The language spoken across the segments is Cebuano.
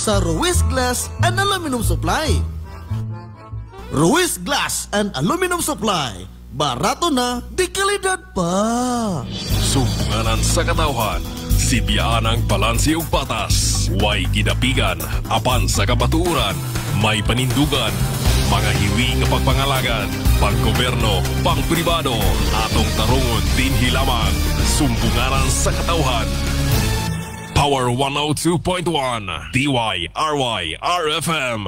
Sa Ruiz Glass and Aluminum Supply. Ruiz Glass and Aluminum Supply. Barato na, di kalidad pa. Sumbunganan sa katawhan, sibiyaan ang balanse ug patas, way gidapigan, apan sa kabatuoran, may panindugan, mga hiwi nga pagpangalagan, panggoberno, pangpribado, atong tarungon dinhi lamang. Sumbunganan sa katawhan. Power 102.1 DYRY RFM.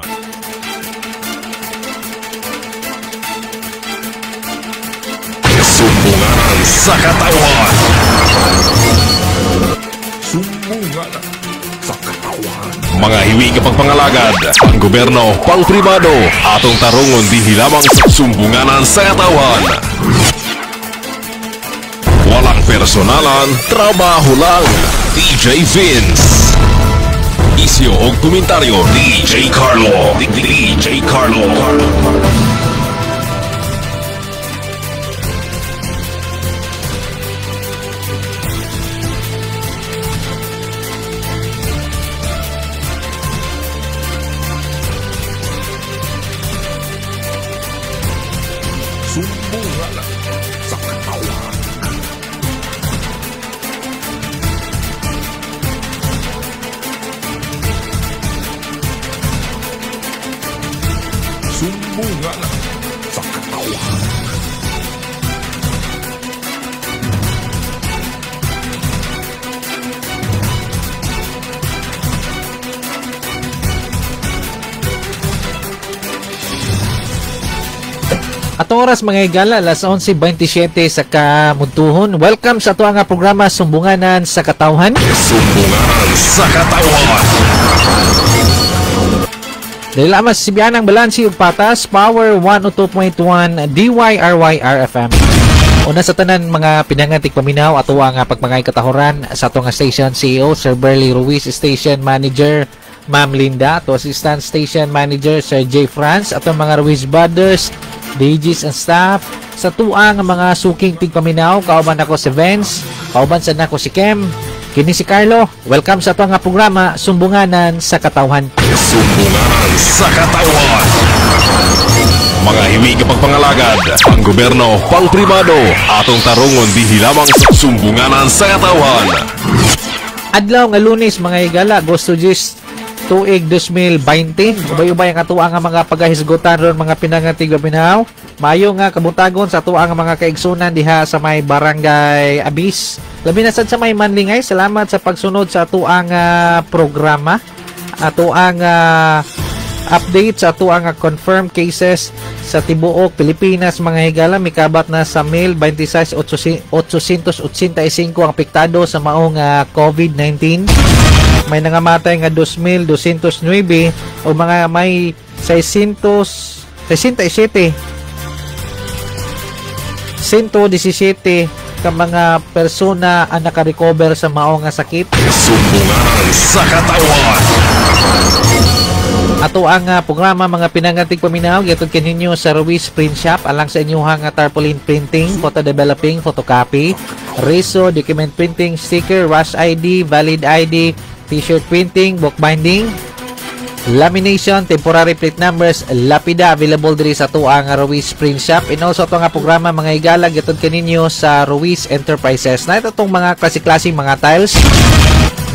Sumbunganan sa katawan. Sumbunganan sa katawan. Mga hiwi nga pagpangalagad, panggoberno, pangpribado, atong tarungon dinhi lamang sa Sumbunganan sa Katawan. Walang personalan, trabaho lang. DJ Vince. Isyo og komentaryo, DJ Carlo. DJ Carlo. Sumbunganan sa katawan. Sumbunganan sa katawan. Atong oras mga higala, alas 11:27 sa kamuntuhon. Welcome sa ato nga programa Sumbunganan sa Katawhan. Sumbunganan sa Katawhan. Dahil lamas si Bianang Balansi ug Patas, Power 102.1 DYRY RFM. Una sa tanan mga pinangantik paminaw ato nga pagpangay katahoran sa ato nga station CEO Sir Berly Ruiz, Station Manager Ma'am Linda, ato Assistant Station Manager Sir J. Franz, ato mga Ruiz Brothers, DJs and staff, sa tuang mga suking tigpaminaw, kauban ako si Vince, kauban sa nako si Kem, kini si Carlo. Welcome sa tuang nga programa Sumbunganan sa Katawhan. Sumbunganan sa Katawhan. Mga hiwi nga pagpangalagad, panggoberno, pangpribado, atong tarungon dinhi lamang sa Sumbunganan sa Katawhan. Adlaw nga Lunes mga higala, Agosto 10, tuig 2020. Ubay-ubay ang atuang nga mga pagahisgutan ron mga pinangatig paminaw. Maayo nga kabuntagon sa atuang nga mga kaigsunan diha sa may barangay Abis. Labi na sad sa may Manlingay. Salamat sa pagsunod sa atuang programa. Atuang update sa atuang confirmed cases sa tibuok Pilipinas mga higala. Mikabat na sa male 26,885 ang apektado sa maong COVID-19. May nangamatay nga 2,209 o mga may 667 117 ka mga persona ang nakarecover sa maong nga sakit. Sumbunganan sa Katawan. Ato ang programa mga pinangatig paminaw gihatod kaninyo sa Ruiz Print Shop alang sa inyong tarpaulin printing, photo developing, photocopy, reso, document printing, sticker, rush ID, valid ID, t-shirt printing, book binding, lamination, temporary plate numbers, lapida, available diri sa tuang Ruiz Print Shop. And also ato nga programa mga higala gihatod kaninyo sa Ruiz Enterprises. Na ito tong mga klase-klaseng mga tiles,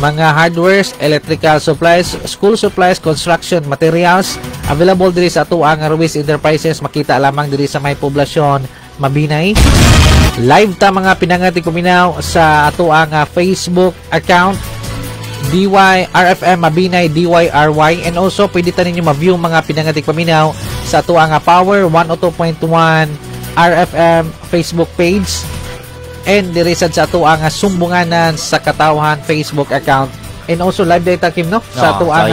mga hardwares, electrical supplies, school supplies, construction materials, available diri sa atuang Ruiz Enterprises. Makita lamang diri sa may poblasyon Mabinay. Live ta mga pinangatig kuminaw sa atuang Facebook account DYRFM Mabinay DYRY, and also pwede ta ninyo ma-view mga pinangatig paminaw sa atuang Power 102.1 RFM Facebook page and diri sad sa atuang Sumbunganan sa Katawhan Facebook account, and also live data Kim no sa atuang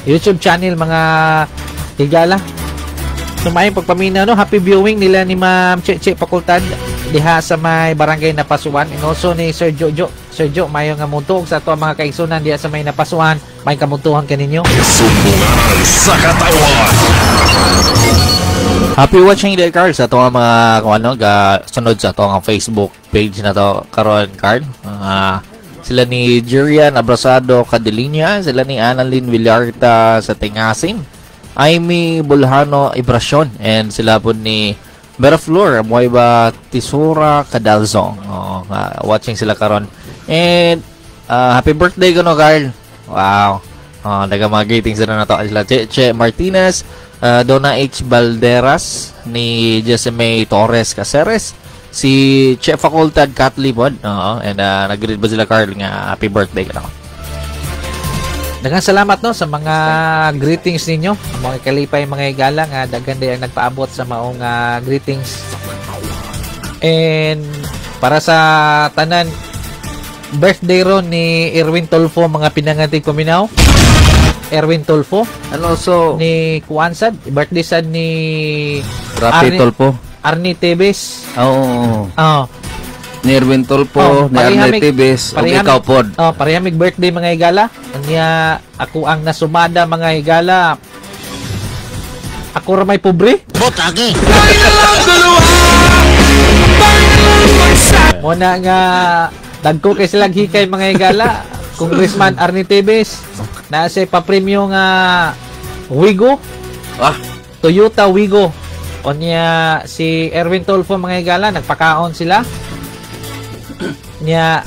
YouTube channel mga higala. So maayong pagpaminaw no, happy viewing nila ni Ma'am Cheche Pakultad diha sa may barangay Napasuan, and also ni Sir Jojo. Sir Jo, mayo nga muntog sa ato mga kaigsunan diha sa may Napasuan, may kamuntuhan kaninyo. Sumbunganan sa Katawan. Happy watching there, Carl, sa ato mga kung ano ga sunod sa ato ang Facebook page na to karon, Carl. Sila ni Jerian Abrasado Cadelinia, sila ni Annalyn Villarta sa Tingasin, Amy Bulhano Ibrasyon, and sila po ni Veraflor Amuayba Tisura Kadalzong. Oh, nga, watching sila karon. And happy birthday kuno, Carl. Wow. Oh, daga mga greetings na nato sila Che, che Martinez, Donna H. Balderas, ni Jesse May Torres Caceres, si Che Facultad Catley pod. Oo, and nag-greet ba sila, Carl, nga happy birthday ka na. Daghang salamat no sa mga greetings ninyo. Ang mga kalipay mga higala nga daghan day ang nagpaabot sa maong greetings. And para sa tanan, birthday ron ni Erwin Tulfo, mga pinangantig paminaw. Erwin Tulfo And also ni kuan sad, birthday sad ni Rapi Tulfo. Arnie Teves. Oo. Oh. Ni Erwin Tulfo, Oh, ni Arnie Teves, ug ikaw pod. Oh, parehamig birthday mga higala. Anya ako ang nasumada mga higala. Ako ra may pobre. Botake. Muna nga dagko kay silang hikay mga higala. Congressman Arnie Teves na siya papremyo nga Wigo. Ah, Toyota Wigo. Onya si Erwin Tulfo mga higala nagpakaon sila. Nya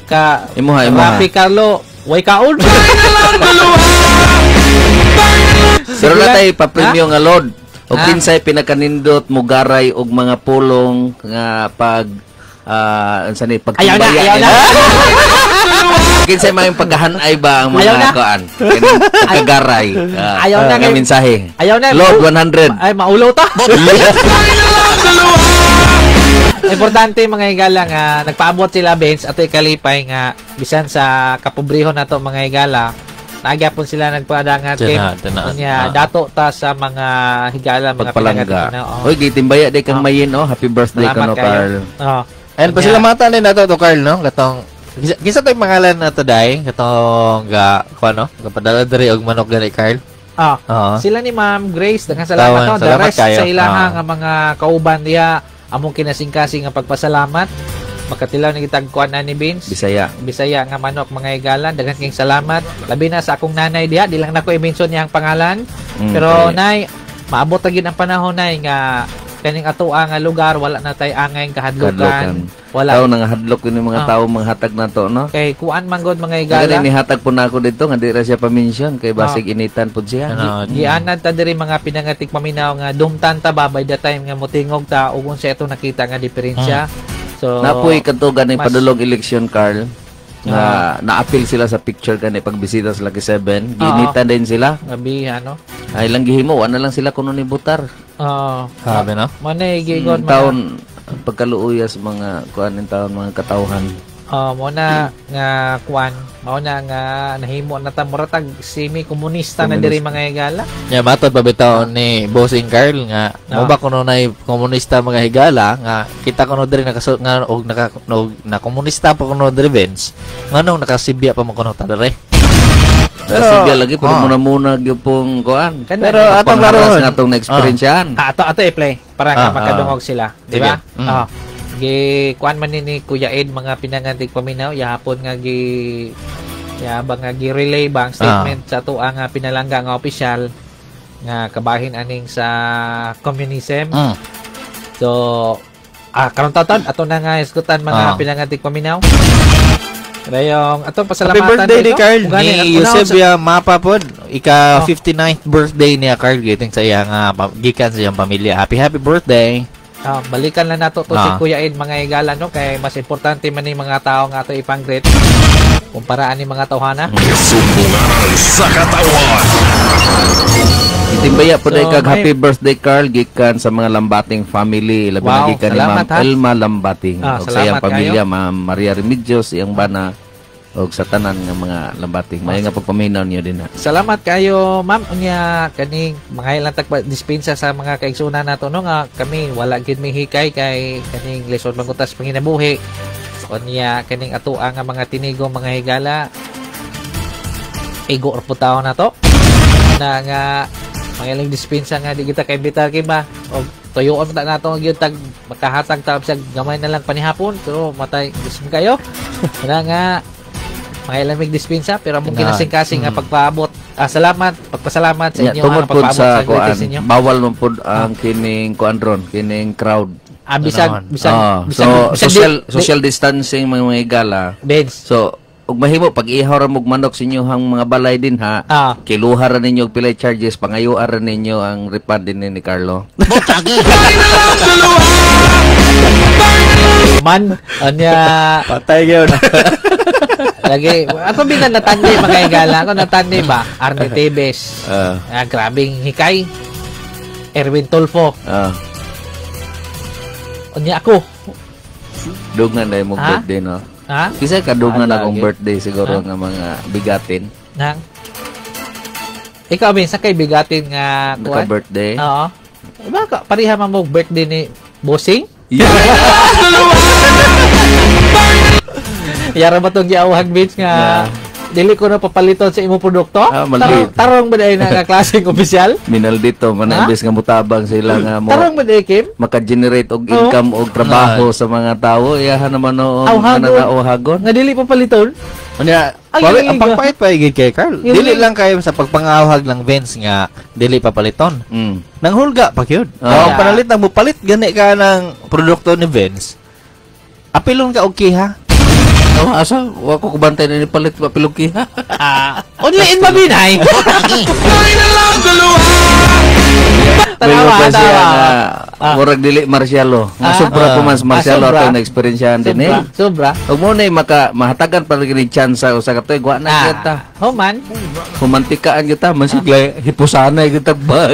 ka Imuha, imuha. Rapi Carlo way kaon. Pero na tayo papremyo nga load. O Ah. kinsay pinakanindot mugaray og mga pulong nga pag unsa ni Ayaw na, pagtimbaya ayaw na. Kinsay may pagkahanay ba ang Ayaw na. mga kuan? Kaning pagkagaray. Ayaw na nga kay- mensahe. Ayaw na. Load 100. Ay, maulaw ta. Importante mga higala nga nagpaabot sila Benz ato ikalipay nga bisan sa kapobrehon nato mga higala nagyapon sila nagpadangat kay Tina, tina. unya Ah. dato ta sa mga higala mga Pagpalangga. pinangatik na, oh. Oy, gitimbaya day kang Oh. mayin oh. Happy birthday Salamat kano kayo. Carl. Oh. And pasalamatan din nato to Carl no, katong kinsa to'y pangalan nato dai katong ga kuan no, gapadala diri og manok gani Carl. Ah, Oo. sila ni Ma'am Grace, daghang salamat Tawan, no. The salamat rest kayo. sa ilaha Ah. nga mga kauban diha among kinasingkasing nga pagpasalamat. Makatilaw ni kitag kuan na ni Vince. Bisaya. Bisaya nga manok mga higala, daghan kayong salamat. Labi na sa akong nanay diha, di lang nako i-mention niyang pangalan. Mm, Pero okay. nay, maabot na gyud ang panahon nay nga kaning atoa nga lugar wala na tay angay kahadlukan. Kahadlukan. Wala. Tao nang hadlok yun yung mga Ah. tao mga hatag na to, no? Kay kuan man gud mga higala. Kaya nihatag po na ako dito nga di ra siya pa-mention kay basig Ah. initan po siya. Ano, Gianad ta diri mga pinangatik paminaw nga dumtan ta ba by the time nga motingog ta ug unsa ato nakita nga diferensya. So Napoy kadto gani mas- padulong election Carl nga naapil sila sa picture gani pagbisita sa Lucky 7. Ginitan din sila. Gabi ano. Ay lang gihimo wala lang sila kuno ni butar. Oo. Grabe, no? Mo na gigon Mm, taon pagkaluoya sa mga kuan in taon mga katawhan. Oh, mo na nga kuan, mao na nga nahimo na ta mura tag semi komunista na diri mga higala. Ya matod pa bitaw ni Bossing Carl nga Ah. mo ba kuno nay komunista mga higala nga kita kuno diri nakasu nga og naka og, na komunista pa kuno diri Vince nganong nakasibya pa man kuno ta diri. Pero Kasi lagi pero ah. muna-muna gyud pong kuan. Kana- Pero atong Pangharas karon nga atong na-experiencean. Ah, ato ato i-play para nga Ah, makadungog sila, di ba? Sige. Mm. Oh. Gi kuan man ni ni Kuya Ed mga pinangantig paminaw yahapon nga gi ya ba nga gi relay ba ang statement sa tuwa nga pinalangga nga opisyal nga kabahin aning sa communism. So karon taton ato na nga iskutan mga pinangantig paminaw. Dayong atong Happy pasalamatan birthday ni dito. Carl Ug gani, ni at unahon sa- Eusebia Mapa pod ika Oh. 59th birthday niya Carl giting sa iya nga gikan sa iyang pamilya. Happy happy birthday. Ah, balikan lang nato to si Kuya Ed mga higala no kay mas importante man ni mga tao nga ato ipang-greet kumpara ani mga tawhana. Sumbunganan sa katawan. Itimbaya po So, kag may- happy birthday Carl gikan sa mga Lambating family labi na Wow, gikan ni Ma'am salamat, ha. Elma Lambating Ah, ug sa iyang salamat pamilya Ma'am Maria Remedios iyang bana ug sa tanan nga mga Lambating. Maayo nga pagpaminaw niyo din ha. Salamat kayo ma'am unya kaning mga ilang tagpa dispensa sa mga kaigsunan nato no nga kami wala gid mi hikay kay kaning lisod mangutas panginabuhi. Unya kaning atoa nga mga tinigo mga higala igo or putaw na to na nga mga ilang dispensa nga di kita kay bitar kay ba og tuyoon ta nato gyud tag makahatag ta sa gamay na lang panihapon pero matay gusto kayo na nga Mga ilamig dispensa pero among kinasing-kasing nga pagpaabot. Salamat, pagpasalamat sa Nya, inyo tungod nga pud pagpaabot sa sa kuan, greetings ninyo. bawal man pud ang kining kuan ron, kining crowd. Bisag bisag bisag, So bisag social social distancing mga higala. Benz. So ug mahimo pag ihaw ra mog manok sa inyohang mga balay din ha. Kiluha ra ninyo og pilay charges, pangayoa ra ninyo ang refund din ni Carlo. Man anya Patay gyud. lagi ako binan natandi mga higala ako natandi ba Arne Tevez. Grabing hikay. Erwin Tulfo. Unya ako. Dugangan dahil mong Ha? birthday, no? Ha? Kisa kadungan Ah, akong lagi. birthday siguro nga mga bigatin. Nang ikaw bin sa kay bigatin nga kuan? Naka-birthday. Oo. Baka pareha man mo birthday ni Bossing? Yeah. Yara ba tong giawhag bitch nga dili ko na papaliton sa imong produkto? Mali. Tarong ba dahil na nga klaseng opisyal? Minal dito man Ha? imbes nga mutabang sila nga mo Tarong ba dahil, Kim? maka-generate og income og trabaho sa mga tawo, iyahan naman no Awhagon. nanauhagon. Nga dili papaliton? Unya, Ay, pawi, ay, ang pagpait pa gid kay Carl. Yung- Dili lang kayo sa pagpangawhag lang Vince nga dili papaliton. Nanghulga pa gyud. Ang panalit na mo palit gani ka ng produkto ni Vince. Apilon ka og kiha. Oh, asa wa ko kubantay na ni palit papilog kiha. Only in Mabinay. Tanawa, May siya tanawa. nga murag dili Marcialo. Nga sobra po man sa Marcialo Sobra. ato na eksperensyahan din eh. Sobra. Ug mo na maka mahatagan pa lagi ni chance sa usa ka tuig wa na kita. Human. Humantikaan kita man sigla hipusanay kita ba.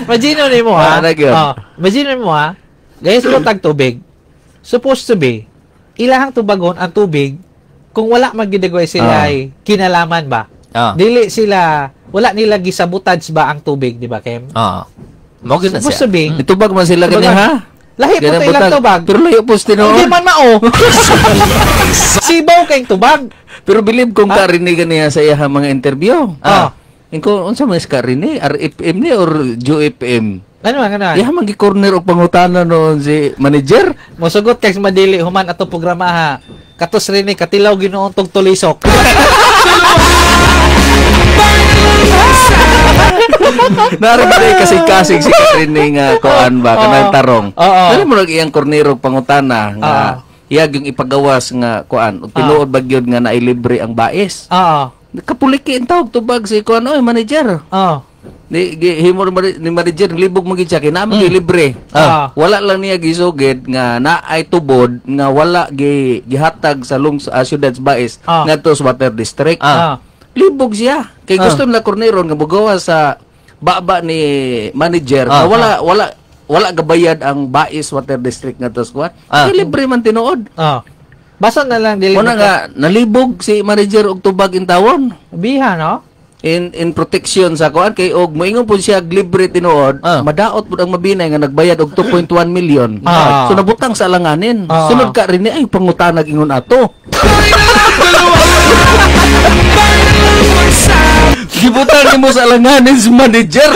Imagine nimo ha. Na gyud. Oh, imagine mo ha. Gayos mo tag tubig. Supposed to be ilahang tubagon ang tubig kung wala magidagway sila ay kinalaman ba? Dili sila wala nila gisabotage ba ang tubig, di ba, Kem? Mo gyud na Supposed siya. to be. Itubag man sila kani Tubagan. ha. Lahi po Ganang to ilang butang. tubag. Pero layo po sa tinuod. Hindi man mao. Sibaw kayong tubag. Pero believe kung karinig niya sa iyang mga interview. Ingko unsa man is karini? RFM ni or JFM? Ano man, ano man? Iya man gi-corner og pangutana noon si manager. Mosugot kay madili human ato programa ha. Katos rin ni katilaw ginoong tog tulisok. Naroon ba kasi kasig si Karini nga kuan ba kanang tarong. Oo. Dali mo iyang corner og pangutana nga iya yung ipagawas nga kuan ug tinuod ba gyud nga nailibre ang bais. Oo. Kapuliki ang tawag tubag si kuan oy manager. Oo. Ni himo ni manager libog magid siya kay naa libre. Wala lang niya gisugid nga naay tubod nga wala gi gihatag sa lungs syudad sa Bais ngadto sa water district. Libog siya kay gusto nila korneron nga mogawa sa baba ni manager nga wala wala wala gabayad ang Bais Water District ngadto sa kuan. Kay libre man tinuod. Basta na lang dili Muna nga nalibog si manager og tubag in tawon. Biha no? In protection sa kuan kay og moingon pud siya libre tinuod, madaot pud ang mabinay nga nagbayad og 2.1 million. So nabutang sa alanganin. Sunod ka rin ay pangutanag ingon ato. Gibutang nimo sa alanganin si manager.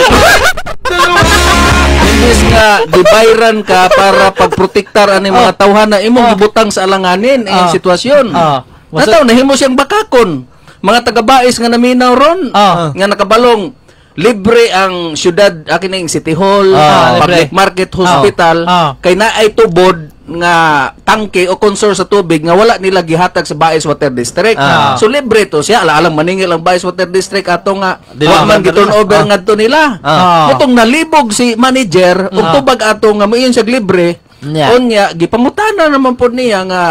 Imbes nga gibayran ka para pagprotektar ani mga tawhana imong gibutang sa alanganin ang sitwasyon. Nataw nahimo siyang bakakon. Mga taga-Bais nga naminaw ron, nga nakabalong libre ang syudad akin ning City Hall, public market, hospital, kay naay tubod nga tangke o consor sa tubig nga wala nila gihatag sa Bais Water District. So libre to siya, alaalang maningil ang Bais Water District ato nga wa man gi-turn over ngadto nila. Motong nalibog si manager ug tubag ato nga moingon siya libre. Unya gipangutana naman pod niya nga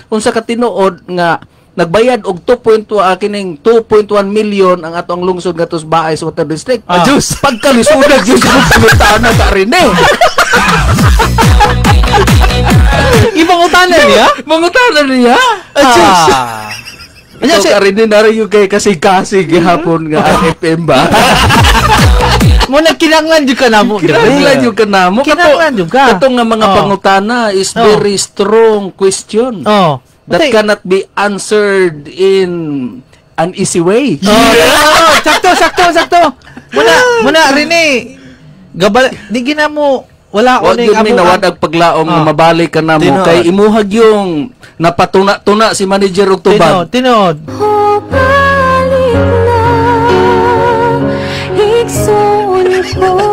unsa ka tinuod nga nagbayad og 2.2 kining 2.1 million ang ato ang lungsod ngadto sa Baay Water District. Diyos, pagkalisudag Diyos kung pangutana ka rin eh. Ibang utanan niya? Mangutana niya? Diyos. Ito ka rin na rin yung kay kasing-kasing gihapon nga RFM ba? Muna kinanglan jud ka namo. Kinanglan jud ka namo. Kinanglan jud ka. Kato nga mga pangutana is very strong question. That cannot be answered in an easy way. Sakto, sakto, sakto. Muna, muna, Rene. Gabal, di ginamo, Wala Wa ko ning gyud mi amo nawadag paglaom nga mabalik ka na mo Tinuod. kay imuhag yung napatuna-tuna si manager og tubag. Tinuod. O balik na, igsoon ko.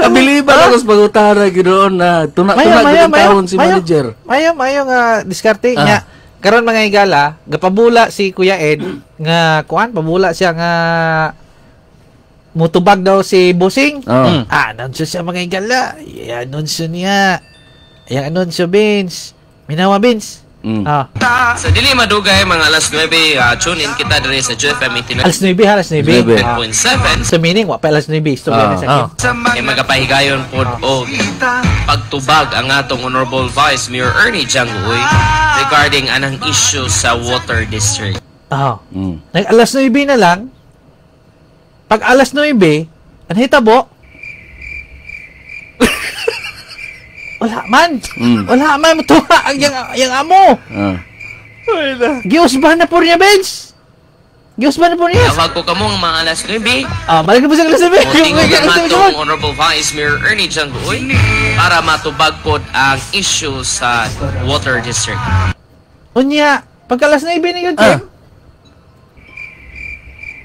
Kabiliban ako sa pangutana ginoon na tuna-tuna gyud taon si manager. Mayo nga diskarte niya. Karon mga higala, gapabula si Kuya Ed nga kuan, pabula siya nga mutubag daw si Busing. Oh. Anunsyo siya mga higala. I-anunsyo niya. Yang anunsyo, Vince. Minawa, Vince. Sa dili madugay mga alas 9, tune in kita diri sa GFM Alas 9, ha, alas 9. 89.7. So meaning, wa pa alas 9. So, sa Kay magapahigayon pod og pagtubag ang atong Honorable Vice Mayor Ernie Janguoy regarding anang issue sa water district. Nag alas 9 na lang. Pag alas 9, ang hitabo, wala man. Wala man. Mutuha ang yang amo. Giusbahan na po niya, Benz. Giusbahan na po niya. Tawag ko kamo ang mga alas 9. Balik na po siya alas 9. Motingog ang atong Honorable Vice Mayor Ernie Janguoy para matubag pod ang issue sa water district. Unya, pag alas 9 ni Kim,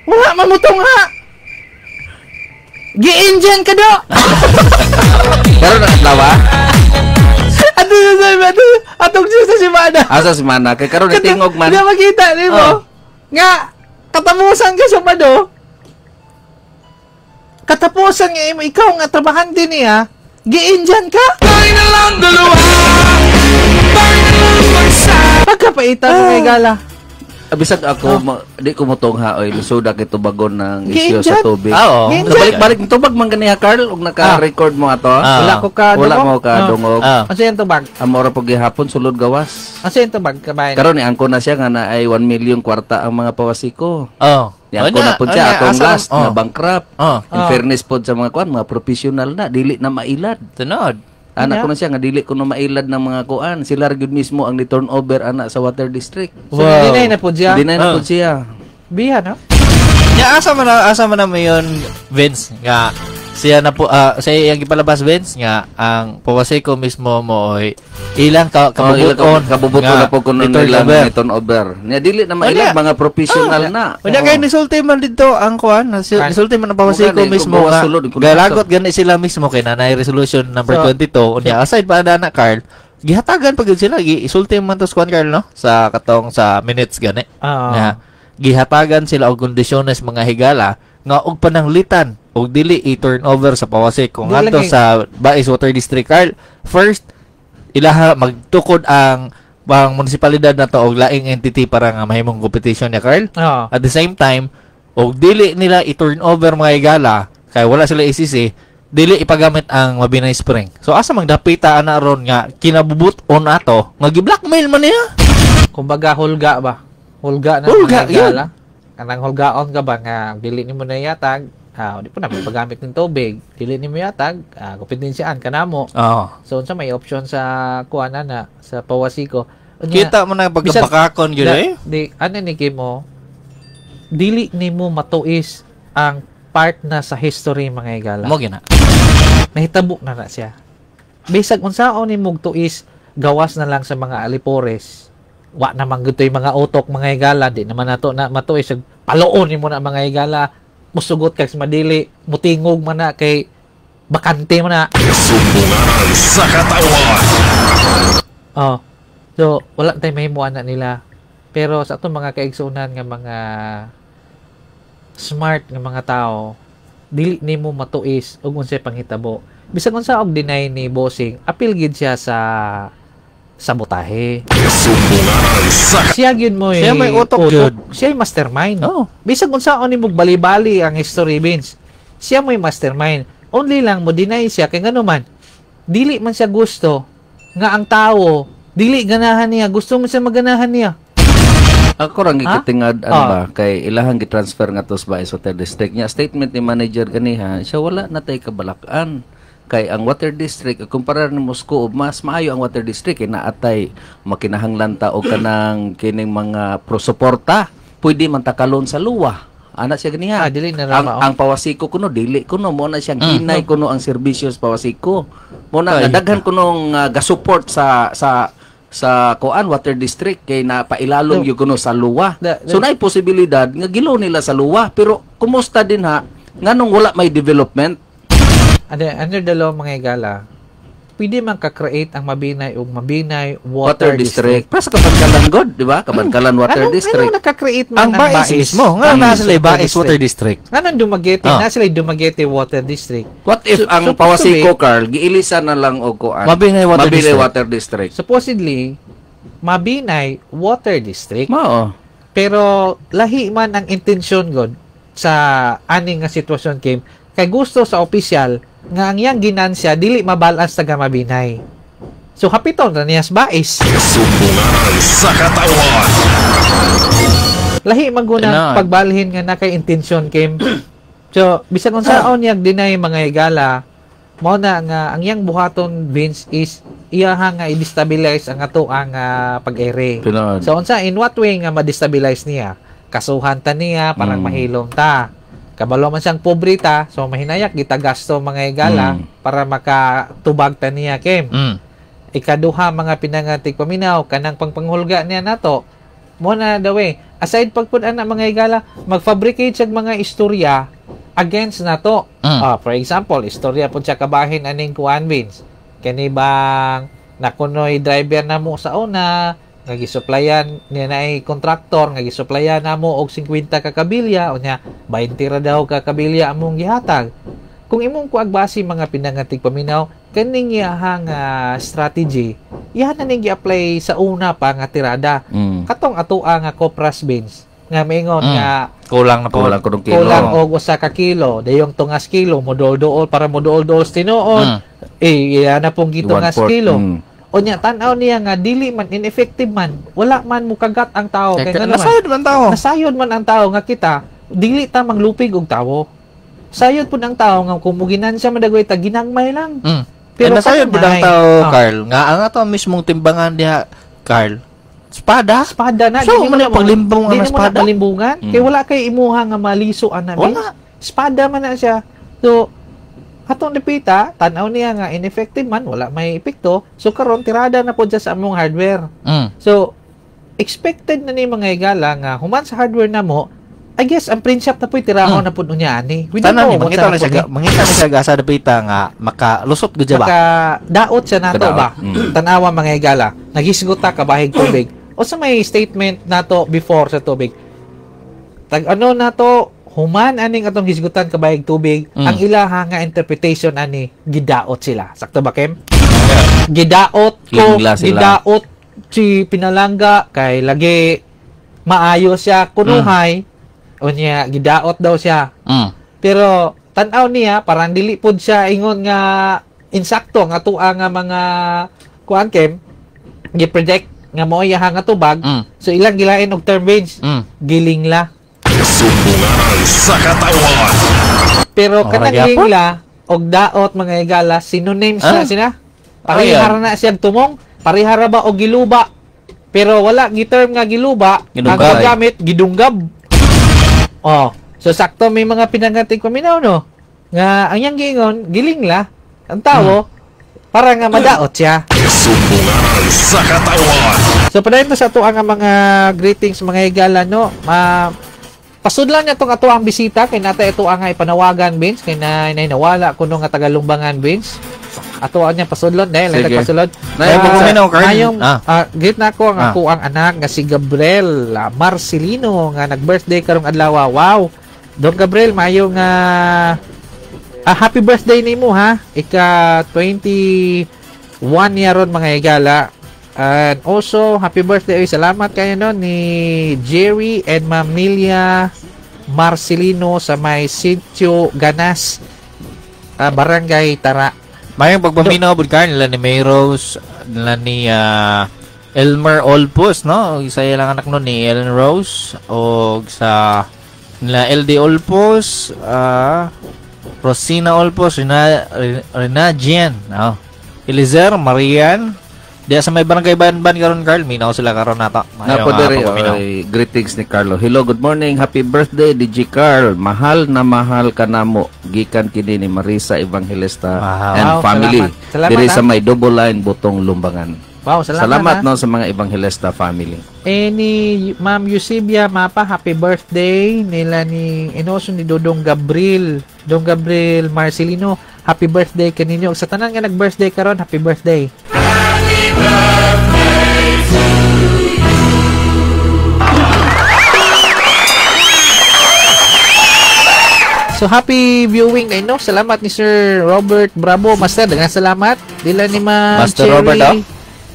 wala man mutungha. Gi-Indian ka do! Pero nakadlaw ah? Ato sa sabi, atong siya sa simana. Asa simana? Kay karon itingog man. Hindi makita, di mo? Nga, katapusan ka sa pado. Katapusan nga imo, ikaw nga trabahan din niya, gi-Indian ka? Tayo na lang dalawa. Tayo na lang magsama. Pagkapaitan mo kay Gala. Bisag ako, di ko mutungha oy lusuda kay tubagon ng isyu sa tubig. Oo. So, balik-balik tubag man ganiha Carl og naka-record mo ato. Wala ko ka Wala mo ka dungog. Ano yung tubag? Amora pag gihapon sulod gawas. Ano yung tubag kabayan? Karon ni angko na siya nga na ay 1 million kwarta ang mga pawasiko. Oh. Ni angko na pud siya atong last nga bankrupt. Oh. In fairness pod sa mga kuan, mga professional na dili na mailad. Tunod. Anak ko na siya nga dili ko na mailad ng mga kuan. Sila ra gyud mismo ang ni turnover ana sa water district. So, wow. Deny na po siya. Deny na po siya. Biya, no? Nya asa man na mo yun, Vince, nga siya na po siya yung gipalabas, Vince, nga ang Pawaseko mismo mo oy ilang kabubuton kabubuton na po kuno nila ni turnover. Nya dili na mailad mga professional na. Unya kay nisulti man didto ang kuan, nisulti man ang Pawaseko mismo nga galagot gani sila mismo kay nanay resolution number 22. Unya aside pa na Carl, gihatagan pag sila gisulti man to kuan Carl, no, sa katong sa minutes gani. Nga gihatagan sila og kondisyones mga higala nga og pananglitan og dili i-turnover sa Pawaseko ngadto sa Bais Water District Carl. First ilaha magtukod ang munisipalidad na to og laing entity para nga mahimong competition niya Carl. At the same time og dili nila i-turnover mga higala kay wala sila ACC, dili ipagamit ang Mabinay Spring. So asa mang dapita ana ron nga kinabubut-on ato nga gi-blackmail man niya. Kumbaga hulga ba? Hulga na hulga, mga higala. Kanang hulgaon ka ba nga dili nimo na yatag, di po na pagamit ng tubig, dili nimo yatag, kompetensyaan ka namo. So unsa may option sa kuan na sa Pawasiko. Unya, kita mo na pagkabakakon gyud eh. Di ano ni kimo dili nimo matuis ang part na sa history mga higala. Mo gina. Nahitabo na na siya. Bisag unsaon nimo tuis, gawas na lang sa mga alipores. Wa naman gud to'y mga utok mga higala, di naman nato na matuis paloon nimo na mga higala, musugot kag madili, mutingog man na kay bakante man na. Sumbunganan sa katawan. Oh. So wala tay mahimuan na nila. Pero sa atong mga kaigsuonan nga mga smart nga mga tao, dili nimo matuis og unsay panghitabo. Bisag unsa og deny ni Bossing, apil gid siya sa sabotahe. Siya gyud mo siya may utok gyud. Siya ay mastermind. Oh. Bisag unsaon nimo bali-bali ang history, Vince. Siya mo'y mastermind. Only lang mo deny siya kay ngano man dili man siya gusto nga ang tao dili ganahan niya, gusto mo siya maganahan niya. Ako rang gikitingad ano ba kay ilahang gitransfer nga to sa Bais Water District niya. Statement ni manager ganiha, siya wala na tay kabalakan. Kay ang water district kumpara ni Moscow mas maayo ang water district kay naatay makinahanglan ta og kanang kining mga pro-suporta pwede man takalon sa luwa. Ana siya ganiha. Ah, dili na ra ang, mao. Ang Pawasiko kuno dili kuno mo na siyang hinay kuno ang serbisyo sa Pawasiko. Mo na nga daghan kunong ga-support sa sa sa kuan water district kay napailalom No. gyud kuno sa luwa. The- So naay posibilidad nga gilaw nila sa luwa, pero kumusta din ha nganong wala may development? Under, under the law, mga higala, pwede man ka-create ang Mabinay og Mabinay Water Water, District. Para sa Kabankalan god, di ba? Kabankalan Water Anong, District. anong naka-create man Ang Bais mismo, nga na sila Bais Water District. Anong Dumaguete? Ah. Na sila Dumaguete Water District. What if ang supposed to Pawasiko, be- Carl, giilisan na lang og kuan? Mabinay Water Mabinay District. Water District. Supposedly, Mabinay Water District. Mao. Pero lahi man ang intensyon god sa aning nga sitwasyon, Kim, kay gusto sa opisyal nga ang iyang ginansya dili mabalance taga Mabinay. So hapiton ra niya sa bais. Sumbunganan sa katawan. Lahi man gud ang Tinuod. pagbalhin nga na kay intensyon, Kim. So bisan unsaon niyang deny, mga higala, mao na nga ang iyang buhaton, Vince, is iyaha nga i-destabilize ang ato ang pag-ere. Tinuod. So unsa, in what way nga ma-destabilize niya? Kasuhan ta niya parang mahilom ta. Kabalo man siyang pobre ta, so mahinayak gita gasto, mga higala, para makatubag ta niya, Kim. Ikaduha, mga pinangatig paminaw, kanang pangpanghulga niya nato. Mo na the way. Aside pagpud ana, mga higala, magfabricate siya mga istorya against nato. Ah, for example, istorya pud siya kabahin aning kuan, Vince. Kani bang nakunoy driver na mo sa una nga gisuplayan niya na ay kontraktor nga gisuplayan namo og 50 ka kabilya, unya 20 ra daw ka kabilya among gihatag. Kung imong kuag base, mga pinangatig paminaw, kaning iyahang strategy, iyahan na ning gi-apply sa una pa nga tirada. Katong atoa nga Copras, Vince, nga maingon nga Kulang na po. Kulang kunong kilo. Kulang og usa ka kilo, dayong tungas kilo modool-dool para modool-dool sa tinuod. Eh iya na pong gitungas One-fourth. kilo. Unya tan-aw niya nga dili man ineffective man, wala man mukagat ang tao kay ngano man Nasayod man tao. Nasayod man ang tao nga kita dili ta manglupig og tawo. Sayod pud ang tao nga kung muginan siya madagoy ta ginagmay lang. Pero nasayod pud ang kanunay, tao, Carl. Nga ang ato mismong timbangan diha, Carl. Espada. Espada na. So, Dili mo man na yung paglimbong dili ang mo na espada. malimbungan. Kay wala kay imuha nga maliso ana. Wala. Espada man na siya. So atong dipita, tan-aw niya nga ineffective man, wala may epekto. So karon tirada na pod siya sa among hardware. So expected na ni mga higala nga human sa hardware na mo, I guess ang print shop na po'y tirahon na pod unya ani. We don't Tanan ni know mangita unsa na na siya, pod ni. mangita na siya gasa dapita nga makalusot gud siya ba. Maka daot siya nato Kadaot. ba. Tanawa, mga higala, nagisgot ta kabahig tubig. O sa may statement nato before sa tubig. Tag ano nato human aning atong hisgutan kabahig tubig, ang ilaha nga interpretation ani gidaot sila. Sakto ba, Kim? Gidaot ko, Lingla sila. gidaot si Pinalangga kay lagi maayo siya kunuhay. Unya gidaot daw siya. Pero tan-aw niya parang dili pod siya ingon nga insakto nga tua nga mga kuan, Kim, gi-predict nga mao iya nga tubag. So ilang gilain og term range, gilingla. Sumbunganan sa katawan. Pero Ora kanang gyapon. lingla og daot, mga higala, synonyms na sila. Parehara na siyang tumong, parehara ba og giluba. Pero wala gi-term nga giluba, ang Gidunggab. gagamit gidunggab. Oh, so sakto may mga pinangatig paminaw no. Nga ang iyang giingon, gilingla ang tawo para nga madaot siya. Sumbunganan sa katawan. So padayon ta sa ato ang mga greetings, mga higala, no. Ma pasudlan niya tong ato ang bisita kay nata ito ang ipanawagan, Vince, kay na nawala kuno nga tagalumbangan, Vince. Ato ang niya pasudlon dahil Sige. nagpasulod. Pasulod. Nay, paguminaw, Carl. Mayong greet na ako ang ako ang anak nga si Gabriel Marcelino nga nag-birthday karong adlaw. Wow. Don Gabriel, mayo nga happy birthday nimo ha. Ika 21 niya ron, mga higala. And also, happy birthday. Uy, salamat kayo no ni Jerry and Mamilia Marcelino sa may Sitio Ganas, Barangay Tara. Mayong pagpaminaw pud Carl nila ni May Rose, nila ni Elmer Olpus, no? Isa ilang anak no ni Ellen Rose og sa nila LD Olpus, Rosina Olpus, Rina Jean, no? Elizer, Marian, Diya sa may barangay Banban karon Carl, minaw sila karon nata. Napo diri oy, greetings ni Carlo. Hello, good morning. Happy birthday DJ Carl. Mahal na mahal ka namo. Gikan kini ni Marisa Evangelista and Wow, family. salamat. Salamat, diri sa may double line Butong Lumbangan. Wow, salamat, no sa mga Evangelista family. Eh ni Ma'am Eusebia Mapa, happy birthday nila ni inoso ni Dodong Gabriel, Dong Gabriel Marcelino, happy birthday kaninyo. Sa tanan nga nag-birthday karon, happy birthday. Happy birthday to you. So happy viewing kay no. Salamat ni Sir Robert Bravo, Master, daghang salamat. Dila ni Ma'am Master Cherry, Robert, oh.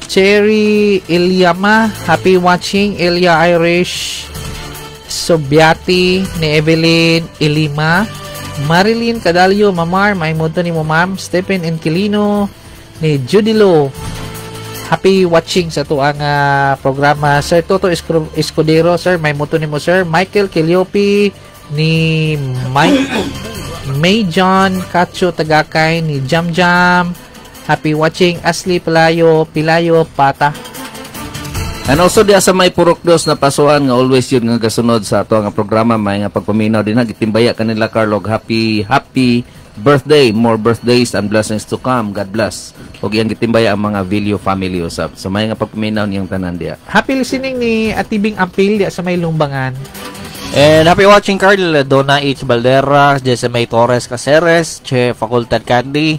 Cherry Ilyama, happy watching. Ilya Irish Sobiati, ni Evelyn Ilima, Marilyn Cadalio, Mamar, may muto ni mo ma'am, Stephen Inquilino, ni Judilo. Happy watching sa tuang programa. Sir Toto Escudero, sir, may muto ni mo sir. Michael Kiliopi, ni Mike May John Cacho Tagakay, ni Jam Jam. Happy watching. Ashley Pelayo, Pilayo Pata. And also diya sa may Purok Dos na pasuan nga always yun nga gasunod sa ato nga programa, may nga pagpaminaw din ha gitimbaya kanila Carl og happy happy birthday, more birthdays and blessings to come. God bless. Og iyang gitimbaya ang mga Villo family usab. So may nga pagpaminaw niyang tanan diya. Happy listening ni Atibing Ampil diya sa may Lumbangan. And happy watching Carl, Donna H. Valderas, Jesse May Torres Caceres, Che Facultad Candy,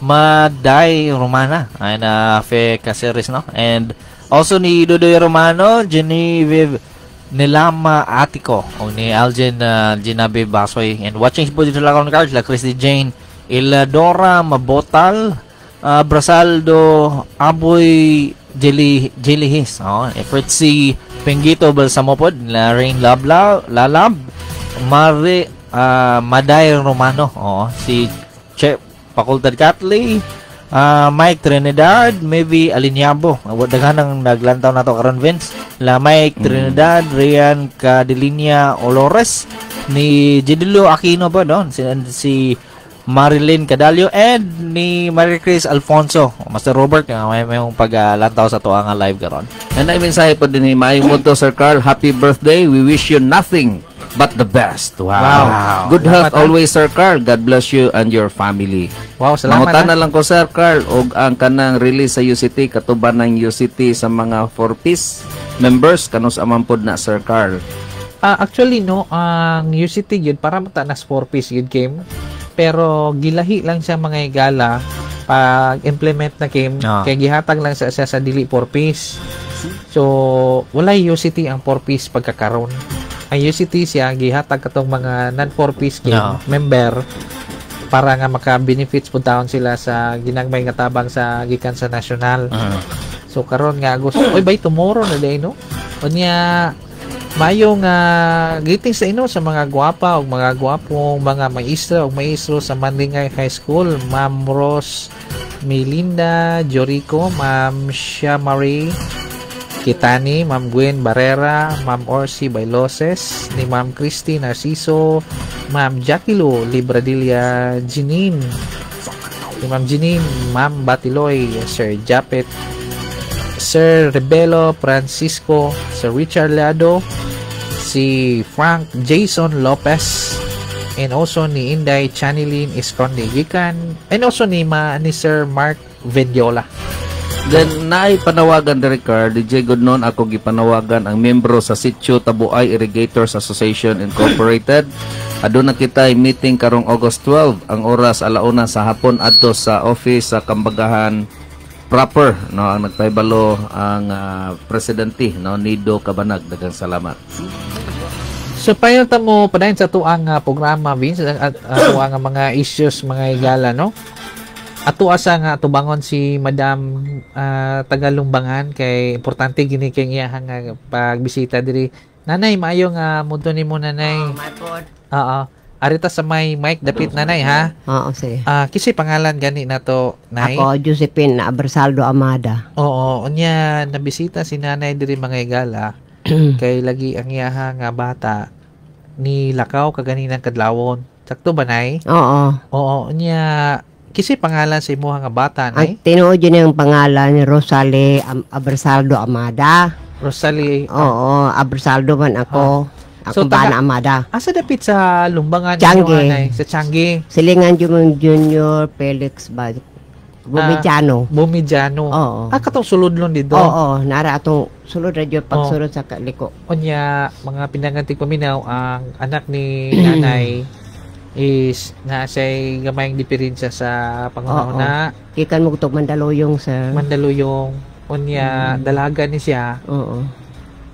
Maday Romana, and Fe Caceres, no? And also ni Dudoy Romano, Genevieve Nilama Atiko, o ni Algen Ginabe Basoy. And watching po dito lang Carl, la Christy Jane Iladora Mabotal, Brasaldo Aboy Jellyhis, oh, Fritzy Pengito Balsamopod, la Rain Labla, Lalab, Mari Maday Romano, oh, si Che Facultad Catley, Mike Trinidad, maybe Alinyabo. Daghan ang naglantaw nato karon Vince. La Mike Trinidad, Rian Cadelinia Olores, ni Jedilo Aquino ba doon, si Marilyn Cadalio, and ni Marie Chris Alfonso. Master Robert, may paglantaw sa tuang live karon. And ay mensahe po din ni maayong udto Sir Carl, happy birthday. We wish you nothing but the best. Wow. Wow. Good health Salamat, always Sir Carl. God bless you and your family. Wow, salamat. Mangutana lang ko Sir Carl og ang kanang release sa UCT katuban ng UCT sa mga 4-piece members kanus amang pod na Sir Carl. Actually no, ang UCT gyud para mata nas 4-piece gyud game. Pero gilahi lang siya mga higala pag implement na game, kay gihatag lang sa siya sa dili 4-piece. So walay UCT ang 4-piece pagkakaron. Ang UCT siya gihatag katong mga non 4-piece game member para nga maka-benefits pud taon sila sa ginagmay nga tabang sa gikan sa national. So karon nga Agosto, oy by tomorrow na day no. Unya mayo nga greetings sa inyo sa mga gwapa ug mga gwapong mga maestra ug maestro sa Manlingay High School, Ma'am Rose Melinda Jorico, Ma'am Shamari Kitani, Ma'am Gwen Barrera, Ma'am Orsi Bailoses, ni Ma'am Christy Narciso, Ma'am Jackie Lou Libradilla Janine, ni Ma'am Janine, Ma'am Batiloy, Sir Japet, Sir Rebelo Francisco, Sir Richard Lado, si Frank Jason Lopez, and also ni Inday Chanilin Esconde gikan, and also ni Sir Mark Vendiola. Then naay panawagan diri Carl, DJ Goodnon, ako gipanawagan ang membro sa Sitio Tabuay Irrigators Association Incorporated. Aduna kita meeting karong August 12 ang oras 1:00 sa hapon adto sa office sa Kambagahan proper, no, ang nagpahibalo ang presidente, no, Nido Cabanag. Daghang salamat. So payo ta mo padayon sa tuang programa Vince, atuang mga issues mga higala no. Ato asa nga tubangon si Madam Tagalumbangan kay importante gini kay iyahang pagbisita diri. Nanay, maayo nga mudto nimo nanay. Oo. Arita sa may mic dapit nanay ha. Oo, sige. Kasi pangalan gani nato nay. Ako Josephine Abrasaldo Amada. Oo, unya nabisita si nanay diri mga higala kay lagi ang iyaha nga bata ni lakaw kaganinang kadlawon. Sakto ba nay? Oo. Oo, unya Kasi pangalan sa imuha nga bata Ang nay? tinuod yun ang pangalan ni Rosalie Abrasaldo Amada. Rosalie. Oo, Abrasaldo man ako. So, Akong bana Amada. Asa dapit sa Lumbangan Changi. ninyo, anay? Sa Changi. Silingan yung Junior Felix ba? Bumidiano. Bumidiano. Oo. Ah, katong sulodlon dito. Oo, nara atong sulod ra jud pagsulod sa kaliko. Unya, mga pinangantig paminaw, ang anak ni nanay is na siya'y gamayng diferensya sa pangunahuna. Gikan mo tug Mandaluyong, sir. Mandaluyong. Unya, dalaga ni siya. Oo.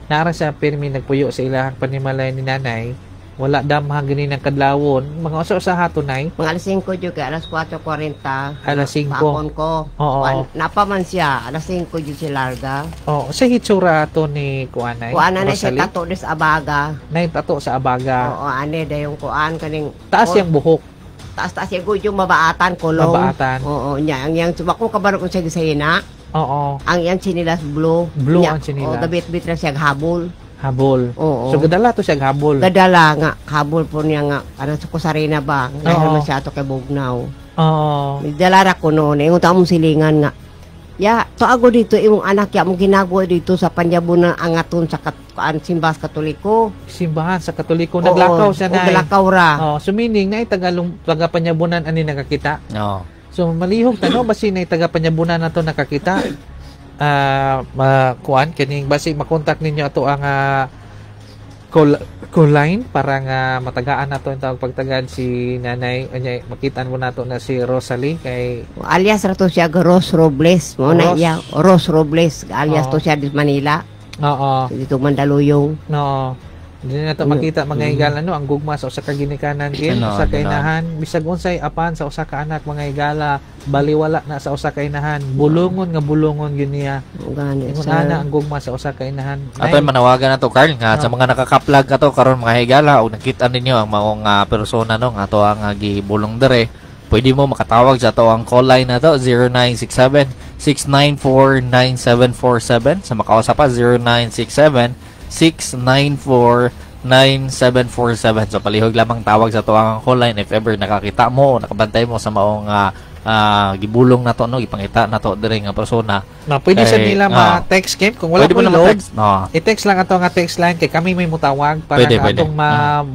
Nara siya pirmi nagpuyo sa ilahang panimalay ni nanay. Wala damha gani ng kadlawon. Mga usa-usa hato nay. Mga alas 5 jud kay alas 4:40. Alas 5. Paakon ko. Oo. Kuan, napa man siya, alas 5 jud siya larga. Oh, sa hitsura ato ni kuanay. Kuan na siya tato des abaga. Nay tato sa abaga. Oo, ane dayong kuan kaning Taas yang buhok. Taas-taas yung yung mabaatan kulong. Mabaatan. Oo, nya ang yang ko kabaro kung siya gisayina. Oo. Ang yang chinilas blue. Blue Nya, ang chinilas. Oo, gabit-bit ra siya habol. Habol. Oo. So gadala to siya habol. Gadala nga habol po niya nga ano sa kusarina ba. Ngayon man siya ato kay Bugnaw. Oo. Dala ra ko noon, ingon ta mong silingan nga. Ya, to ago dito imong anak ya mong ginagawa dito sa Panyabunan angaton sa kuan simbas Katoliko. Simbahan sa Katoliko naglakaw siya na. Naglakaw ra. Oh, so meaning na taga Panyabunan ani nakakita. Oo. So malihog tano basi na taga Panyabunan nato nakakita. Kuan kining basi makontak ninyo ato ang call line para nga matagaan nato ang tawag pagtagad si nanay anya makitaan mo nato na si Rosalie kay Alias ra to siya Ros Robles mo na iya Ros Robles alias to siya di Manila. Oo. Dito Mandaluyong. No. Hindi na nato makita mga higala no ang gugma sa usa ka ginikanan kin usa ka inahan bisag unsay apan sa usa ka anak mga higala baliwala na sa usa ka inahan bulungon nga bulungon gyud niya. Gani ingon ana ang gugma sa usa ka inahan. Ato manawagan na to Carl nga sa mga nakakaplag ato karon mga higala og nakita ninyo ang maong persona no nga ato ang gibulong dere, pwede mo makatawag sa ato ang call line na to 0967 694 9747 sa makausap pa 0967 694 9747. So palihog lamang tawag sa tuwang call line if ever nakakita mo o nakabantay mo sa maong gibulong na to no, gipangita na to diri nga persona. Na pwede sa nila ma-text game kung wala mo load. No. I-text lang ato nga text line kay kami may mutawag para pwede, atong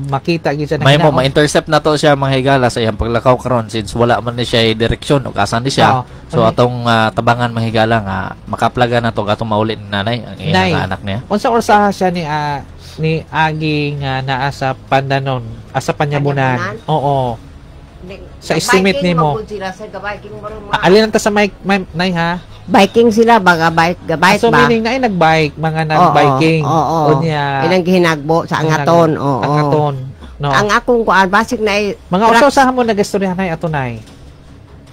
makita gyud sa may mo ma-intercept na to siya mga higala sa iyang paglakaw karon since wala man ni siya direksyon o kasan ni siya. So atong tabangan mga higala nga makaplaga na to atong mauli ni nanay ang iyang anak niya. Unsa orsaha siya ni Agi nga naa sa Pandanon, asa Panyabunan. Oo. Sa estimate nimo. Alin ta sa mic, nay ha? Biking sila baga bike, bike so, ba? So meaning na nagbike, mga nagbiking. Oo. Ilang gihinagbo sa angaton. Oo. Angaton. No. Ang akong kuan basig na mga usa mo nagastoryahan nay ato nay.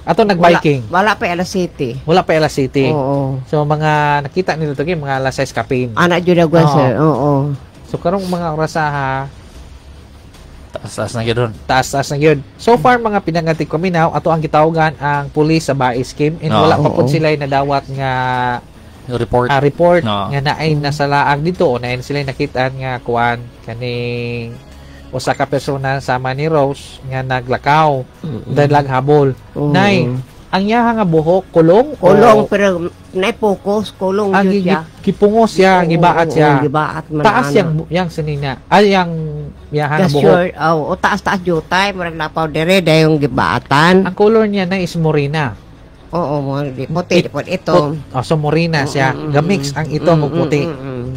Ato nagbiking. Wala pa Ela City. Wala pa Ela City. Oo. So mga nakita nila to mga alas 6 kapin. Ana jud agwa sir. Oo. So karong mga orasaha taas-taas na gyud. Taas-taas na gyud. So far mga pinangatig kami now ato ang gitawagan ang pulis sa Bais Kim and wala pa pud sila nadawat nga report report nga naay nasalaag dito o naay sila nakitaan nga kuan kaning usa ka persona sama ni Rose nga naglakaw dalag habol. Nay, ang iyaha nga buhok kulong kulong pero nay focus kulong gyud siya. Gipungos siya, gibaat siya. Gibaat man. Taas yang sanina. Ay yang iyaha nga buhok. Oh, taas-taas jutay murag lapaw dire dayong gibaatan. Ang color niya na is morena. Oo, mo puti pod ito. Oh, so morena siya. Gamix ang ito mo puti.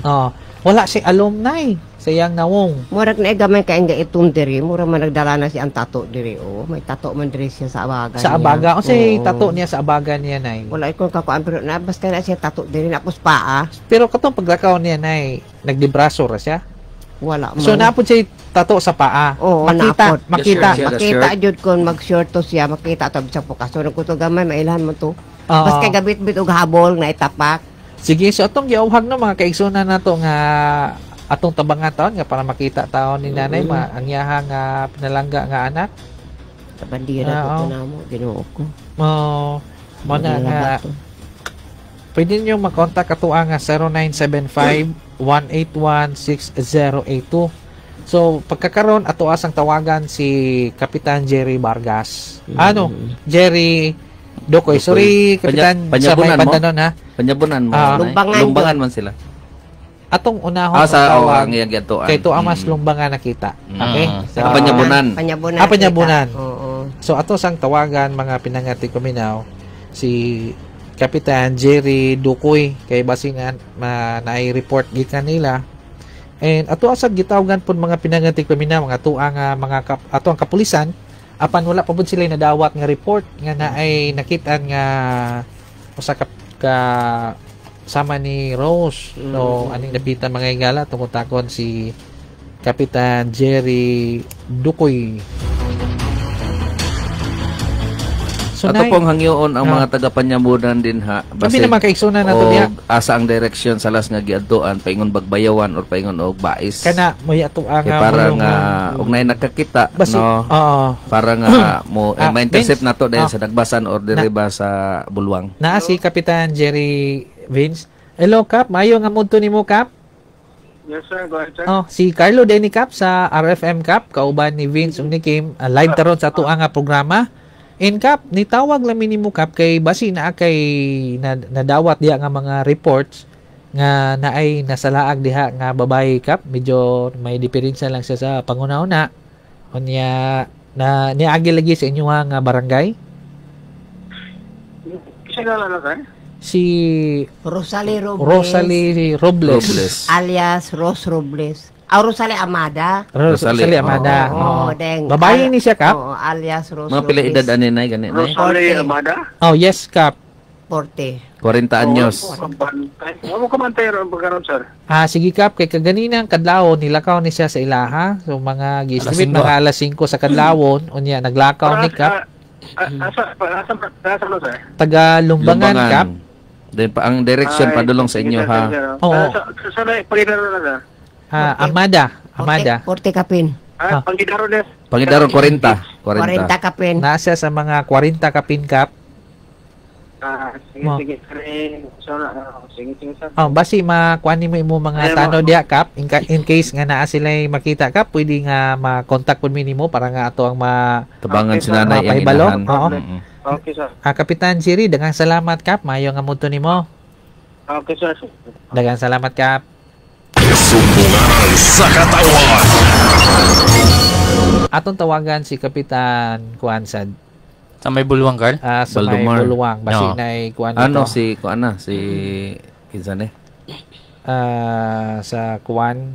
Oh, wala si alumni sa iyang nawong. Murag na gamay kay nga itong diri, murag man nagdala na si ang tato diri oh. May tato man diri siya sa abaga. Sa abaga, unsay tato niya sa abaga niya nay? Wala ko kakuan pero na basta na siya tato diri na pos paa. Pero katong paglakaw niya nay, nagdibraso ra siya. Wala man. So naapod siya tato sa paa. Oo, makita, makita, makita jud kon mag-short to siya, makita to bisag po kaso ko to gamay mailhan mo to. Basta kay gabit-bit og habol na itapak. Sige, so atong giauhag no mga kaigsunan nato nga atong tabangan taon nga para makita taon ni nanay ang iyaha nga pinalangga nga anak. Tabandira ko namo Ginoo ko. Mo na nga pwede niyo makontak ato ang 0975 181 6082. So pagkakaron ato asang tawagan si Kapitan Jerry Vargas. Ano? Jerry Dokoy. Sorry, Kapitan, sa may Panyabunan mo? Pandanon ha. Panyabunan mo. Lumbangan. Lumbangan man sila. Atong unahon Ah, sa ang oh, tawag ang iyang giadtuan. kay tuwa mas Lumbangan nakita. Okay? So, Ah, Panyabunan. Panyabunan. Ah, Panyabunan. Oo. So ato sang tawagan, mga pinangati kuminaw, si Kapitan Jerry Dukoy kay basingan ma naay report gikan nila. And ato asad gitawagan pud, mga pinangati kuminaw, mga tuang nga mga ato ang kapulisan, apan wala pa pud sila nadawat nga report nga naay nakitaan nga usa ka sama ni Rose. So aning napitan, mga higala, tungkol takon si Kapitan Jerry Dukoy. So, Ato pong hangyoon ang mga taga Panyabunan din ha. Kami naman kaigsunan nato diha. Og asa ang direksyon sa las nga giadtuan, paingon Bagbayawan or paingon og Bais. Kana may ato ang Kay para nga og naay nakakita Basi, no, oo. para nga mo eh, ma-intercept Vince, nato dahil sa Dagbasan or diri ba sa Bulwang. Naa si Kapitan Jerry, Vince. Hello, Kap, maayo nga mudto nimo, Kap. Yes, sir. Go ahead, sir. Oh, si Carlo Denny, Kap, sa RFM, Kap, kauban ni Vince ug ni Kim, live taron sa ato ang programa. And Kap, nitawag lang mi nimo, Kap, kay basi naa kay nadawat diha nga mga reports nga naay nasalaag diha nga babae, Kap. Medyo may diferensya lang siya sa panguna-una. Unya na niagi lagi sa inyo nga barangay. Sino na, sir? Si Rosalie Robles. Rosalie Robles. Robles. Alias Rose Robles. Ah, Rosalie Amada. Rosalie, Rosalie. Amada. Oo, Oo. deng. Babae ni siya, Kap? Oo, alias Rose Mga pila Robles. edad ani nay gani nay? Rosalie 40. Amada? Oh, yes, Kap. 40. 40 anyos. Kabantay. Mo kamantay ron pagkaron, sir. Ah, sige, Kap, kay kaganinang kadlawon nilakaw ni siya sa ilaha. So mga gi-estimate Alas mga alas 5 sa kadlawon, unya naglakaw ni Kap. Asa no, sir? Taga Lumbangan, Kap. Then pa ang direction Ay, padulong sa sige, inyo sir, ha. sige, sir. Oo. Sa pagidaro na, sir. Ah, Amada, Amada. 40 kapin. Ah, pagidaro na. Pangidaron 40. 40 40. kapin. Nasa sa mga 40 kapin, Kap. Ah, sige, Oh. sige, sir. Eh, so, sige, sige, sir. Oh, basi makuan nimo imo mga Ay, tano diha, Kap, in case nga naa sila makita, Kap, pwede nga ma-contact pud mi nimo para nga ato ang ma Tabangan Okay, si nanay ang mapahibalo. inahan. Oo. Okay, sir. Ah, Kapitan Jerry, daghang salamat, Kap. Maayo nga mudto nimo. Okay, sir. Daghang salamat, Kap. Sumbunganan sa katawan. Atong tawagan si Kapitan Kuansad. Sa may Bulwang, Carl? Ah, sa may Baldomar. Bulwang. Basi No. na kuan Ano dito. si kuan na si kinsa ni? Ah, sa kuan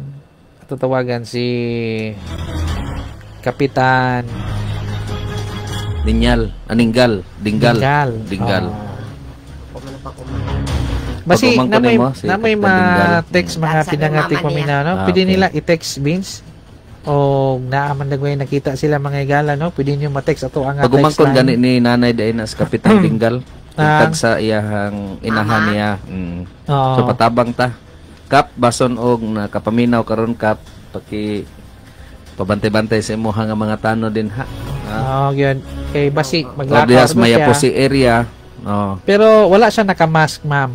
ato tawagan si Kapitan Dinyal, Aninggal, Dinggal. Dinggal. Dinggal. Oh. Basi Pag-umangkon na may nimo, si na may Kapitan Dinggal. ma-text mga Sa pinangati mama niya. paminaw, no? Ah, Pwede okay. nila i-text, Vince, o naaman nagway nakita sila, mga higala, no? Pwede niyo ma-text ato ang Pag text umangkon line. gani ni nanay dahil na si Kapitan Dinggal. Ah. Tag sa iyahang inahan niya. Oo. So patabang ta. Kap bason og nakapaminaw karon, Kap, paki pabantay-bantay sa imuha nga mga tano din ha. Oo, yun. Kay basi Or maglakaw diha sa to siya. Mayapusi area. Oh. Pero wala siya naka-mask, ma'am.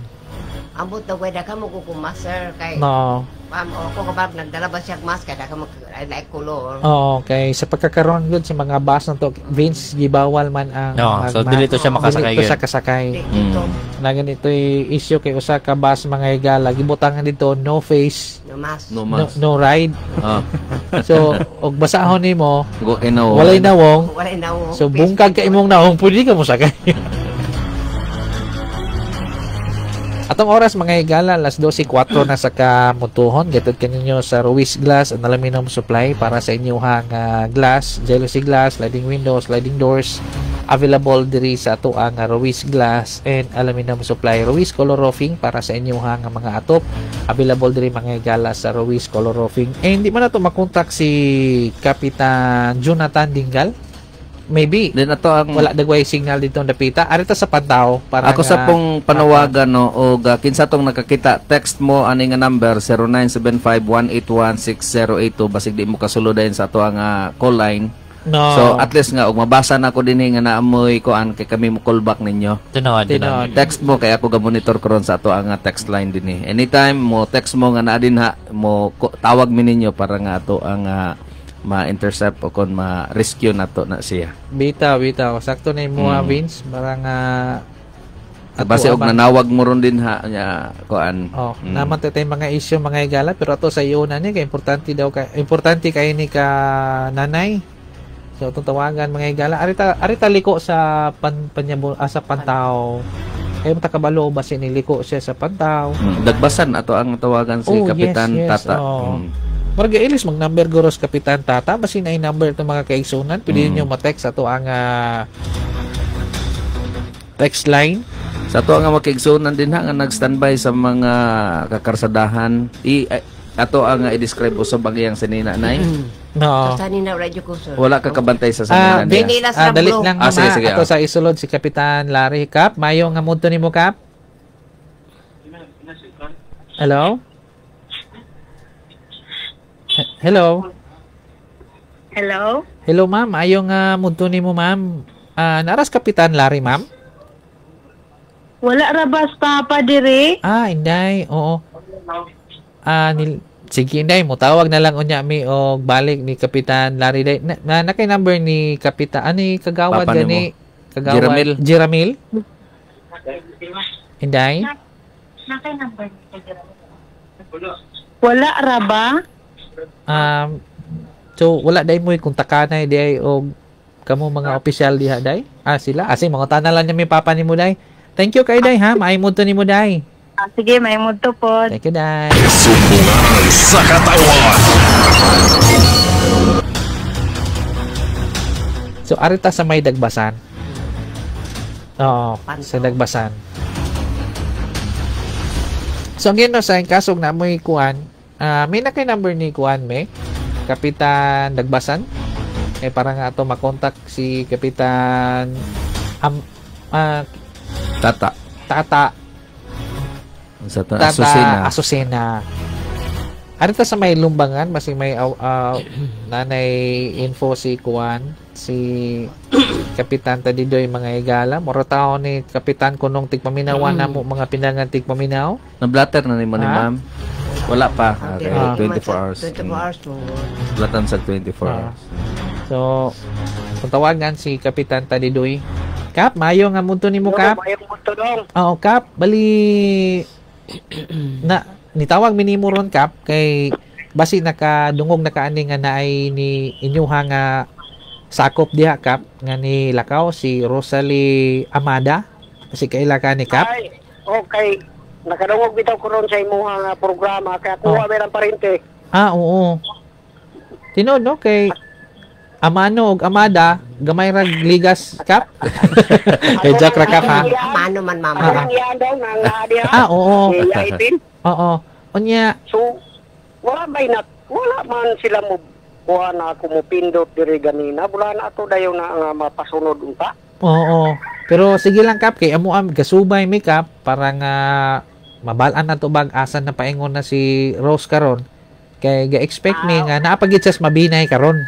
Ambot na wala ka mo kukuma, sir. Kay, No. Ma'am, ako kapag nagdala ba siya mask, kaya ka mag like color. Oo, kay sa pagkakaroon gud sa mga bus na to, Vince, gibawal man ang No, so dili to siya makasakay Dili to gyud. siya kasakay. Dito, Na ganito issue kay usa ka bus, mga higala, gibutangan dito no face, no mask. No no, mas. no ride. Oh. So, og basahon nimo, Go kay walay nawong. Wala na oh. So bungkag ka imong nawong, pwede ka mo sakay. Atong oras, mga higala, alas 12:04 na sa kamutuhon. Gatod kaninyo sa Ruiz Glass and Aluminum Supply para sa inyong glass, jealousy glass, sliding windows, sliding doors. Available diri sa ato ang Ruiz Glass and Aluminum Supply. Ruiz Color Roofing para sa inyong nga mga atop. Available diri, mga higala, sa Ruiz Color Roofing. Eh, hindi man nato makontak si Kapitan Jonathan Dingal. Maybe Then ato ang wala dagway signal dito ang dapita. Arita sa Pantao para Ako sa nga- pong panawagan no og kinsa tong nakakita, text mo ani nga number 0975-181-6082, basig di mo kasulod dayon sa ato ang call line. No. So at least nga og mabasa na ako dinhi nga naamoy kuan kay kami mo call back ninyo. Tinuod, tinuod. Text mo kay ako ga-monitor karon sa ato ang text line dinhi. Anytime mo text mo nga naa dinha mo tawag mi ninyo para nga ato ang ma-intercept o kon ma-rescue nato na siya. Bitaw, bitaw. Sakto na imo, Vince. Parang base og nanawag mo ron din ha nya kuan. Oh, naman tay mga issue mga higala pero ato sa iyo na ni kay importante daw kay importante kay ni ka nanay. So atong tawagan mga higala arita arita liko sa panyabo sa Pantaw. Kay mo takabalo ba si niliko siya sa Pantaw. Dagbasan ato ang tawagan si Oh, Kapitan yes, yes, Tata. Oh. Murag ilis mag number guros Kapitan Tata basin ay number itong mga kaigsunan pwede niyo ma-text ato ang text line. Sa ato ang makigsunan din ha nga nag-standby sa mga kakarsadahan. Ato ang i-describe usab ang iyang sinina nay. No. Sa sanina wala jud ko sir. Wala ka kabantay sa sanina niya. Vince, Dali lang Sige, sige, ato sa isulod si Kapitan Larry. Kap, mayo nga mudto nimo Kap. Hello? Hello? Hello? Hello ma'am, ayo nga mudto nimo ma'am. Naras Kapitan Larry ma'am? Wala ra ba papa dire? Ah, inday, oo. Sige inday, mutawag na lang unya mi og balik ni Kapitan Larry day. Na kay number ni Kapitan ani kagawad Papa gani? Kagawad Jeramil. Jeramil? Inday? Na kay number ni Wala ra ba? So wala day mo kung takanay day og kamo mga opisyal diha day. Ah sila, asi mga tanan lang niya mi papa nimo day. Thank you kay day ha. Maay mo to nimo day. Sige, may mudto po. Thank you day. Sumbunganan sa katawan. So arita sa may Dagbasan. Oo, sa Dagbasan. So ang gino sa kasog na moy kuan, may na kay number ni kuan me. Kapitan Dagbasan. Eh para nga ato makontak si Kapitan Tata. Tata. Sa Tata Asusena. Asusena. Arita sa may Lumbangan, masing may nanay info si Kuan, si Kapitan Tadidoy mga higala. Mura tao ni Kapitan kunong tigpaminawan na mo mga pinangan tigpaminaw. Na-blatter na nimo ni ma'am. Wala pa. Okay, 24 hours. 24 hours mo. Blatan sa 24 hours. So, kung tawagan si Kapitan Tadidoy. Kap, mayo nga munto nimo Kap. Mayo munto dong. Oo, Kap, bali na nitawag minimo ron Kap kay basi nakadungog nakaani nga naay ni inyuha nga sakop diha Kap nga ni lakaw si Rosalie Amada kasi kaila ka ni Kap. Ay, okay. Nakadungog bitaw ko ron sa imuha nga programa kaya kuha oh. Ang parente. Ah, oo. Tinuod no kay Amano og Amada gamay ra ligas Kap. Kay Jack ra Kap ha. Amano man mama. Ah, oo. Oo. Unya So wala may na wala man sila mo kuha na ako mo pindot diri ganina. Wala na ato dayon na nga mapasunod unta. Oo. Pero sige lang Kap kay amo am gasubay mi Kap para nga mabal-an na to bag asan na paingon na si Rose karon kay ga-expect mi nga naa pagid siya sa mabinay karon.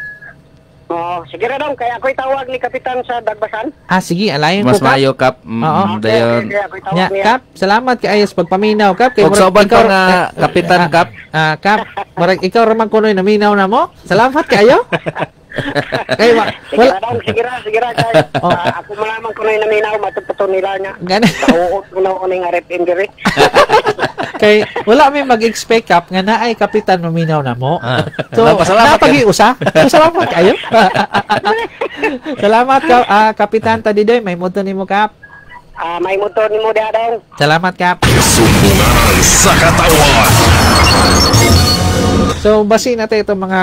Oo, sige ra dong kay ako'y tawag ni Kapitan sa Dagbasan. Ah sige, alayon Mas ko Kap. mayo Kap. Oo. Dayon. Nya, Kap, salamat kay ayos pagpaminaw Kap kay Og murag sa uban pa ikaw- nga Kapitan Kap. Ah, Kap, murag ikaw ra man kunoy naminaw na mo. Salamat kaayo. Kay Sige wala ra dong, sige ra, sige ra kay ako malaman ko na naminaw matuputo nila niya. Gani. Kauot ko na ako ning RFM diri. Kay wala may mag-expect Kap nga naay kapitan maminaw na mo. So, Salamat, napag-iusa. So, salamat kayo. Salamat ka, Kapitan Tadidoy. May moto nimo Kap. Ah, may motor nimo diha dong. Salamat Kap. Sumbunganan sa katawan. So basi natin itong mga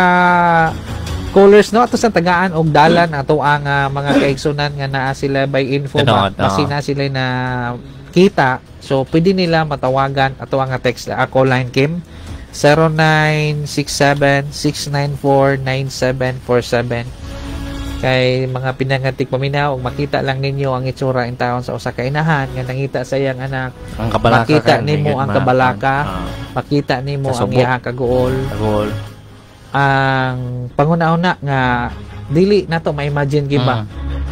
callers no ato sa tagaan og dalan ato ang mga kaigsunan nga naa sila by info ba Tinuod, basi oo. na sila na kita so pwede nila matawagan ato ang text ako line Kim 0967-694-9747 kay mga pinangatik paminaw og makita lang ninyo ang itsura in taon sa usa ka inahan nga nangita sa iyang anak Ang kabalaka makita kan, nimo higit ang kabalaka makita nimo ang Kasubok. iyang kaguol Kaguol. Ang panguna-una nga Dili nato ma-imagine gid ba.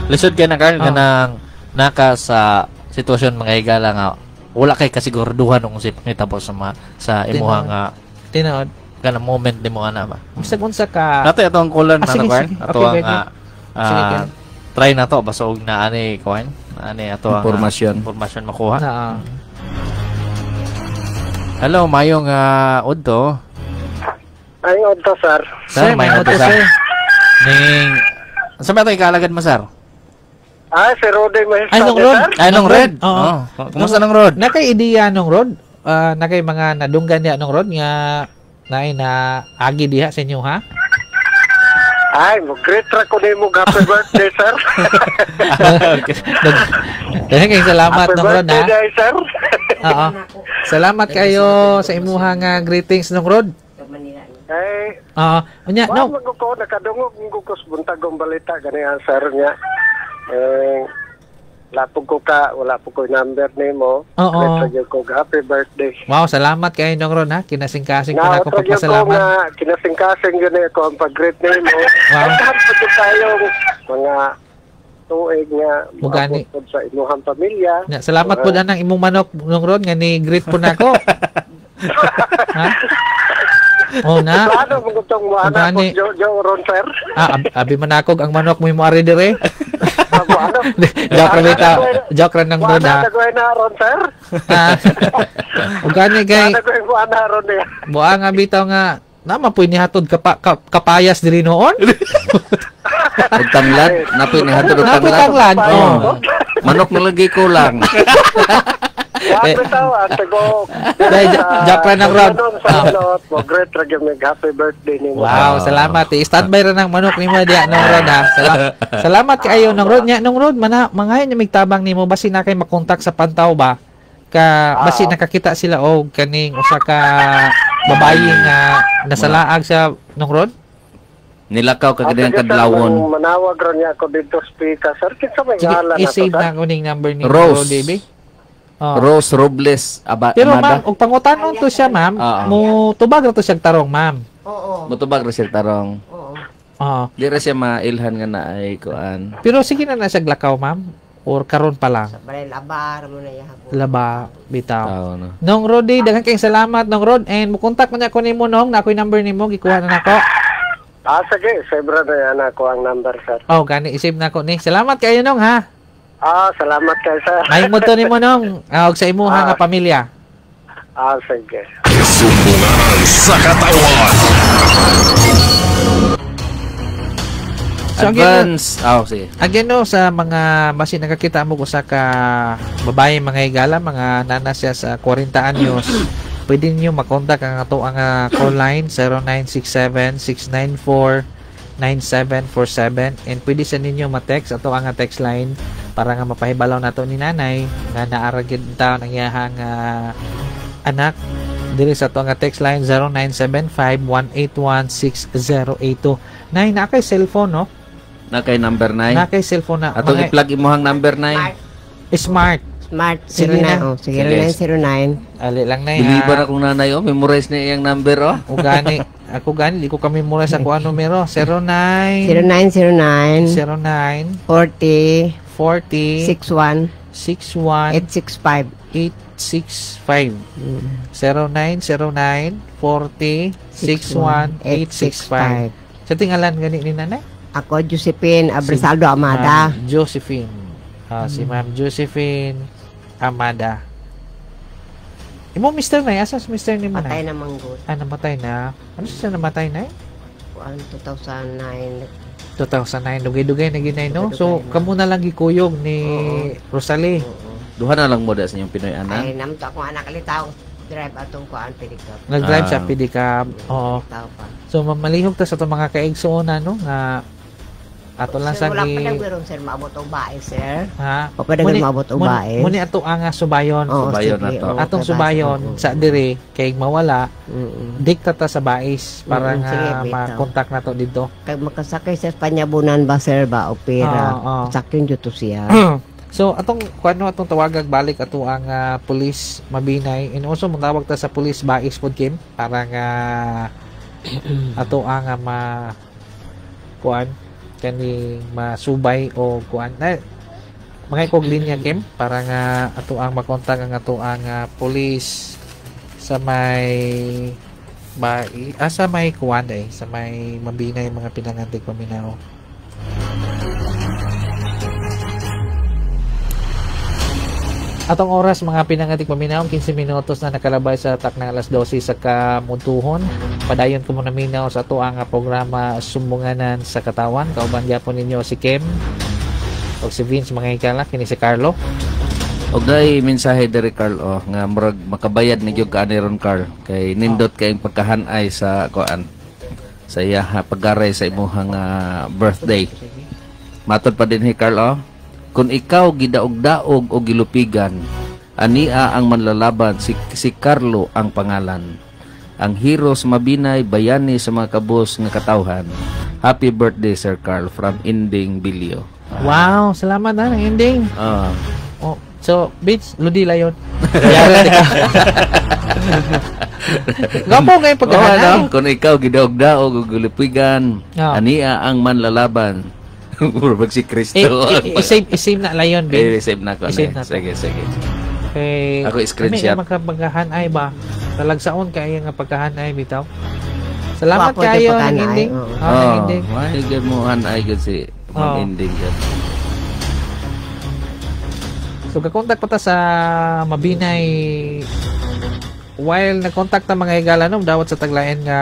Lisod kay na Carl kanang naka sa sitwasyon mga higala nga wala kay kasiguraduhan kung unsay pangitabo sa sa imuha nga tinuod kanang moment nimo ana ba. Bisag unsa ka Nato atong kulan na sige, Carl. sige. Ato Okay, ang sige, Ken. try na to basta og na ani kuan ani ato ang Impormasyon. Impormasyon makuha. Na. Hello, mayong udto. Ay, udto, sir. Sir, mayong udto, sir. Ning sa ba ito ikalagad mo, sir? Ah, si Rudy Mahista, Ay, nung Rod. sir. Ay, nung Red. Oo. Oh, kumusta nung Rod? Nakay ideya nung Rod? Nakay mga nadunggan niya nung Rod nga naay na agi diha sa inyo ha? Ay, mo-greet ra ko nimo happy birthday, sir. Dahil kay salamat Happy nung Rod ha. birthday, day, sir. Oo. Salamat kayo sa imuha nga greetings nung Rod. Ay, Oo. Unya, no. no. Wala ko nakadungog ko sa buntagong balita ganihan, sir niya. Eh, wala po ko ka, wala po ko number nimo. Oo. Greet ra gyud ko happy birthday. Wow, salamat kayo nung Rod ha. Kinasingkasing ko na ako Naot ra gyud ko pagpasalamat. nga kinasingkasing gyud ni ako ang pag-greet nimo. Wow. Daghan pa gyud tayong mga tuig nga Mugani. moabot pod sa imuhang pamilya. Nya, salamat po anang imong manok nung Rod nga ni greet po nako. Ha? Oh na. Plano mo gutong mo anak ko Mugani. jo ron sir. Ah, abi manakog ang manok mo imo ari dire. Joke ra bitaw. Joke ra nang Rod ha. Wala na na ron sir. Ah. Ug gani kay Wala ko mo ana ron niya. buang nga bitaw nga nama po nihatod kapayas diri noon. Og tanglad, napoy ni hatod og Napoy tanglad. tanglad, oh. Manok na lagi kulang. Wa bitaw ang tago. Dahil, joke ra nang Rod. Sa lot mo greet ra gyud mig happy birthday nimo. Wow, salamat. Eh. Standby ra ng manok nimo diya nung Rod ha. Salamat kaayo nung Rod nya nung Rod mana mangayon niya migtabang nimo basi na kay makontak sa Pantaw ba ka basi nakakita sila og kaning usa ka babayi nga nasalaag sa nung Rod. Nilakaw ka Sige, ganyan sir, kadlawon. Manawag ron niya ako dito speaker sir. Kinsa may Sige, ngalan na to i-save sir? na ko ning number ni Rose. Rod baby. Oh. Rose Robles Pero Amada. ma'am, og pangutanon to siya ma'am, Oo. mo tubag ra to siyang tarong ma'am. Mutubag ra siya tarong. Oo. Di ra siya mailhan nga naay kuan. Pero sige na na siya lakaw ma'am or karon pa lang. Balay labar mo na iya. Laba bitaw. Tao no. Nong Rodi, daghan kayong salamat Nong Rod and mukontak man niya ko nimo nong, na ako'y number nimo gikuha na nako. Ah, sige, save ra na yan ako ang number sir. Oh, gani isave na ko ni. Salamat kayo nong ha. Ah, salamat kay sir. May mo to nimo nong. Ah, og sa imuha nga pamilya. Ah, sige. Sumbunganan sa katawan. So, again, Advance. Oh, sige. Again no, sa mga basi nakakita mo usa ka babae mga higala, mga nana siya sa 40 anyos. Pwede niyo makontak ang ato ang call line 0967-694-9747 and pwede sa ninyo ma-text ato ang text line para nga mapahibalaw nato ni nanay nga naara gid taon ang iyahang anak diri sa ato ang text line 0975-181-6082. Nay, naa kay cellphone no? Na kay number 9. Naa kay cellphone na. Atong Mga- i-plug imuhang number 9. Smart. Smart Sige 09 na. oh, 0909. Ali lang na Biliban akong nanay oh, memorize na iyang number oh. O gani, ako gani, di ko kami mura sa kuan numero. 09 0909 09 40 40 61 61 865. 865. 0909 40 61 865. Sa tingalan gani ni nanay? Ako Josephine Abresaldo Amada. Ma'am Josephine. Ah, si Ma'am Josephine Amada. Imo Mr. Nay, asa si Mr. ni mo Patay nay? na manggod. Ah, namatay na. Ano siya namatay na? Kuan 2009. 2009 dugay-dugay na ginay no. So kamo na lang gikuyog ni Rosalie. Duha na lang mo da sa inyong Pinoy Ay anak. namto akong anak alitaw drive atong kuan pedicab. Nag-drive sa pedicab. Oo. Tao pa. So mamalihok ta sa itong mga kaigsoon no nga ato lang Sir, sa wala gi pa nagwiron sir maabot og bae sir. ha. Wa pa dagan maabot og bae. Muni ato ang subayon. Oo, Subayon sige, na to. oo, Atong kay subayon basa, oo. sa dire kay mawala dikta ta sa bais para nga Sige, bitaw. makontak na to dito. Kay makasakay sa Panyabunan ba sir ba o pera. Oo, oo. Sakyon jud to siya. So atong kuano atong tawagag balik ato ang police Mabinay and also motawag ta sa police Bais pod Kim para nga ato ang ma kuan. kani masubay o kuan na mga ikog linya Kim para nga ato ang makontak ang ato ang police sa may ba sa may kuan eh, sa may Mabinay mga pinangantig paminaw. Atong oras mga pinangatik paminaw, 15 minutos na nakalabay sa taknang alas 12 sa kamutuhon. Padayon ko muna minaw sa ato ang programa Sumbunganan sa Katawan. Kauban gyapon ninyo si Kim o si Vince mga higala, kini si Carlo. Og day mensahe diri Carl oh nga murag makabayad ni gyud ka ani ron Carl kay nindot kay pagkahanay sa kuan sa iya paggaray sa imuhang birthday. Matod pa din hi Carl oh. Kung ikaw gidaog-daog o gilupigan, ania ang manlalaban, si Carlo ang pangalan. Ang hero sa Mabinay, bayani sa mga kabus nga katawhan. Happy birthday, Sir Carl, from Inding Bilio. Wow, salamat ha, ng Inding. Oh, so, bitch, ludi layon. Gapo ngayon pagkahanay. Oh, kung ikaw gidaog-daog o gilupigan, ania ang manlalaban. Murag si Kristo. I-save na layon, babe. I-save na ko. I-save na to. Sige. Okay. Ako i-screenshot. May pagkahanay ba? Talagsaon kayo nga pagkahanay, bitaw. Salamat kayo ng Inding. Oh, Inding. Why mo hanay gud si Ma'am Inding. So, kakontak pa ta sa Mabinay. While nag-contact ta mga higala no, dawat sa taglain nga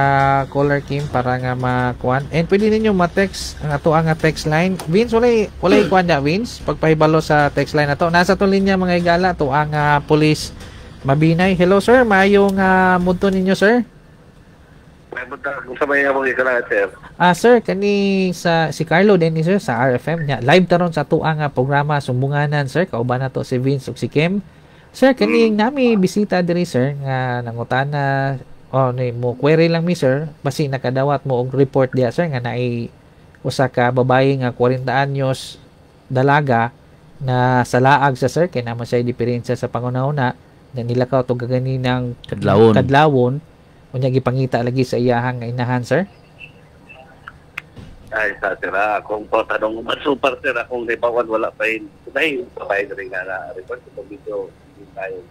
caller Kim para nga makuan. And pwede ninyo ma-text ang ato ang text line. Vince, walay kuan na Vince pagpahibalo sa text line ato. Nasa to linya mga higala to ang police Mabinay. Hello sir, maayong mudto ninyo sir. May buntag sa may among higala sir. Sir, kani sa si Carlo din ni sir sa RFM nya. Live taron sa ato ang programa Sumbunganan sir. Kauban nato si Vince ug si Kim. Sir, kaning nami bisita diri sir nga nangutana o ni mo query lang mi sir basi nakadawat mo og report diya sir nga naay usa ka babaye nga 40 anyos dalaga na sa laag sa sir kay naman siya diferensya sa pangunahuna na nilakaw to gaganinang kadlawon unya gipangita lagi sa iyahang nga inahan sir. Ay sa sir, akong po tanong super sir akong ribawan wala pa yun. Dahil babae diri nga na report sa video tayo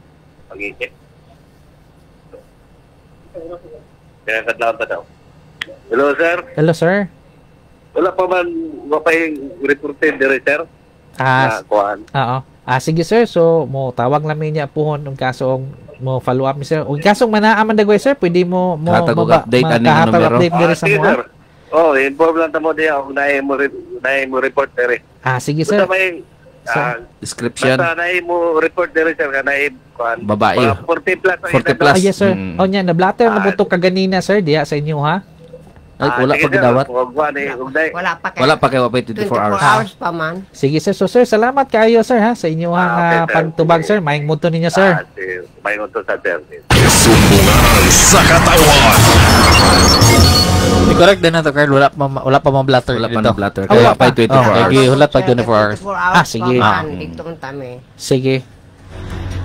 pag-isip. Kaya kadlaw pa daw. Hello, sir. Hello, sir. Wala pa man mapahing reported dire, sir. Oo. Sige, sir. So, mo tawag lang niya puhon ng kaso mo follow up mi sir. Ug kasong manaa man dagway sir, pwede mo update ani numero. Update dire sa mo. Sir. Oh, inform lang ta mo diya og naay mo report dire. Sige, sir. Description. Basta naay mo report dire sir ka naay kuan. Babae. 40 plus. 40 plus. Yes sir. O nya na blatter na buto kaganina sir diha sa inyo ha. Ay, wala pa gidawat. Wala pa kay. Wala pa kay 24 hours. 24 hours pa man. Sige sir. So sir, salamat kaayo sir ha sa inyo ha pagtubag sir. Maayong mudto ninyo sir. Maayong mudto sa sir. Sumbungan sa katawan. Correct din na to, Carl. Wala pa ma-blatter. Wala pa na-blatter. Wala pa 24 hours. Wala pa 24 hours. Sige. Sige.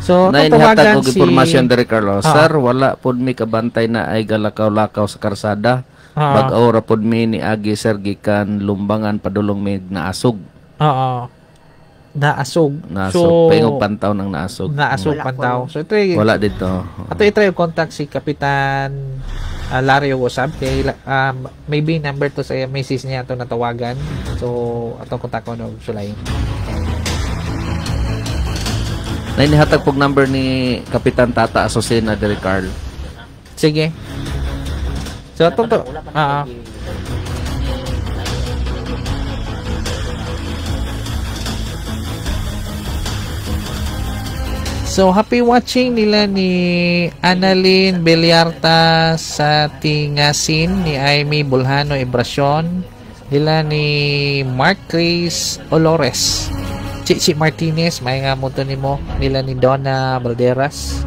So, nainihatag og impormasyon diri Carlo. Sir, wala pod mi kabantay na ay galakaw-lakaw sa karsada. Bag-o ra pod mi ni agi sir gikan Lumbangan padulong mi naasog. Oo. Naasog. So, paingog pantaw ng naasog. Naasog pantaw. So, ito wala dito. Ato i-try contact si Kapitan Larry Usab kay maybe number to sa misis niya ato natawagan. So, atong kontak ko og sulay. Nainihatag pog number ni Kapitan Tata Asusena diri Carl. Sige. So, atong to. So, happy watching nila ni Annalyn Bellarta sa Tingasin, ni Amy Bulhano Ibrasyon, nila ni Mark Chris Olores, Chichi Martinez, may nga mo to nimo, nila ni Donna Balderas.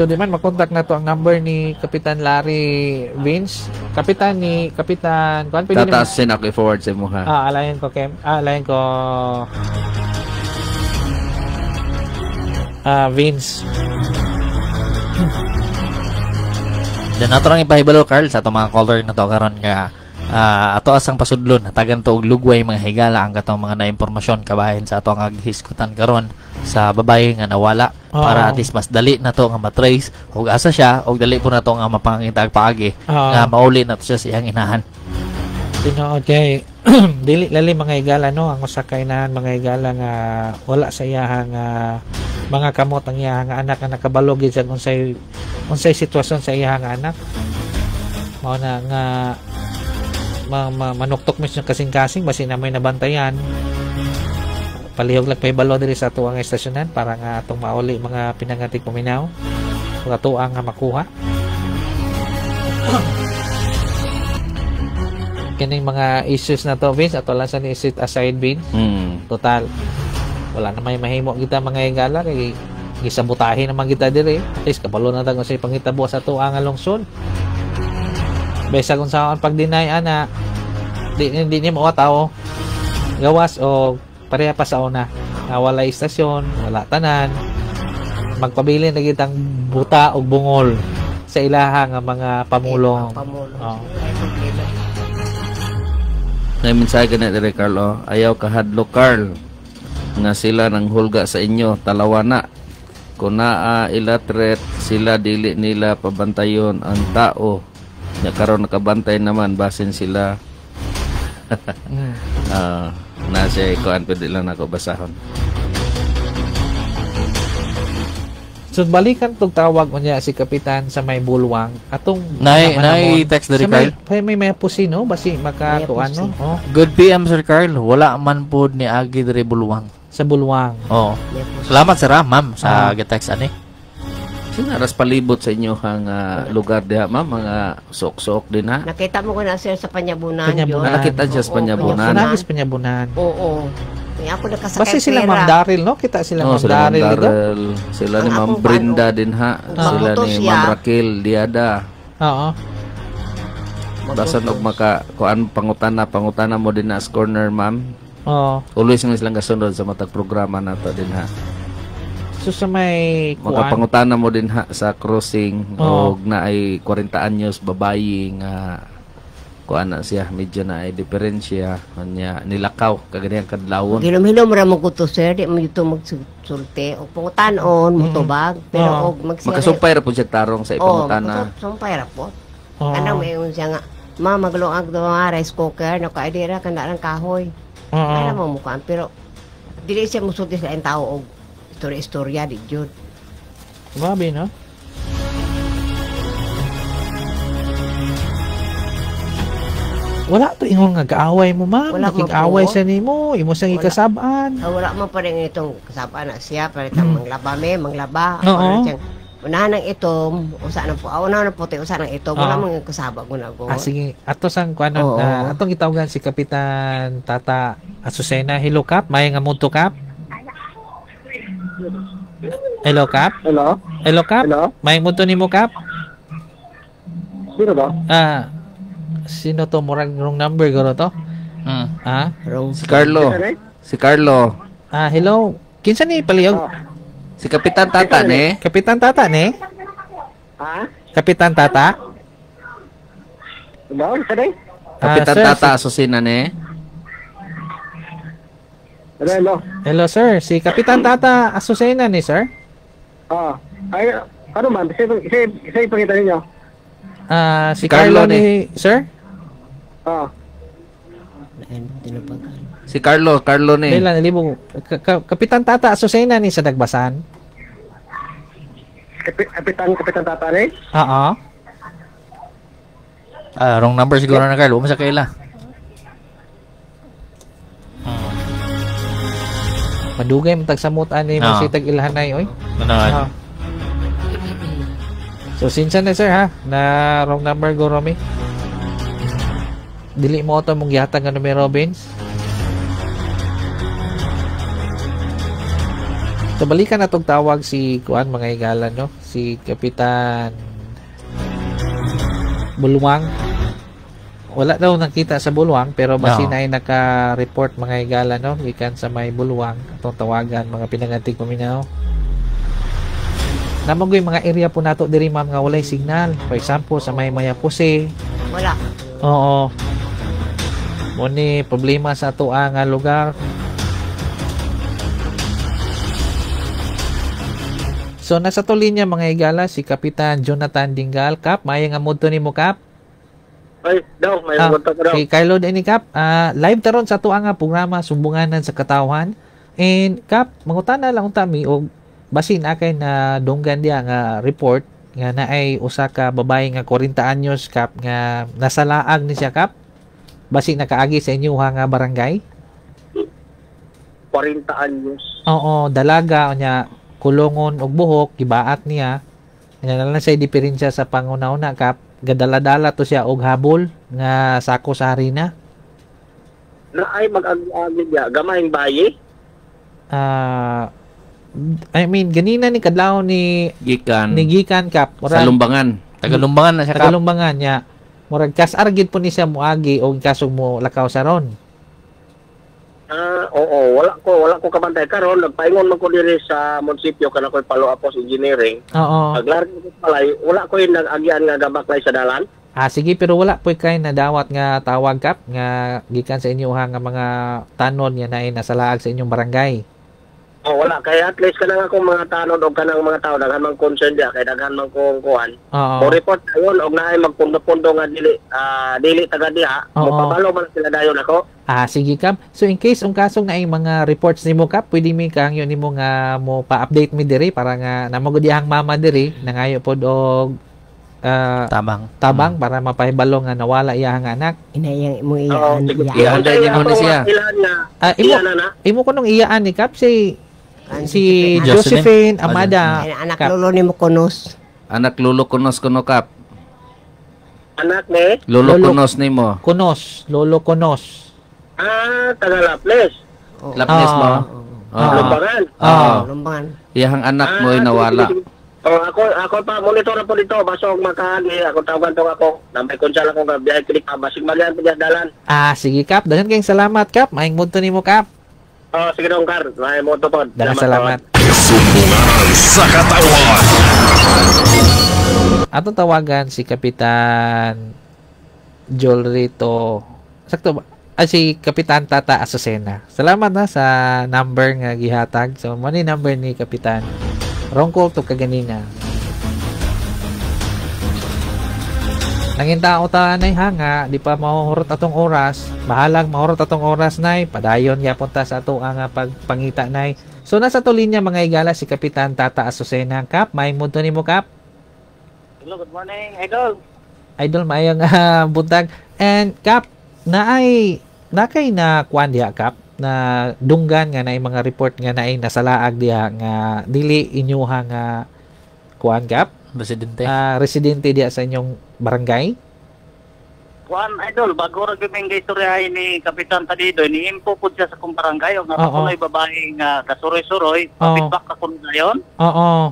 So, di man, makontak na to ang number ni Kapitan Larry Vince. Kapitan kuan pwede nimo. Tataas ako i-forward sa imo ha. Alayan ko Kem. Alayan ko Vince. Then ato lang ipahibalo, Carl, sa atong mga caller na to karon nga ato asang pasudlon hatagan to og lugway mga higala ang katong mga naimpormasyon kabahin sa ato nga gihisgutan karon sa babae nga nawala para at least mas dali na to nga matrace og asa siya og dali po na to nga mapangita og paagi nga mauli na to siya sa iyang inahan. Tinuod kay dili lali mga higala, no, ang usa ka inahan mga higala nga wala sa iyahang mga kamot ang iyahang anak nga nakabalo gid sa unsay unsay sitwasyon sa iyahang anak. Mao na nga manuktok mismo kasing-kasing basin na may nabantayan. Palihog lang pahibalo diri sa atuang estasyonan para nga atong mauli mga pinangatig paminaw ug atuang nga makuha. Kining mga issues na to, Vince, ato lang sa ni set aside, Vince. Total wala na may mahimo kita mga higala kay gisabutahin naman kita diri. At least kabalo na ta kung sa pangitabo sa atuang nga lungsod. Besa kung saan pag-deny ana, di niya mo tao gawas o pareha pa sa una. Wala istasyon, wala tanan. Magpabilin na kitang buta og bungol sa ilaha nga mga pamulong. Oh. May mensahe ka na dire, Carl. Oh. Ayaw kahadlo, Carl, nga sila nang hulga sa inyo, talawa na. Kung naa ila threat, sila dili nila pabantayon ang tao. Nya karon nakabantay naman basin sila. Na siya kuan pwede lang nako basahon. So balikan tog tawag unya si kapitan sa may Bulwang atong nay text diri, Carl. May pusino basi maka kuan, no. Oh. Good PM Sir Carl, wala man pod ni agi diri Bulwang. Sa Bulwang. Oh. Salamat sir, ma'am sa text ani. Sinaras palibot sa inyo ang lugar diha, ma'am, mga sok-sok din ha. Nakita mo ko na sir sa Panyabunan. Panyabunan. Nakita siya sa Panyabunan. Nagis Panyabunan. Oo. May ako nakasakay. Basta sila Ma'am Daryl, no? Kita sila Ma'am Daryl dito. Sila ni Ma'am Brenda din ha. Sila ni Ma'am Raquel Diada. Oo. Basta og maka kuan pangutana mo din na sa corner, ma'am. Oo. Always nga silang kasunod sa matag programa nato din ha. So sa may kuan makapangutana mo din ha sa crossing og na ay 40 anyos babayi nga kuan na siya medyo na ay diferensya kanya nilakaw kaganyan kadlawon. Hilom-hilom ra mo kuto sir, di mo dito magsulti og pangutanon mo tubag pero og magsiya makasumpay ra pud siya tarong sa ipangutana. Makasumpay ra po. Kanang mayon siya nga ma magluag do nga rice cooker no kay dira kanang kahoy. Ana mo mukuan pero dili siya musulti sa tao og istorya di jud. Grabe, no? Wala to ingon nga gaaway mo, ma'am. Nakig-away sa nimo, imo siyang ikasab-an. Wala man pa rin itong kasab-an na siya, palitang manglaba me, manglaba. Oo. Unahan ng itom, usa ng puti, unahan ng puti, usa ng itom. Wala man kasaba ko na go. Ah, sige. Ato sang kuanon, atong gitawagan si Kapitan Tata Azucena. Hello, Kap. May nga mudto, Kap. Hello, Kap. Hello. Hello, Kap. Hello. May mudto nimo, Kap? Sino ba? Sino to? Murag wrong number guro to? Ah? Si Carlo. Si Carlo. Ah, hello. Kinsa ni palihog? Si Kapitan Tata ne? Kapitan Tata ne? Ha? Kapitan Tata? Hello, sir. Kapitan Tata Azucena ne? Hello, hello. Hello, sir. Si Kapitan Tata Azucena ni, sir? Ay, ano man? Isa ipakita ninyo. Si Carlo ni, sir? Si Carlo, Carlo ni. Dahil nalibo. Kapitan Tata Azucena ni sa Dagbasan? Kapitan Tata ni? Oo. Wrong number siguro na, Carlo. Umasa kaila. Madugay mo tagsamutan ni mo si tag ilhanay oy. Ano? So sinsa na sir ha na wrong number go Romy. Dili mo ato mong gihatag nga numero, Vince. So balikan na tog tawag si kuan mga higala, no, si Kapitan Bulwang. Wala daw nakita sa Bulwang pero basi na ay naka-report mga higala, no, gikan sa may Bulwang atong tawagan mga pinangantig paminaw. Namagoy mga area po nato diri ma'am nga walay signal. For example, sa may Mayapuse. Wala. Oo. Mo ni problema sa ato nga lugar. So nasa to linya mga higala si Kapitan Jonathan Dingal. Kap, maayong amudto nimo Kap. Ay, daw, may amudto ko daw. Si Carlo din Kap, live taron sa ato nga programa Sumbunganan sa Katawhan. And Kap, mangutana lang unta mi og basin akay na dunggan diya nga report nga naay usa ka babae nga 40 anyos Kap nga nasalaag ni siya Kap. Basin nakaagi sa inyo nga barangay. 40 anyos. Oo, dalaga unya kulongon og buhok gibaat niya. Nya na lang siya diferensya sa panguna-una Kap. Gadala-dala to siya og habol nga sako sa harina. Naay mag-agi-agi diya gamayng bayi. I mean, ganina ni kadlaw ni Gikan. Ni Gikan Kap. Murag, sa Lumbangan. Taga Lumbangan na siya Kap. Taga Lumbangan niya. Murag kasar gid po ni siya muagi og kasog mo lakaw sa ron. Oo, wala ko kabantay karon, nagpaingon man ko diri sa munisipyo kana koy Palo-Apos Engineering. Oo. Paglarga ko palay, wala ko yung nag-agian nga gabaklay sa dalan. Sige, pero wala po kay nadawat nga tawag Kap nga gikan sa inyo ha nga mga tanod nga naay nasalaag sa inyong barangay. Oh, wala kay at least kanang akong mga tanod og kanang mga tao daghan man concern diya kay daghan man kong kuan. Oo. Mo report ayon og naay magpundo-pundo nga dili dili taga diha, mopabalo man sila dayon ako. Sige Kap. So in case ung kasong naay mga reports nimo Kap, pwede mi kangyo nimo nga mo pa-update mi diri para nga namagud iyang mama diri nangayo pod og tabang para mapahibalo nga nawala iyang anak. Inayang mo iyaan. Iyaan dai nimo ni siya. Imo kunong iyaan ni Kap si Josephine Amada. Anak lolo ni mo kunos. Anak lolo kunos kuno Kap. Anak ni? Lolo kunos nimo. Kunos, lolo kunos. Taga Laples. Laples mo. Lumbangan. Lumbangan. Iyang anak mo ay nawala. Oh, ako pa monitor na po dito basog makaagi ako tawagan tong ako. Nambay konsal ako nga biyahe kini pa basig magian pa dalan. Sige Kap, daghan kayong salamat Kap. Maayong mudto nimo Kap. Oh, sige dong Kar, maayong mudto pod. Daghang salamat. Sumbunganan sa Katawan. Atong tawagan si Kapitan Jolrito. Sakto ba? Si Kapitan Tata Azucena. Salamat na sa number nga gihatag. So, mo ni number ni Kapitan. Wrong call to kaganina. Nangin tao ta nay hanga, di pa mahuhurot atong oras. Bahalang mahurot atong oras nay, padayon gyapon ta sa ato ang pagpangita nay. So nasa to linya mga higala si Kapitan Tata Azucena. Kap, may mudto nimo Kap. Hello, good morning, Idol. Idol, maayong buntag. And Kap, naay nakay na kuan diha Kap na dunggan nga naay mga report nga naay nasalaag diha nga dili inyuha nga kuan Kap residente residente diha sa inyong barangay. Kuan Idol, bago ra gyud ming istoryahay ni Kapitan Tadido, ni impo pud siya sa kong barangay og napunoy babae nga kasuroy-suroy, feedback ka kun dayon. Oo.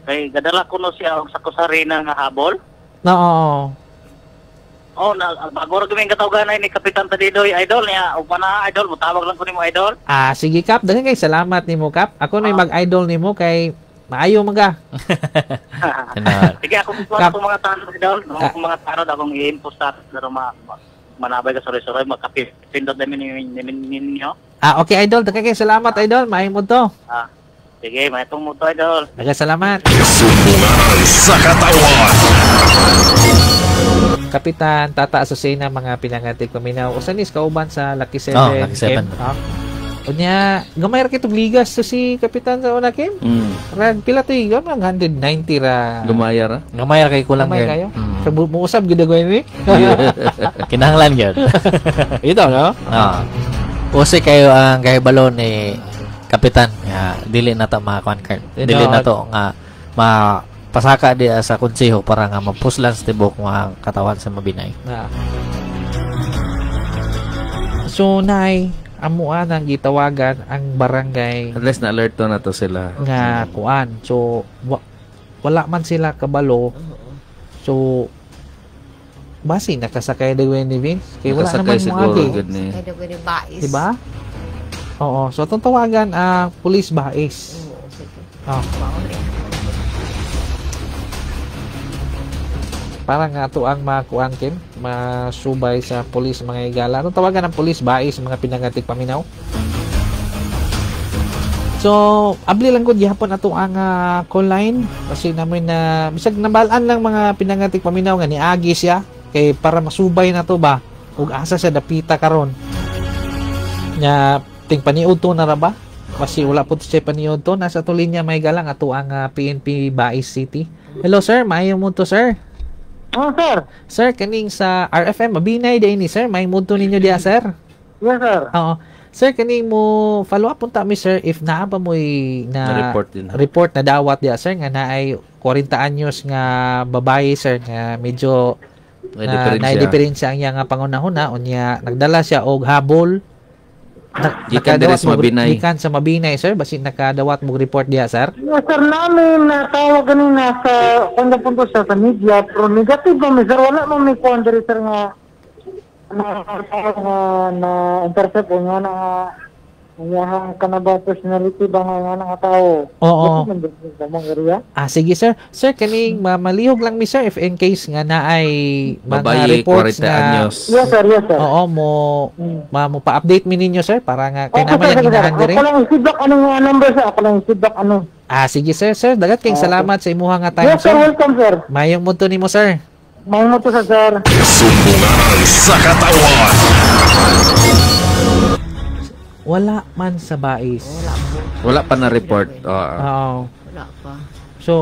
Kay gadala kuno siya og sa kusarina nga habol. Oo. Oh, na bago ra gyud ming katawganay ni Kapitan Tadidoy Idol niya, ug pana Idol, motawag lang ko nimo Idol. Sige Kap, daghan kay salamat nimo Kap. Ako na mag-idol nimo kay maayo man ka. Sige, ako kuha akong mga tanod Idol, akong mga tanod akong i-input sa pero manabay ka suroy-suroy makapindot namin ninyo. Okay Idol, daghan kay salamat Idol, maayo mo to. Sige, maitong mo to Idol. Daghang salamat. Sumbunganan sa Katawan. Kapitan Tata Azucena mga pinangatig paminaw. Usa ni kauban sa Lucky 7. Oh, Lucky 7. Unya, gamay ra kitong ligas to si Kapitan sa una Kim. Rag pila to gamay 190 ra. Gamay ra. Gamay ra kay kulang gyud. Kayo. So muusab gyud agoy ni. Kinahanglan gyud. Ito no? Use kayo ang kahibalo ni Kapitan nga dili na ta makakuan card. Dili na to nga mapasaka di sa konseho para nga mapuslan sa tibok mga katawan sa Mabinay. So nay, amua nang gitawagan ang barangay. At least na alert to na to sila. Nga kuan. So wala man sila kabalo. So basi nakasakay daw ni Vince kay wala naman mo agi. Diba? Oo, so atong tawagan ang Police Bais. Oh. Para nga ato ang makuan kin, masubay sa pulis mga higala. Atong tawagan ang pulis bais mga pinangatik paminaw. So, abli lang gud gihapon ato ang call line kasi namin na bisag nabalaan lang mga pinangatik paminaw nga niagi siya kay para masubay na to ba ug asa siya dapita karon. Nya ting paniud to na ra ba? Kasi wala po siya paniud to. Nasa ato linya may galang ato ang PNP Bais City. Hello sir, maayo mo to sir. Oh, sir. Sir, kaning sa RFM mabinay day ni sir, may mudto ninyo diya sir. Yes, sir. Oo. Sir, kaning mo follow up punta mi sir if naa ba mo'y na Na-report din. Report na dawat diya sir nga naay 40 anyos nga babae sir nga medyo May diferensya. Na diferensya ang iya nga pangunahuna unya nagdala siya og habol. Gikan diri sa Mabinay. Gikan sa Mabinay sir, basin nakadawat mo report diya sir. Yes, sir, namin natawag kanina sa kung punto siya sa media, pero negative ba mi sir, wala mo may kuwan diri sir nga na intercept o nga na iyahang kanaba personality ba nga nga tao. Oo. Area. Ah, sige sir. Sir, kaning malihog lang mi sir if in case nga naay mga babae, reports 40 na anyos. Yes sir, yes sir. Oo, mo mo pa-update mi ninyo sir para nga kay Okay, naman sir, ang inahan sir. diri. Ako lang feedback anong number sir, ako lang feedback ano. Ah, sige sir, sir, dagat kayong salamat sa imuha nga time Yes sir, welcome sir. Mayong muto nimo sir. Mayong muto sa sir. Sumbunganan sa katawan. Wala man sa bais. Wala pa na report. Oo. Oo. Wala pa. So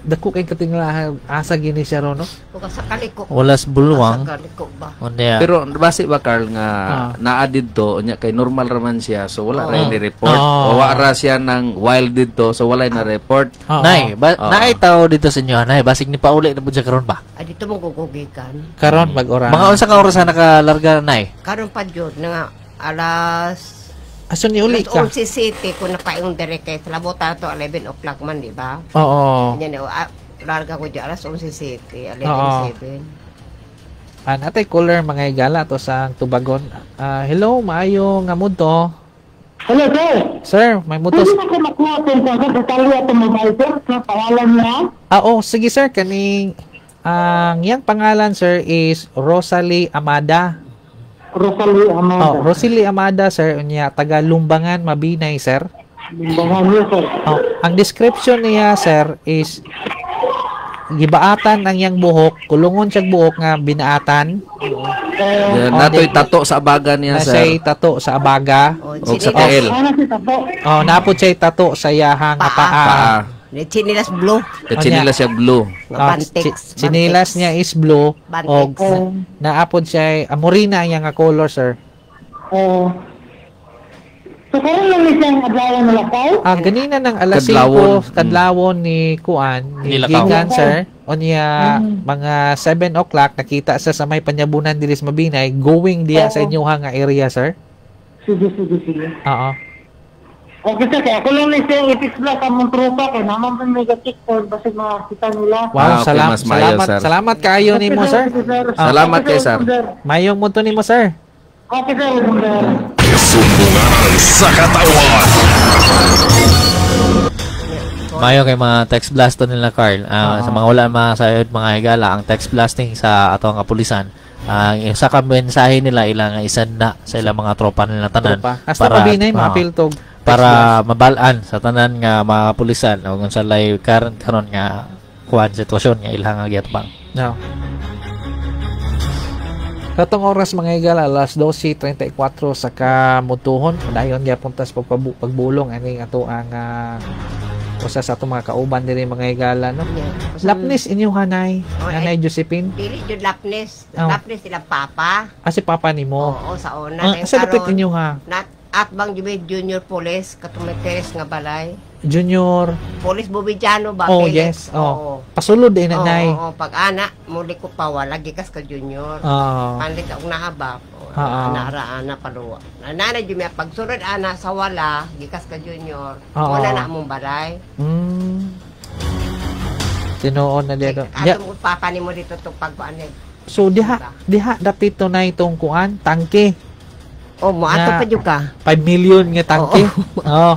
dako kay katinglahan asa gini siya ron no? Ug sa kaliko. Wala sa bulwang. Sa kaliko ba? Unya. Pero base ba Carl nga naa didto unya kay normal ra man siya so wala ra ni report. Oo. Wa ra siya ng wild didto so wala na report. Nay, ba, naay tao dito sa inyo, nay, basig ni pauli na pud siya karon ba? Ay dito mo gugugikan. Karon mag-ora. Mga unsa ka oras na nakalarga nay? Karon pa jud na nga alas Aso ni uli ka? Alas 11 City kung napaingon dire kay Labutan to 11 o'clock man, di ba? Oo. Ganyan, larga ko dyan, alas 11 City, Oo. 11:07. Ah, natay caller mga higala to sa Tubagon. Ah, hello, maayo nga mudto. Hello sir. Sir, may muto. Pwede na ko makuha itong kung sa detalye atong mobile sir, sa pangalan niya. Ah, oh, sige sir, kaning ang iyang pangalan sir is Rosalie Amada. Rosalie Amada. Oh, Rosalie Amada sir, unya taga Lumbangan, Mabinay sir. Lumbangan niya sir. Oh, ang description niya sir is gibaatan ang iyang buhok, kulungon siyang buhok nga binaatan. Then, natoy tato sa abaga niya Na sir. siya'y tato sa abaga. Og sa tiil. Oh, napod siya'y tato sa iyahang nga paa. Paa. Ni Chinilas blue. Kay chinilas siya blue. Ah, Bantex. chinilas niya is blue. Bantex. Og naapod siya amorina ang iyang nga color sir. Oo. So karon lang ni siyang adlaw na lakaw? Ah, ganina ng alas Kadlawon. 5 kadlawon ni Kuan ni Nilakaw. Gigan sir. Unya mga 7 o'clock nakita sa sa may panyabunan diris Mabinay going diya sa inyong nga area sir. Sige, sige, sige. Oo. Okay sir, kaya ako lang ni siyang i-fix lang among tropa kay naman pa may checkpoint basig makakita nila. Wow, Ah, okay, mas maayo, sir. salamat kaayo nimo sir. Sige, sir. Ah. Salamat kay sir. Mayong muto nimo sir. Okay sir, welcome, sir. Sumbunganan sa katawan. Mayo kay mga text blast to nila Carl. Ah, sa mga wala mga sayod mga higala ang text blasting sa atong kapulisan. Ang isa ka mensahe nila ilang isan na sa ilang mga tropa nila tanan Tropa. Hasta Mabinay, maapil tog text para mabalaan sa tanan nga mga kapulisan o kung sa lay karon karon nga kuan sitwasyon nga ilang nga giatbang. No. Katong oras mga higala, alas 12:34 sa kamutuhon. Dayon gyapon tas pagbulong aning ato ang usa sa atong mga kauban diri mga higala no. Lapnis inyong hanay, Oh, Nanay ay- Josephine. Dili jud lapnes. Oh. Lapnes sila papa. Ah, si papa nimo. Oo, sa una. Ah, Kaya sa dapit karon, inyo ha. Nat atbang jud may junior police katong may teres nga balay. Junior. Police Bobijano ba? Oh, Felix? yes. Oh. Pasulod din nanay. Oo, oo, pag ana, muli ko pa wala gikas ka junior. Oo. Panlit og nahaba. Oo. Ana ra ana paluwa. Ana jud may pagsulod ana sa wala gikas ka junior. Oo. Wala na among balay. Tinuon na dito. Ya, Ato mo papa nimo dito tong pagkuan eh. so diha diha dapit to na itong kuan tangke. Oh, mo ato Na pa jud ka. 5 million nga tangke. Oo.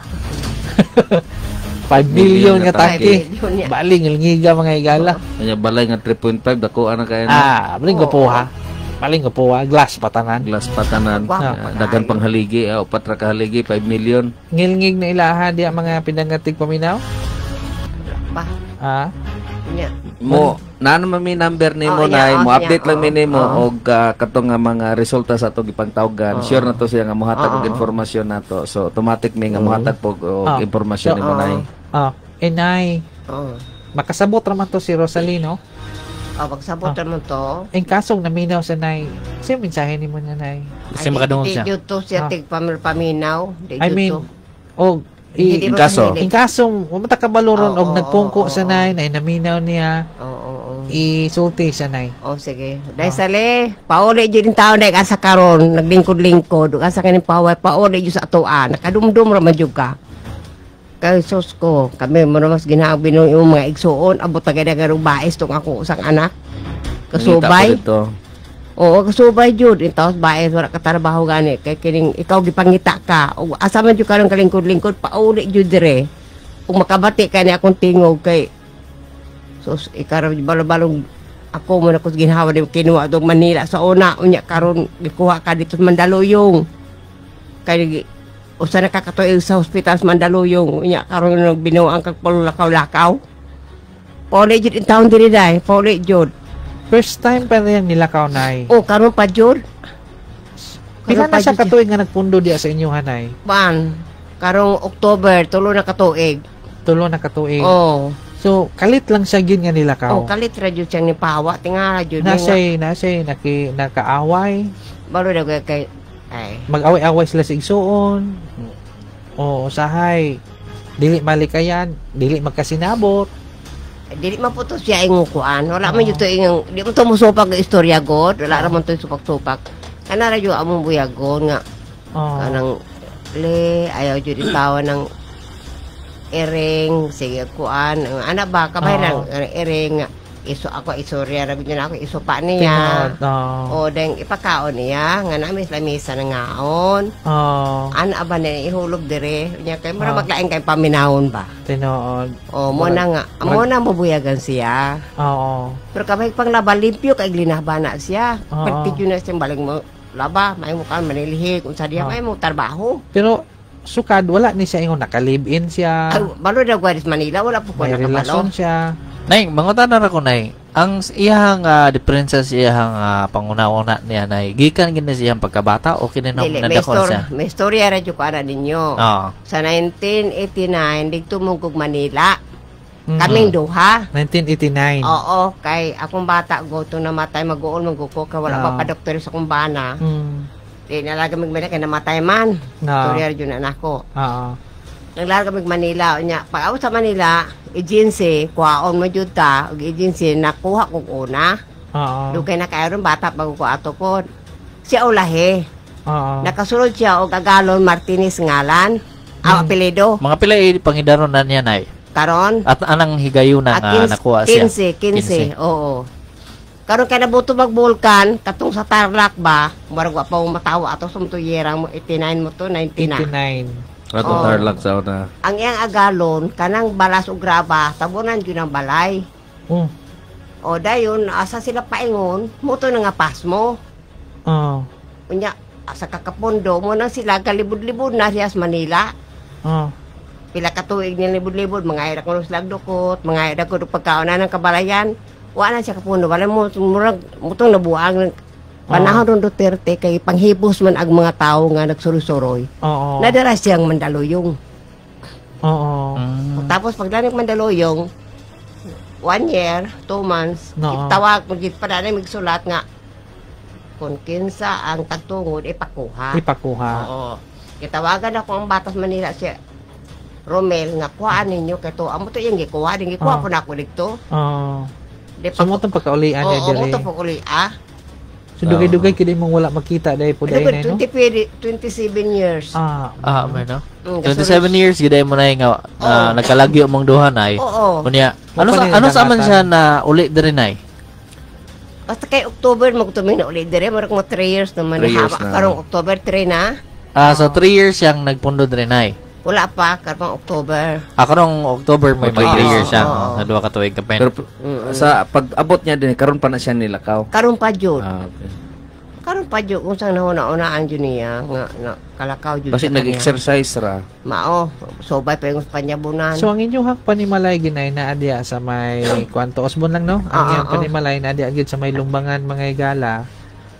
5 million nga tangke. 5 million niya. Baling ngiga mga higala. Kanya balay nga 3.5 dako ana kay na. Ah, baling ko po ha. Baling ko po ha. Glass patanan. Glass patanan. Guwapo Ah, pa dagan kayo. pang haligi, upat ra ka haligi 5 million. Ngilngig na ilaha diya mga pinangatig paminaw. Pa. Ah, Nya. Mo naano man mi number nimo Oh, nay, yeah, mo oh, update yeah, lang mi oh, nimo oh. og katong nga mga resulta sa atong gipangtawgan. Sure na to siya nga mohatag og Oo. impormasyon nato. So automatic mi nga mohatag pog og Ah. impormasyon So, nimo nay. ah, inay. Oh. Makasabot raman to si Rosalino. Oh, pagsabot naman to. In kasong naminaw sa nay, siya mensahe ni mo na nay. Kasi makadungog siya. Di jud to siya tig paminaw. Di I jud mean, to. og Hindi i, ba kaso. mahilig? in kasong umata kabaloron Oo, og nagpungko oo, sa oo. nay, nay naminaw niya, Oo, oo, oo. isulti sa nay. Oh, sige. Dahil sali, pauli dyan yung tao na asa karon, naglingkod-lingkod, asa kaning paway, pauli dyan sa atoa, nakadumdum ra man jud ka. Kay sus ko, kami mo na mas ginaag binuo yung mga igsuon, abot na gaya nga baes tong ako usang anak. Nangita Kasubay. po dito. Oo, kasubay jud. Intaos baes wala ka trabaho gani kay kining ikaw gipangita ka. Ug asa man jud karon kalingkod-lingkod, pauli jud dire. Ug makabati ka ni akong tingog kay sus ikaw balo-balong ako mo na ko ginhawa ni kinuha dong Manila sa una unya karon gikuha ka dito sa Mandaluyong. Kay usa na kakatuig sa hospital sa Mandaluyong unya karon nang binuang kag palulakaw-lakaw. Pauli jud in town diri dai, pauli jud. First time pa na yung nilakaw nay. Oh, karon pa jud. Pila Karon na pa siya jud katuig nga nagpundo diya sa inyo hanay? Ban, karong October tulo na katuig. Tulo na katuig. Oh. So kalit lang siya gin nga nilakaw. Oh, kalit ra jud siyang ni pawa tingala jud Na siya'y, na siya'y naki, nakaaway. Balo na kay kay ay. Mag-away-away sila sa igsuon. O usahay. Dili malikayan, dili magkasinabot. Dili man po to siya ingong kuan. Wala man jud to ingong di man to mosupak ang istorya god. Wala ra man to supak-supak. Kana ra jud among buyagon nga Oh. kanang le ayaw jud itawa ng ering sige kuan ang anak ba kabay Oo. lang ang ering nga iso ako isorya ra gyud na ako isupa niya. Tinuod. Oh. O deng ipakaon niya nga namin lamisa na ngaon. Oh. Ana ba na ihulog dire nya kay mura Oo. maglain kay paminahon ba. Tinuod. O mo na nga mo na mabuyagan siya. Oo. Pero kabay pang laba limpyo kay glinaba na siya. Oo. Pagpidyo na siyang baling mo laba, may mo kan manilihik unsa diya Oo. may mo trabaho. Pero sukad wala ni siya ingon naka-live-in siya. Ay, balo na gwadis Manila wala po ko May nakabalo. relasyon siya. Nay, mangutan na ko nay. Ang iyang diferensya sa iyang panguna-una niya nay, gikan gid na siyang pagkabata o kini na Dili, may nadako na story, siya. may storya ra jud ko ana ninyo. Oo. Sa 1989 didto mo kog Manila. Mm. Kaming duha. 1989. Oo, kay akong bata go to namatay mag-uol man ko kay wala Oo. pa pa doktor sa akong bana. Mm. Di nalaga mig Manila kay namatay man. Oo. Storya ra jud na nako. Oo. Naglarga mig Manila unya. Pag ako sa Manila, agency, kuhaon mo jud ta, og agency nakuha kog una. Oo. Dugay na kayo ron bata bago ko ato pod. Siya ulahi. Oo. Nakasulod siya og Agalon Martinez ngalan. Ang apelyido Mga pila eh, pangidaron na niya nay. karon. At anang higayuna Ah, nga nakuha siya. 15, 15, oo. Karon kay nabuto magbulkan, katong sa Tarlac ba, murag wa pa mo matawa ato sa mutuyerang mo 89 mo to 90 na. 89. Katong Oo. Tarlac sa una. Ang iyang agalon kanang balas ug graba, tabunan gyud ang balay. Mm. O dayon asa sila paingon, muto na nga pasmo. Oo. Unya asa kakapondo mo nang sila galibud-libud na siya sa Manila. Oo. Pila ka tuig niya libud-libud, mga ira ko sila dukot, mga ira ko pagkaon na ng kabalayan. Wa na siya kapundo, wala mo murag mutong nabuang panahon ron Duterte kay panghibos man ang mga tao nga nagsuroy-suroy. Oo. Nadara siyang Mandaluyong. Oo. Tapos pagdating Mandaluyong, 1 year, 2 months, Oo. tawag mo gid pa na magsulat nga kung kinsa ang tagtungod ipakuha. Ipakuha. Oo. Gitawagan ako ang batas Manila siya. Romel nga kuhaan ninyo kay to amo to iyang gikuha din gikuha Oo. po na ako dito. Oo. Di So mo itong pagkaulian niya Oo, mo diri. to pag-uli ah. So dugay-dugay kini mong wala makita dahil po Ano dahil ba, na no? 20, 27 years. Ah, Ah, may no. Mm, 27 years gid mo na nga nagkalagyo mong duha nay. Oo. Unya, ano sa Mo pa ano sa man nilangatan. siya na uli diri nay? Basta kay October magtuming na uli dire murag mo 3 years naman 3 years haba na. karong October 3 na. Ah, so 3 years siyang nagpundo diri nay. Wala pa karong October. Karong October may 3 mag 3 years siya. Oo. Na duha ka tuig kapin. Pero sa pag-abot niya din karon pa na siya nilakaw. Karon pa jud. Ah, okay. Karon pa jud kung saan nahuna-unaan jud niya nga na kalakaw jud. Kasi siya kaniya. nag-exercise ra. Mao, sobay pa yung panyabunan. So ang inyong panimalay ginay na adya sa may kwanto Osbon lang no? Ang iyang panimalay na adya gyud sa may Lumbangan mga higala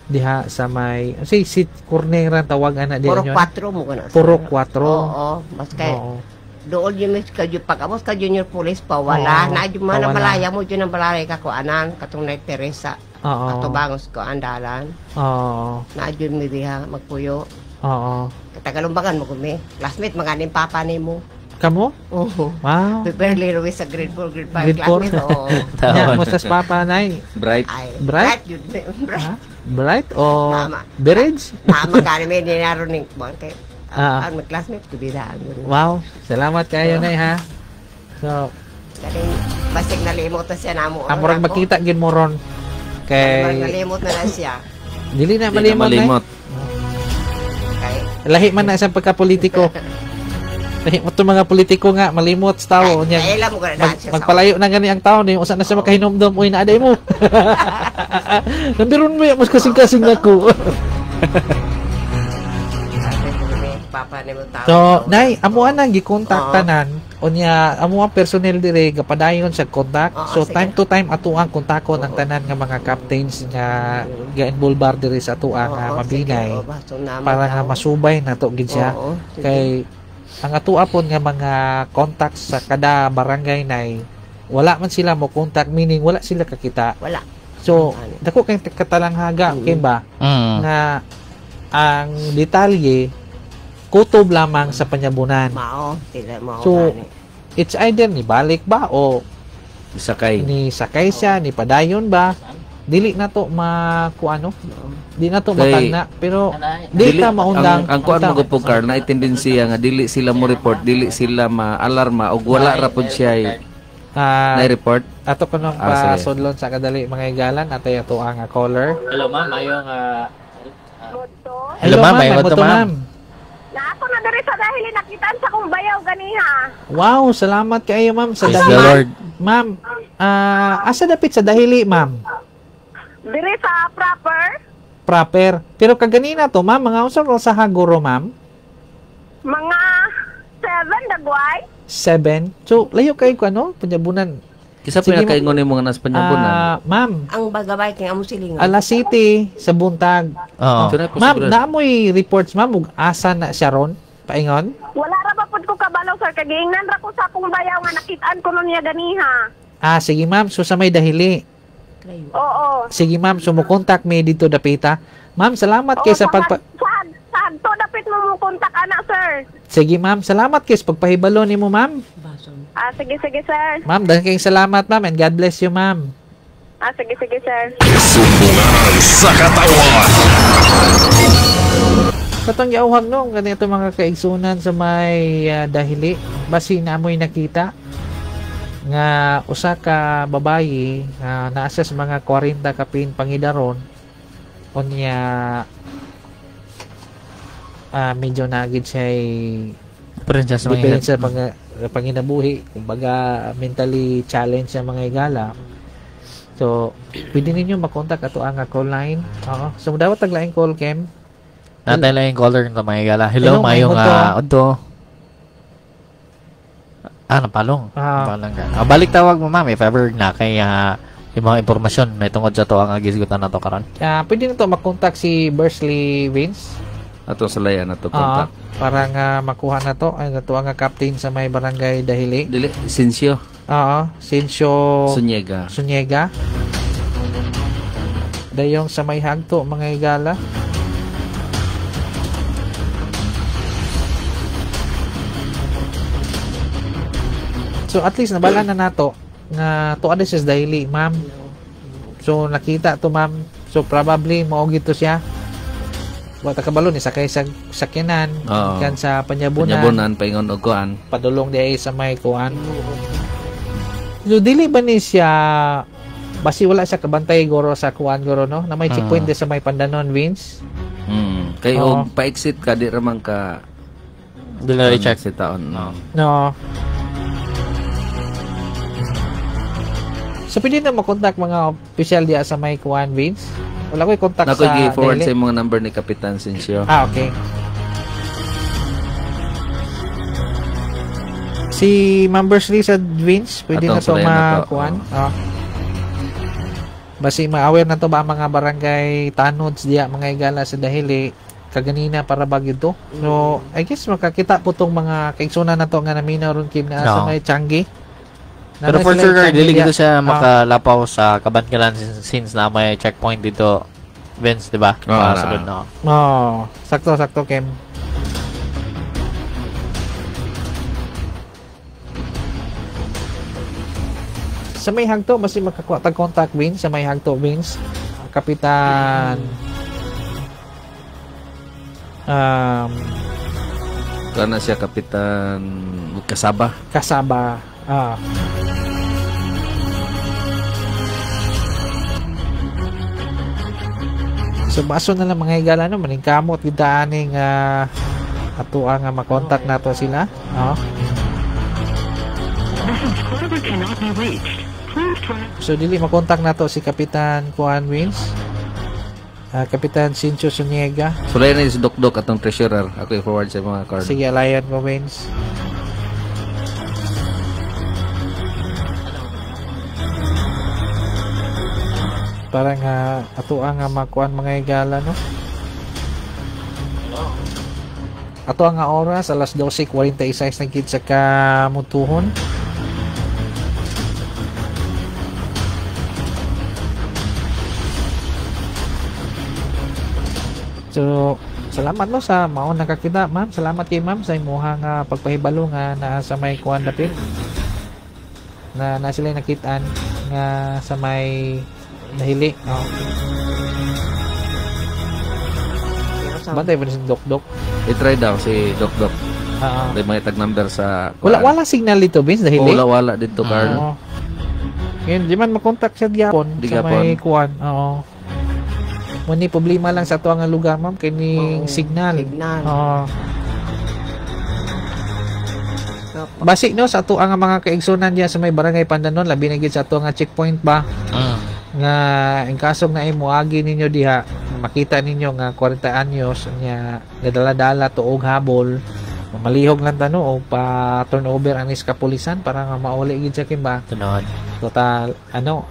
diha sa may say sit corner ang tawag ana diha Puro nyo. 4 mo kana. Puro 4. Oo, mas kay doon yung mis ka pag abot ka junior police pa wala Oo, na jud man pawala. malaya mo jud ang balay ka kuanan katong Night Teresa. Oo. Atubangos ko andalan. Oo. Na jud mi diha magpuyo. Oo. Tagalumbagan mo kumi. Classmate mga ning papa nimo. Kamo? Oo. Wow. Beverly Ruiz sa grade 4, grade 5 Grade 4. classmate. Oo. Nya, mustas papa nay. Bright. Ay, Bright? bright jud. Bright. Bright o Tama. Berage? Tama gani may dinaro ning kuan kay Ah. ang classmate ko bida. Wow. Salamat kayo nay ha. So, Kaning basig nalimot na siya namo. ang murag makita gyud mo ron Murag kay nalimot na na siya. dili na Di na malimot, nay. malimot. Kay Lahi man na isang pagkapolitiko. Lahi mo itong mga politiko nga malimot sa tao niya. Kaila mo ka na siya sa Magpalayo na gani ang tao ni usa na siya makahinomdom uy na aday mo. Nandiron mo mas kasing-kasing nako. Papa nimo tao. So, nay, amo anang gikontak tanan unya amo ang personnel dire gapadayon sa contact. Oo, So sige. time to time ato ang kontakon ang tanan nga mga captains nga ga-involve dire sa ato ang Oo, sige. mabinay Oo, basto naman para nga tao. masubay nato gid siya. Oo, sige. Kay ang ato apon nga mga contacts sa kada barangay nay wala man sila mo contact meaning wala sila kakita. Wala. So, dako kay katalanghaga kay ba nga ang detalye kutob lamang sa panyabunan. Mao, sila mao. So, gani. it's either ni balik ba o Sakay. ni sakay siya, ni padayon ba? Dili na to makuano. Di na to Kay- matagna pero di ta maundang. Ang kuan mo gud po Carl, na tendensiya nga dili sila mo report, dili sila ma-alarma og wala ra pud siya Ah, na report. Ato ko nung Ah, sige. pasudlon sa kadali mga igalan atay ato ang caller. Hello ma'am, ayong Hello, ma'am, may moto, ma'am. Naako na diri sa dahil nakitaan sa kong bayaw ganiha. Wow, salamat kayo ma'am sa Praise dahili. the Lord. Ma'am, asa dapit sa dahili, ma'am? Diri sa proper Proper. Pero kaganina to, ma'am, mga unsa ro sa haguro, ma'am? mga 7 dagway. 7. So, layo kayo ko ano, panyabunan. Kisa Sige, ma'am. pinakaingon nimo nga nas panyabunan. Ah, ma'am, Ang bagabay kay amo silingon. Ala City sa buntag. Oo. Ito na, Ma'am, posibilidad. naamoy reports ma'am ug asa na siya ron? Paingon? Wala ra ba pud ko kabalo sir kay giingnan ra ko sa akong bayaw nga nakitaan ko nun niya ganiha. Ah, sige ma'am, so sa may dahili. Oo. Sige ma'am, so mo contact me dito dapita. Ma'am, salamat kay sa pagpa Sa adto dapit mo mo kontak ana sir. Sige ma'am, salamat kay sa pagpahibalo nimo ma'am. Ah, sige sige sir. Ma'am, dahil kayong salamat ma'am and God bless you ma'am. Ah, sige sige sir. Sumbunganan sa katawan. Katong giauhag no, ganito mga kaigsunan sa may dahili, basi na amoy nakita nga usa ka babayi nga naa siya sa mga 40 kapin pangidaron unya medyo nagid siya Diferensya sa mga diferensya pang, panginabuhi kumbaga mentally challenge sa mga higala. So pwede ninyo makontak ato ang call line. Oo, so dawat taglaing call kem. Natay lang yung caller ng mga higala. Hello, Hello, mayong mayong odto. Ah, napalong. Ah. Napalong ka. Balik tawag mo ma'am if ever na kay yung mga impormasyon may tungod sa to ang gisgutan na to karon. Pwede na to makontak si Bersley Vince. Atong sulayan ato contact. Para nga makuha na to ay ato ang captain sa may barangay Dahili. Dili Sinsyo Oo, Sinsyo Sunyega. Sunyega. Dayong sa may hagto mga higala. So at least nabala na nato nga tuwa din siya sa Dahili, ma'am. So nakita to ma'am. So probably mao gito siya. Wa ta kabalo ni sakay sa sakyanan Oo. kan sa panyabunan Panyabunan paingon og kuan. padulong di ay sa may kuan. So dili ba ni siya basi wala siya kabantay goro sa kuan goro no na may checkpoint di sa may Pandanon Vince. Kay Oo. og pa-exit ka di ra man ka Dili na i-check si taon. No. No. So pwede na makontak mga opisyal diya sa may kuan, Vince? Wala ko i-contact sa i-forward sa mga number ni Kapitan Sincio. Ah, okay. Si Ma'am Bersley sa Vince, pwede na to makuan. Oh. Basi ma-aware na to ba ang mga barangay tanods diya, mga igala sa Dahili kaganina para bagyo to. So, I guess makakita po tong mga kaigsunan na to nga naminaw ron Kim na sa may Changi. Pero for sure, dili gito siya makalapaw sa Kabankalan since na may checkpoint dito, Vince, di ba? Oh, sulod na. Oh, sakto Kim. Sa may hagto, basi makakuha tag contact, Vince. Sa may hagto, Vince. Kapitan kana siya Kapitan Kasaba. Kasaba. Ah. So baso na lang mga higala no, maningkamot gid aning ato nga makontak nato sila. Oh. So dili makontak nato si Kapitan Juan Wins. Kapitan Sincho Suniega. Sulay na si Dokdok atong treasurer. Ako i-forward sa mga card. Sige, alayon mo, Wins. Para nga ato nga makuan mga higala no. Ato nga oras alas 12:46 na gid sa kamutuhon. So, salamat no sa mao nakakita, ma'am. Salamat kay ma'am sa imuha nga pagpahibalo nga naa sa may kuan dapit. Na na sila nakitaan nga sa may Dahili. Oh. Bantay pa si Dokdok. I-try daw si Dokdok. May mga tag number sa kuan. Wala signal dito, Vince, Dahili. Oh, wala dito, Carl. Oo. Ngayon, di man makontak siya gyapon sa may kuan. Oo. Muni problema lang sa ato ang lugar, ma'am, kay ning signal. Oo. Basi no sa ato ang mga kaigsunan diya sa may barangay Pandanon, labi na gid sa ato nga checkpoint ba. Nga in kaso nga imuagi ninyo diha, makita ninyo nga 40 anyos nya nadala-dala tuog habol, malihog lang tano o pa turnover anis kapulisan para nga mauli gid sa kimba. Tunon. Total ano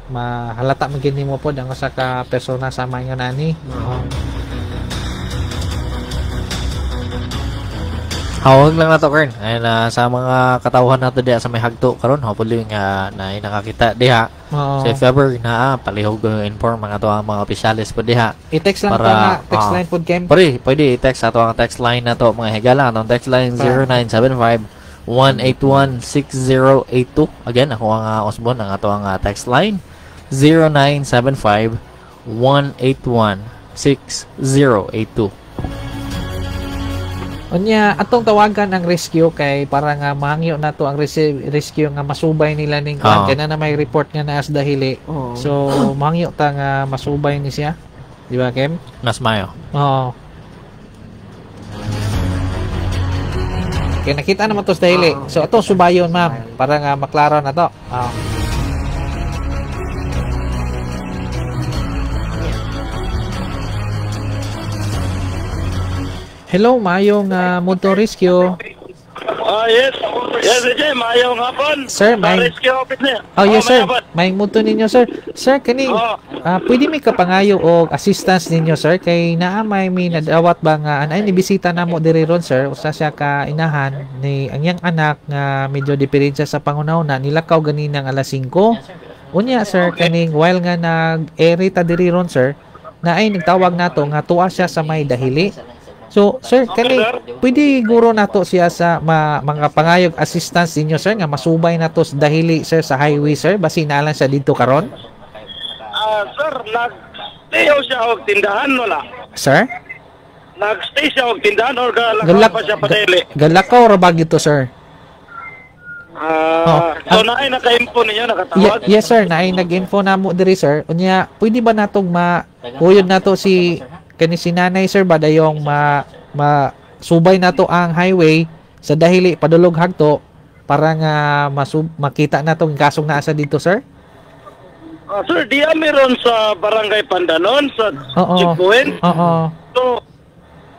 mahalata man gid nimo pod ang usa ka persona sa mga nani. Hawag lang nato Kern. Ayun sa mga katawhan nato diha sa may hagto karon, hopefully nga na nakakita diha. Oo. So if ever na palihog inform mga to ang mga opisyales po diha. I-text lang para, to nga, text line pod Kem. Pwede i-text ato ang text line na to mga higala. Atong text line 0975-181-6082. Again, ako ang Osbon ang ato ang text line 0975-181-6082. Unya atong tawagan ang rescue kay para nga mahangyo nato ang rescue nga masubay nila ning kuan kay na may report nga naas Dahili. Oh. So mahangyo ta nga masubay ni siya. Di ba Kim? Mas mayo. Oo. Kay nakita naman to sa Dahili. So atong subayon ma'am para nga maklaro na to. Hello, mayong Motor Rescue. Yes. Yes, AJ, mayong hapon. Sir, may rescue office niya. Oh, yes, sir. Mayong moto ninyo, sir. Sir, kani pwede may kapangayo og assistance ninyo, sir, kay naa may nadawat ba nga anay ni bisita namo diri ron, sir. Usa siya ka inahan ni ang iyang anak nga medyo diferensya sa pangunaw-una nilakaw ganinang alas 5. Unya, sir, kaning while nga nag-ere ta diri ron, sir, naay nagtawag nato nga tuwa siya sa may Dahili. So, sir, kani pwede guro nato siya sa mga pangayog assistance ninyo, sir, nga masubay nato sa Dahili, sir, sa highway, sir, basi naalan siya dito karon? Sir, nag-stay siya og tindahan wala? Sir? Nag-stay siya og tindahan or galakaw pa siya padili? Galakaw ra ba gito, sir? So naay naka-info ninyo, nakatawag? Yes, sir, naay nag-info na mo diri, sir. Unya, pwede ba natong ma-uyod nato si kani si nanay, sir, ba dayong ma subay nato ang highway sa Dahili padulog hagto para nga makita nato ang kasong naa sa dito, sir. Sir, di meron sa Barangay Pandanon sa checkpoint. Oo. So,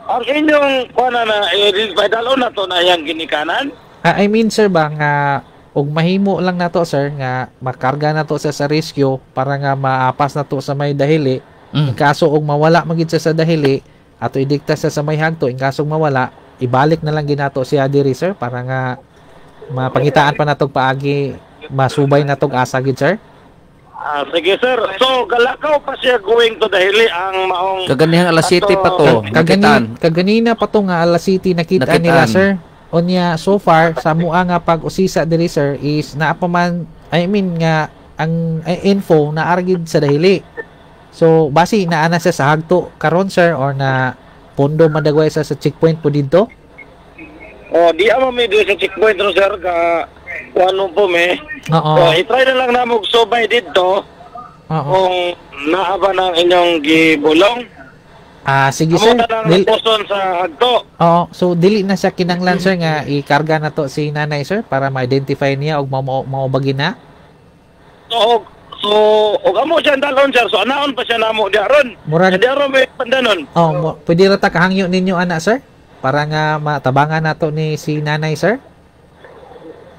ang inyong kuha na padalon na to na iyang ginikanan? I mean, sir, ba nga og mahimo lang nato, sir, nga makarga nato siya sa rescue para nga maapas nato sa may Dahili. In kaso og mawala magid siya sa Dahili, ato idikta siya sa may hagto, in kaso mawala, ibalik na lang ginato siya diri, sir, para nga mapangitaan pa natog paagi, masubay natog asa gid, sir. Sige, sir. So, galakaw pa siya going to Dahili ang maong kaganihang alas 7 pa to. Kaganina pa to nga alas 7 nakita nila, sir. Onya, so far sa mua nga pag-usisa diri, sir, is naa pa man, I mean nga ang info na argid sa Dahili. So basi naa na siya sa hagto karon, sir, or na pondo madagway sa checkpoint po dito. Oh, di amo mi diri sa checkpoint ro, sir, ka kuano po me. Oo. So, i-try na lang namo og subay didto. Oo. Kung naa ba ng inyong gibulong. Sige, sir. Dili sa hagto. Oo, so dili na siya kinanglan, sir, nga ikarga na to si nanay, sir, para ma-identify niya og maubagin na. So, og amo siya dalon, sir. So anaon pa siya namo di aron. Murag di aron may Pandanon. Oh, pwede ra ta kahangyo ninyo ana, sir, para nga matabangan nato ni si nanay, sir.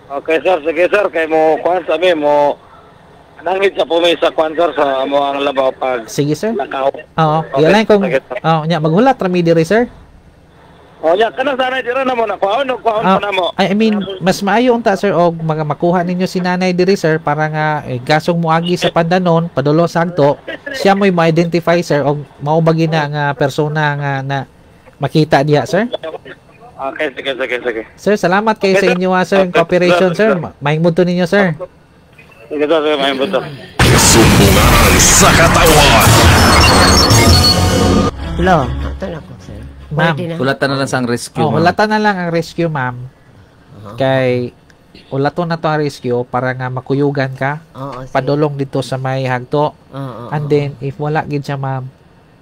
Okay, sir, sige, sir, kay mo kuan sa mi mo nangit sa pumi sa kuan, sir, sa amo ang labaw pag. Sige, sir. Lakaw. Oo, okay, okay, kung nya maghulat ra mi diri, sir. Oh, nya kana sana dira na mo na kuhaon og kuhaon pa namo. I mean, mas maayo unta, sir, og mga makuha ninyo si nanay diri, sir, para nga gasong moagi sa Pandanon padulo sa hagto, siya mo'y ma-identify, sir, og maubagi na nga persona nga na makita diha, sir. Okay, sige. Sir, salamat kayo sa inyo, sir, cooperation, sir. Mahingmod to ninyo, sir. Sige, sir, mahingmod to. Sumbungan sa katawan. Hello, ito na ko, sir. Ma'am, hulatan na lang sa ang rescue, ma'am. Hulatan na lang ang rescue, ma'am. Kay ulaton na to ang rescue para nga makuyugan ka. Padulong dito sa may hagto. And then, if wala gid siya, ma'am,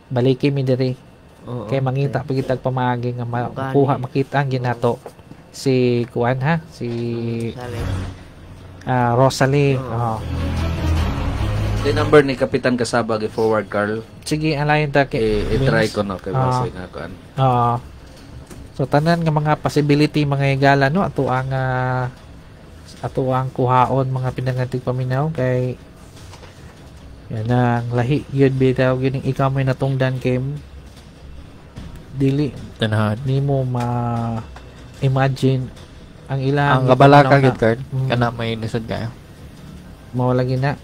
baliki mi diri. Kay mangita pa kitag pamaagi nga makuha makita ang ginato si kuan, ha, si Rosalie. The number ni Kapitan Kasabag i-forward, Carl. Sige, alayon ta kay i-try ko no kay base nga kuan. So tanan nga mga possibility mga higala no ato ang kuhaon mga pinangantig paminaw kay yan ang lahi gyud bitaw gyud ning ikaw may natungdan kay dili tanahan nimo ma-imagine ang ilang ang kabalaka gyud, Carl. Kana may nisod kayo. Mao lagi na.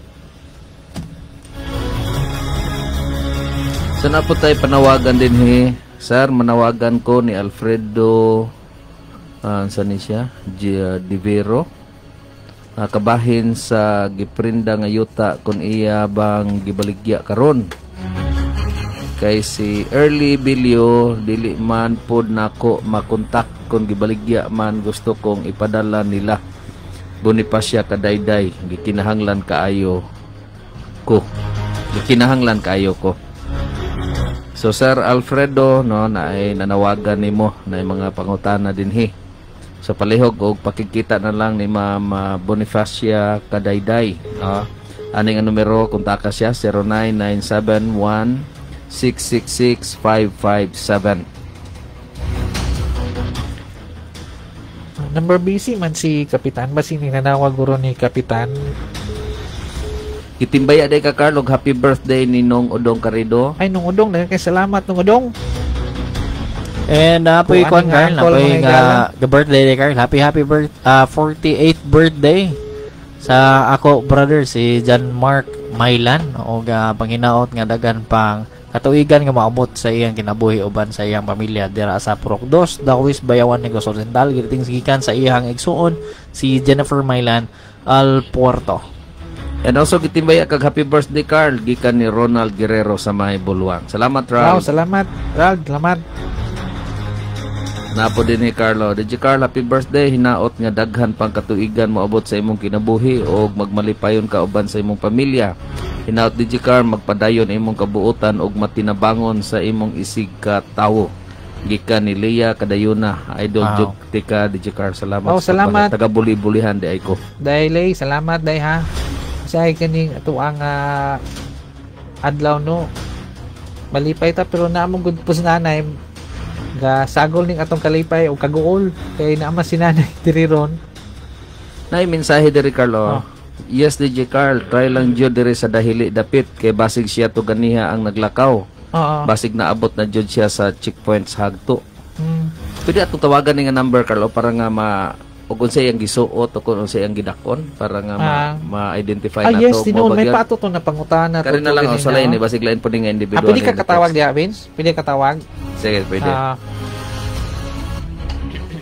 So na po tayo panawagan din he. Sir, manawagan ko ni Alfredo saan ni siya? Divero. Kabahin sa giprinda nga yuta kun iya bang gibaligya karon. Kay si Early Bilio dili man pod nako makontak kun gibaligya man gusto kong ipadala nila. Bonifacia kadayday gikinahanglan kaayo ko. Gikinahanglan kaayo ko. So Sir Alfredo no na ay nanawagan nimo na mga pangutana dinhi. So palihog og pakikita na lang ni Ma'am Bonifacia Kadayday. Aning ang numero kontaka siya 09971 666-557. Number busy man si Kapitan. Basi ninanawag guro ni Kapitan. Kitimbaya day ka, Carl, og happy birthday ni Nong Udong Carido. Ay, Nong Udong, kay salamat Nong Udong. And napoy kon, Carl, napoy nga birthday day, Carl. Happy happy birth 48th birthday sa ako brother si John Mark Mailan og panginaot nga dagan pang katuigan nga maabot sa iyang kinabuhi uban sa iyang pamilya dira sa Purok 2, Dawis, Bayawan, Negros Oriental. Greetings gikan sa iyang igsuon si Jennifer Mailan Al Puerto. And also gitimbaya kag happy birthday, Carl, gikan ni Ronald Guerrero sa May Bulwang. Salamat, Ral. Wow, salamat, Ral. Salamat. Napo din ni Carlo. DJ Carl, happy birthday. Hinaot nga daghan pang katuigan moabot sa imong kinabuhi og magmalipayon ka uban sa imong pamilya. Hinaot DJ Carl magpadayon imong kabuotan og matinabangon sa imong isig ka tawo. Gikan ni Leah Kadayuna, Idol. Wow. Juk Tika DJ Carl, salamat. Oh, sa salamat. Taga buli-bulihan di ay ko. Dai lay, salamat dai ha. Say kaning ato ang adlaw no. Malipay ta pero naamong gud po si nanay ga sagol ning atong kalipay o kaguol kay naama si nanay diri ron. Nay mensahe diri Carlo. Oh. Yes DJ Carl, try lang jud diri sa dahili dapit kay basig siya to ganiha ang naglakaw. Oo. Basig naabot na jud siya sa checkpoint sa Hagto. Pwede atong tawagan ni nga number Carlo para nga ma ug unsay ang gisuot o kung unsay ang gidakon para nga ma-identify Ah, na yes, to. tinuod may Mao ba gyud? pato to na pangutana Karon na lang oh, sa line, eh, basig lain po ni nga Ah, individual. pwede ka ni katawag text. diha, Vince? Pwede katawag? Sige, pwede. Ah.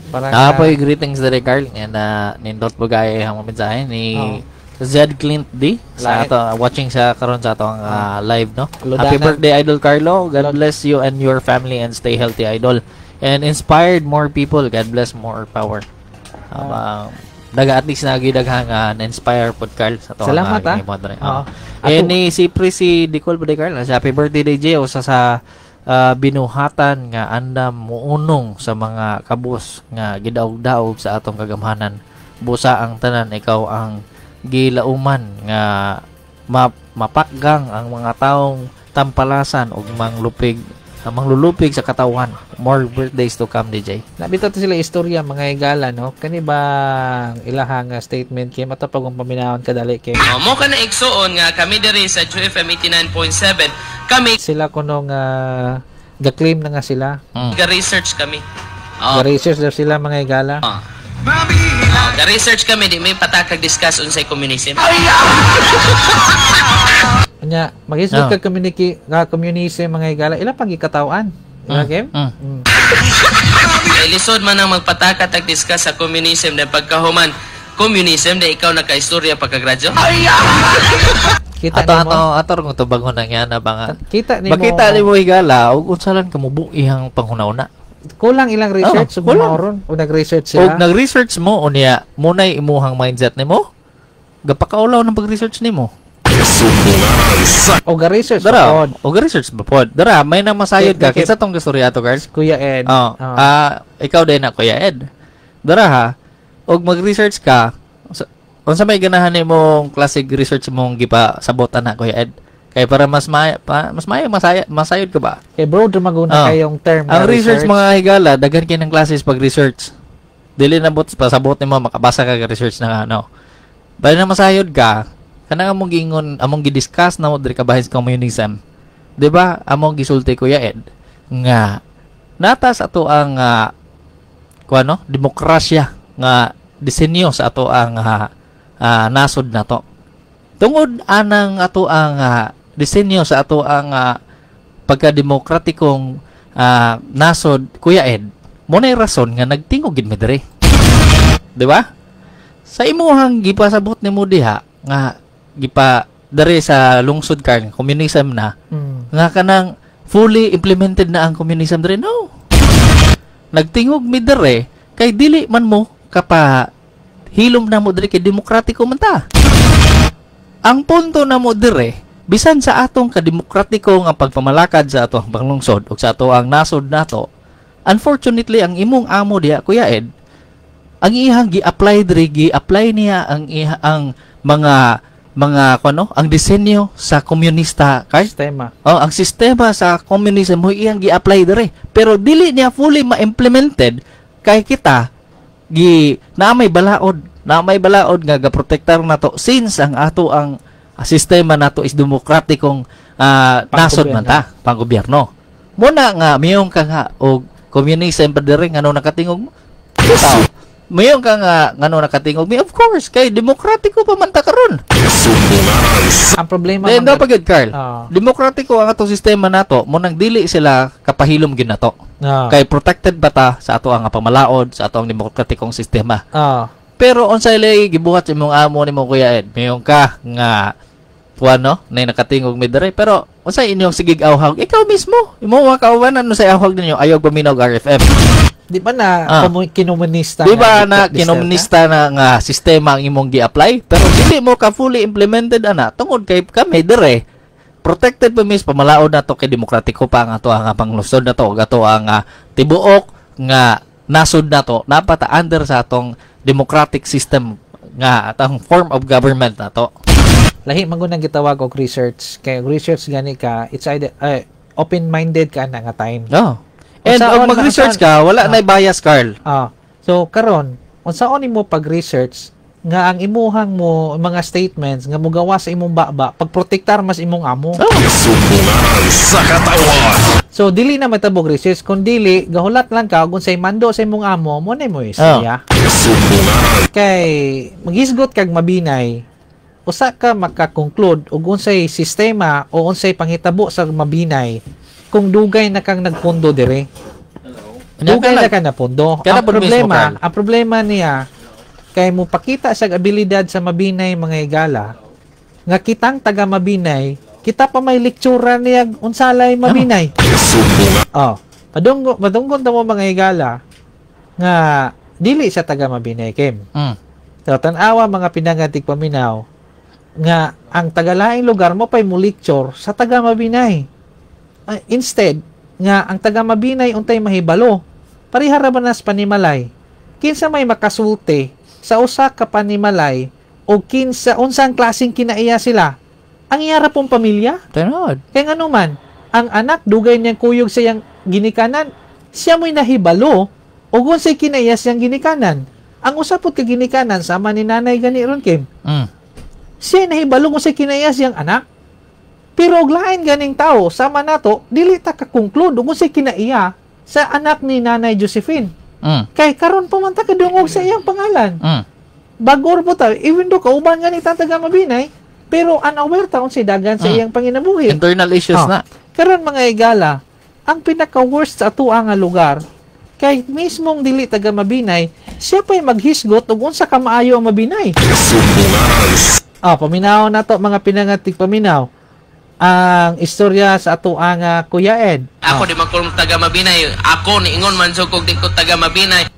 Para Ah, po greetings dere Carl and nindot po gaya ang mensahe ni Zed Clint D sa Live. ato watching sa karon sa atong live no. Lodanan. Happy birthday Idol Carlo. God bless you and your family and stay healthy Idol. And inspired more people. God bless more power. Daga at least nagidaghang na-inspire pod Carl sa ato Salamat, ah. Oo. Oo. And ni si Prissy Dicol po Carl. Happy birthday DJ usa sa binuhatan nga andam muunong sa mga kabus nga gidaog-daog sa atong kagamhanan. Busa ang tanan, ikaw ang gilauman nga mapakgang ang mga taong tampalasan ug manglupig manglulupig sa katawan. More birthdays to come, DJ. Nabita to sila istorya mga higala no. Kani bang ilahang statement kay ato pag paminawon kadali kay Oh, mo ka na igsuon nga kami diri sa GFM 89.7 kami sila kuno nga ga-claim na nga sila. ga-research kami. Oh. Ga-research daw sila mga higala. Oh, ga-research kami di may patakag discuss unsay communism. Anya maghisgot Oh. ka communicate nga communism mga higala ila pang gikatawan. Ila game? Kay lisod man ang magpataka tag discuss sa communism na pagkahuman communism na ikaw nakaistorya pagkagradyo. Kita ato nimo. ato ato kung tubangon ang yana ba nga. Kita nimo. Makita nimo higala ug unsa lang kamubo ihang panghuna-una. Kulang ilang research Oh, ug kulang. maoron o nag-research sila. Og nag-research mo unya munay imuhang mindset nimo. Gapakaulaw ng pag-research nimo. Sumbunganan sa O ga-research Dara, pod. o ga-research ba pod? Dara, may nang masayod ka. Kay- Kinsa tong gastorya ato, Carl? Kuya Ed. Oh, ikaw din na Kuya Ed. Dara ha, og mag-research ka, unsa may ganahan nimong classic research mong gipa sabotan na Kuya Ed? Kay para mas may pa, mas maayo masaya masayod ka ba? Kay bro maguna Oh. kayong term Ang na research, mga higala, daghan kay ng classes pag research. Dili na bot pasabot nimo makabasa ka ka research na ano. Bali na masayod ka, kanang among giingon, among gidiscuss na mo diri kabahin sa communism. 'Di ba? Among gisulti Kuya Ed nga natas ato ang kuano, demokrasya nga disenyo sa ato ang nasod nato. Tungod anang ato ang disenyo sa ato ang pagkademokratikong nasod Kuya Ed, mo na'y rason nga nagtingog gid mi diri. Di ba? Sa imuhang gipasabot nimo diha nga gipa diri sa lungsod karn communism na nga kanang fully implemented na ang communism diri no. Nagtingog mi diri kay dili man mo kapa hilom na mo diri kay demokratiko man ta. Ang punto na mo dire, bisan sa atong kademokratiko nga pagpamalakad sa atong panglungsod o sa ato ang nasod nato, unfortunately ang imong amo diha Kuya Ed, ang iyang gi-apply diri gi-apply niya ang iha, ang mga mga kuno, ang disenyo sa komunista kay sistema. Oh, ang sistema sa communism mo iyang gi-apply diri. Pero dili niya fully ma-implemented kay kita gi na may balaod, na may balaod nga gaprotektar nato since ang ato ang sistema nato is demokratikong nasod man ta, panggobyerno. Muna nga miyong ka nga og communism pa diri ngano nakatingog mo. Tao. Mayon ka nga ngano nakatingog mi, of course kay demokratiko pa man ta karon. Sumbunganan sa Ang problema Then, man daw pagid Carl. Ah. Demokratiko ang atong sistema nato, mo nang dili sila kapahilom gyud nato. Kay protected ba ta sa ato ang pamalaod, sa ato ang demokratikong sistema. Pero unsay lay gibuhat sa imong amo nimo Kuya Ed, mayon ka nga kuano nay nakatingog mi diri pero unsay inyong sigig awhag ikaw mismo imo mga kaubanan unsay awhag ninyo ayaw paminaw og RFM. Di ba na kinomunista Di ba nga na Duterte? kinomunista na nga sistema ang imong gi-apply pero dili mo ka fully implemented ana tungod kay kami dire Protected pa mis pamalaod na to kay demokratiko pa ang ato ang panglusod na to, ato ang tibuok nga nasod na to napata under sa atong democratic system nga atong form of government na to. Lahi man gud ang gitawag og research, kay research gani ka, it's either open-minded ka na nga time. Oh. And og mag-research ka, wala na bias, Carl. So karon, unsaon nimo pag-research nga ang imuhang mo mga statements nga mugawa sa imong baba pagprotektar mas imong amo. Sumbunganan sa katawan. So dili na matabog research kun dili gahulat lang ka kung say mando sa imong amo mo na mo istorya. Sumbunganan. Kay magisgot kag Mabinay, usa ka makakonclude og unsay sistema o unsay panghitabo sa Mabinay kung dugay na kang nagpondo dire. Dugay na ka napondo. Ang problema, ang problema niya kay mo pakita sa abilidad sa Mabinay mga higala nga kitang taga Mabinay, kita pa may lektura niya unsalay Mabinay. Oh, padunggon ta mo mga higala nga dili sa taga Mabinay Kim. So tan-awa mga pinangatig paminaw nga ang tagalaing lugar mo pay mo lecture sa taga Mabinay. Instead nga ang taga Mabinay untay mahibalo, pareha ra ba nas panimalay? Kinsa may makasulti sa usa ka panimalay o kinsa unsang klaseng kinaiya sila? Ang iyara pong pamilya. Tinod. Kay ngano man, ang anak dugay niyang kuyog sa iyang ginikanan, siya mo'y nahibalo og unsay kinaiya siyang ginikanan. Ang usa pud ka ginikanan sama ni nanay gani ron Kim. Siya nahibalo kung unsay kinaiya siyang anak. Pero og lain ganing tao sama nato, dili ta ka-conclude og unsay kinaiya sa anak ni Nanay Josephine. Kay karon pa man ta kadungog sa iyang pangalan. Bagor po ta, even though kauban nga ni taga Mabinay, pero unaware ta unsay dagan sa iyang panginabuhi. Internal issues na. Karon mga higala, ang pinaka-worst sa atoa nga lugar, kay mismong dili taga Mabinay, siya pa'y maghisgot og unsa ka maayo ang Mabinay. Paminaw na to mga pinangatig paminaw. Ang istorya sa ato ang Kuya Ed. Ako di man ko taga Mabinay. Ako niingon man jud kog di ko taga Mabinay.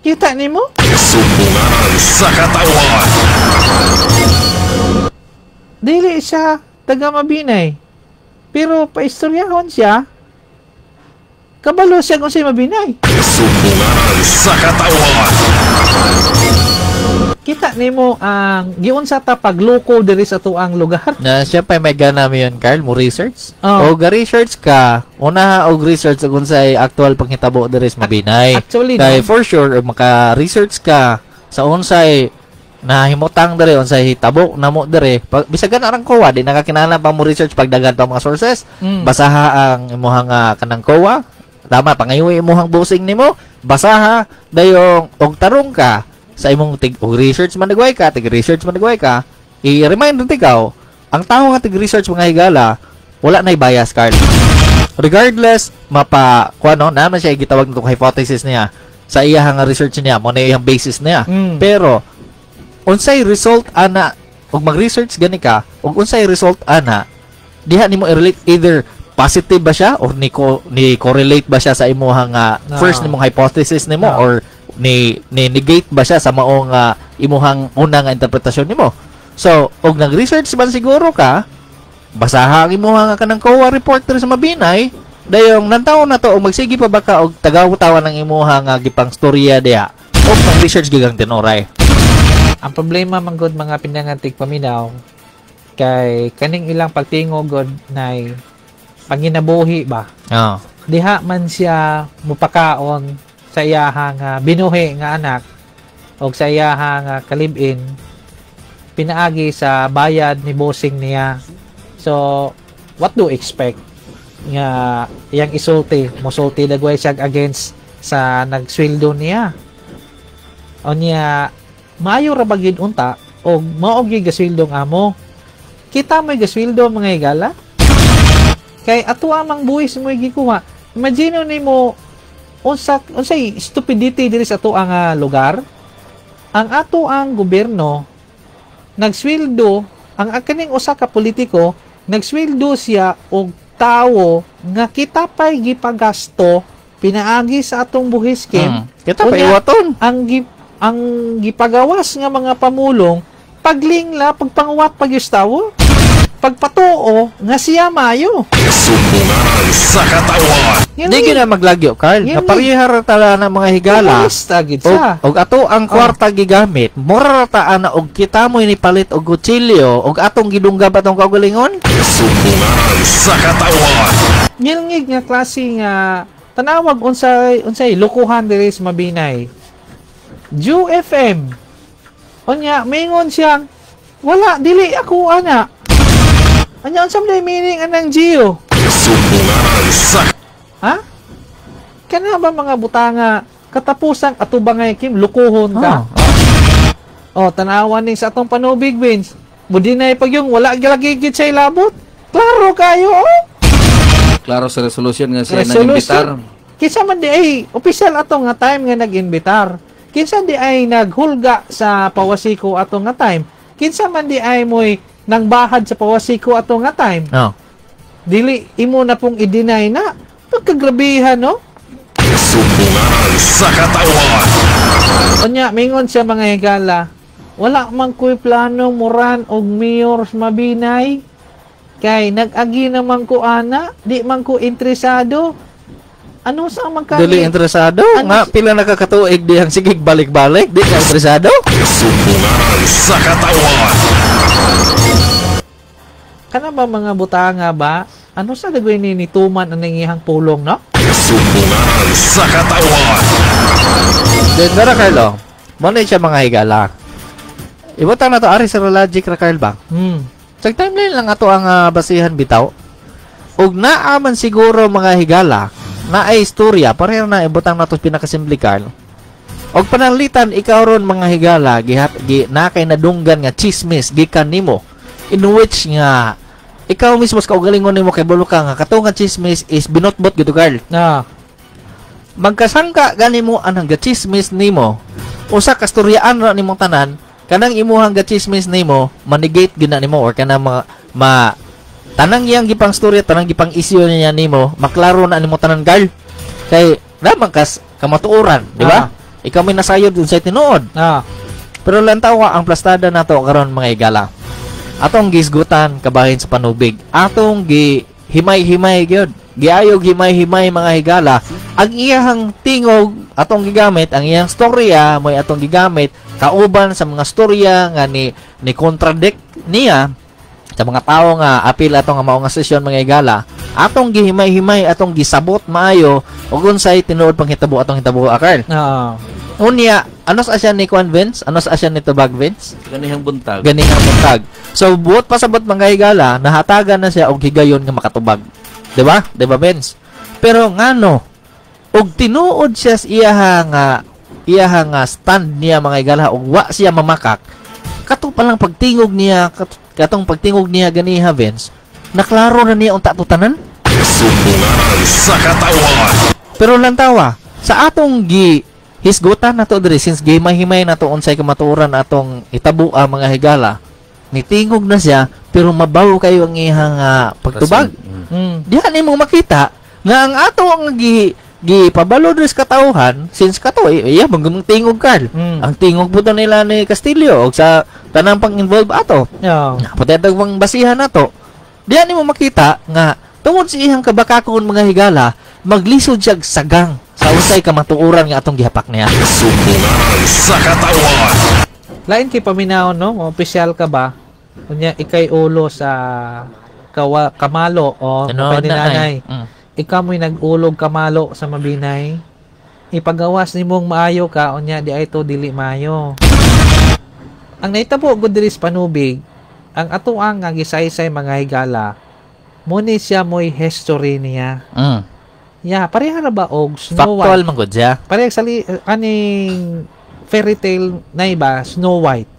Kita nimo? Sumbunganan sa katawan. Dili siya taga Mabinay. Pero paistoryahon siya, kabalo siya kung siya Mabinay. Sumbunganan sa katawan. Kita nimo ang giunsa ta pagloko diri sa tuang lugar. Na siya pa may gana mo yun, Carl, mo research. O ga-research ka, una og research og unsay actual panghitabo diri sa Mabinay. Actually, kay for sure og maka-research ka sa unsay nahimutang diri, unsay hitabo namo diri. Bisag gana rang COA, di nakakinahanglan pa mo research pagdagan pa mga sources. Basaha ang imuhang kanang COA. Tama, pangayuwi imuhang busing nimo, basaha dayong og tarong ka sa imong og research man nagway ka, tig-research man nagway ka, i-remind rin ikaw, ang tao nga tig-research mga higala, wala na'y bias, Carl. Regardless, mapa, kuano, naman siya gitawag nitong hypothesis niya, sa iyang research niya, mo na iyang basis niya. Pero, unsay result ana, og mag-research gani ka, og unsay result ana, diha nimo i-relate either positive ba siya or ni correlate ba siya sa imuhang first nimong hypothesis nimo or ni negate ba siya sa maong imuhang una nga interpretasyon nimo. So, og nag-research man siguro ka, basaha ang imuhang kanang COA report diri sa Mabinay, dayong nantaw na to og magsige pa ba ka og tagaw-tawa ng imuhang gipang storya diha. Og nag-research gigang tinuray. Ang problema man gud mga pinangantig paminaw kay kaning ilang pagtingog gud nay panginabuhi ba. Diha man siya mupakaon sa iyahang binuhi nga anak o sa iyahang kalibin pinaagi sa bayad ni bossing niya. So what do you expect nga iyang isulti, musulti dagway siya against sa nagsweldo niya? O niya maayo ra ba gid unta og mao gyud gasweldo ang amo? Kita mo'y gasweldo mga higala. Kay ato amang buwis mo'y gikuha. Imagine nimo unsay stupidity diri sa ato ang lugar. Ang ato ang gobyerno nagsweldo ang kaning usa ka politiko nagsweldo siya og tawo nga kita pay gipagasto pinaagi sa atong buhis Kim. Kita pa iwaton ang gipagawas nga mga pamulong paglingla pagpanguwat pagyustawo. pagpatuo nga siya mayo. Sumbunganan sa katawan. Di gyud na maglagyo, Carl. Naparehar tala na mga higala. Og ato ang kwarta gigamit, mura ra ta ana og kita mo ni palit og kutsilyo og atong gidunggab atong kaugalingon. Sumbunganan sa katawan. Ngilngig nga klase nga tanawag unsay lukuhan diri sa Mabinay. Ju FM. Unya mingon siyang wala dili ako ana. Anya unsa man meaning anang Gio? Sumbunganan sa Ha? Kana ba mga butanga katapusang atubangay Kim lukuhon ka? Oh, tanawan ning sa atong panubig Vince. Mudinay pag yung wala lagi gid siya ilabot. Klaro kayo oh. Klaro sa resolution nga siya nag-imbitar. Kinsa man di ay opisyal ato nga time nga nag-imbitar. Kinsa di ay naghulga sa pawasiko ato nga time. Kinsa man di ay moy nang bahad sa pawasiko ato nga time. Oh. Dili imo na pong i-deny na. Pagkagrabihan, no? Sumbunganan sa katawan. Unya, mingon siya mga higala, wala man ko'y plano moran og mayor sa Mabinay. Kay nag-agi naman ko ana, di man ko interesado. Ano sa magkani? Dili interesado? Ano nga pila nakakatuig dihang sige balik-balik, di ka interesado? Sumbunganan sa katawan. Kana ba mga butanga ba? Ano sa dagoy ni nituman ang nangihang pulong, no? Sumbunganan sa katawan. Then, pero Carlo, mo na siya mga higala. Ibutang na to, ari sa logic ra Carl ba? Sa timeline lang ato ang basihan bitaw. Ug naa man siguro mga higala, na ay istorya, pareho na ibutang na to pinakasimple, Carl. Og pananglitan ikaw ron mga higala, na kay nadunggan nga chismis gikan nimo, in which nga ikaw mismo sa kaugalingon nimo kay bulo ka nga kato nga chismis is binotbot gito, Carl. Magkasangka gani mo anang chismis nimo, usa ka storyaan ra nimong tanan, kanang imuhang chismis nimo manegate gid na nimo or kanang mga ma tanang iyang gipang storya, tanang gipang issue niya nimo, maklaro na nimo tanan, Carl. Kay lamang kas kamatuoran, di ba? Ikaw may nasayod dun sa tinuod. Pero lantaw ang plastada nato karon mga higala. Atong gisgutan kabahin sa panubig. Atong gi himay-himay gyud. Giayog himay-himay mga higala. Ang iyang tingog atong gigamit, ang iyang storya mo'y atong gigamit kauban sa mga storya nga ni contradict niya sa mga tao nga apil atong nga mao nga sesyon mga higala. Atong gihimay-himay, atong gisabot maayo ug unsay tinuod panghitabo atong hitabo, Carl. Unya, ano sa asya ni Kwan Vince? Ano sa asya ni Tubag Vince? Ganihang buntag. Ganihang buntag. So buot pasabot mga higala, nahatagan na siya og higayon nga makatubag. Diba? Diba Vince? Pero ngano og tinuod siya sa iyaha nga stand niya mga higala og wa siya mamakak. Kato pa lang pagtingog niya, katong pagtingog niya ganiha Vince, naklaro na niya unta tanan. Sumbunganan sa katawan. Pero lantawa, sa atong hisgutan na to diri since gihimay-himay na to unsay kamatuoran atong hitabo ang mga higala, nitingog na siya pero mabaw kayo ang iyang pagtubag. Diha nimo makita nga ang ato ang gipabalo diri sa katawhan since kato iya manggamang tingog, Carl. Ang tingog po nila ni Castillo og sa tanang pang-involve ato. Pati atong pang basihan nato. Diha nimo makita nga tungod sa iyang kabakakon mga higala, maglisod siya sagang sa unsay kamatuoran nga atong gihapak niya. Sumbunganan sa katawan. Lain kay paminaw, no? Opisyal ka ba? Unya ikay ulo sa kamalo o nanay. Ikaw mo'y nag-ulog kamalo sa Mabinay. Ipagawas nimong maayo ka, unya di ay to dili maayo. Ang nahitabo gud diri sa panubig, ang atoang nga gisaysay mga higala, mo ni siya mo'y history niya. Yeah, pareha ra ba og Snow White? Factual man gud siya. Pareha sa aning fairy tale na iba, Snow White.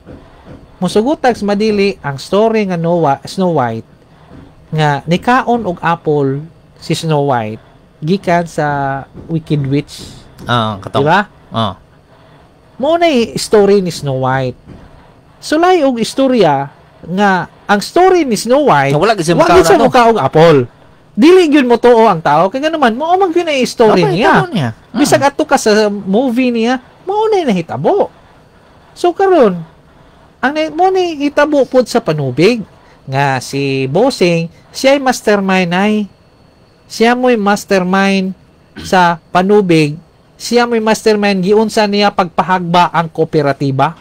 Musugutag sa madili ang story nga Snow White nga nikaon og apple si Snow White gikan sa Wicked Witch. Katong. Diba? Mo na story ni Snow White. Sulay og istorya nga ang story ni Snow White wala gid siya mukaon og apple. Dili gyud mo tuo ang tao kay ngano man mao man gyud ang story niya. Bisag adto ka sa movie niya, mao na nahitabo. So karon ang mo ni hitabo pod sa panubig. Nga si Bossing, siya ay mastermind ay. Siya mo'y mastermind sa panubig. Siya mo'y mastermind giunsa niya pagpahagba ang kooperatiba.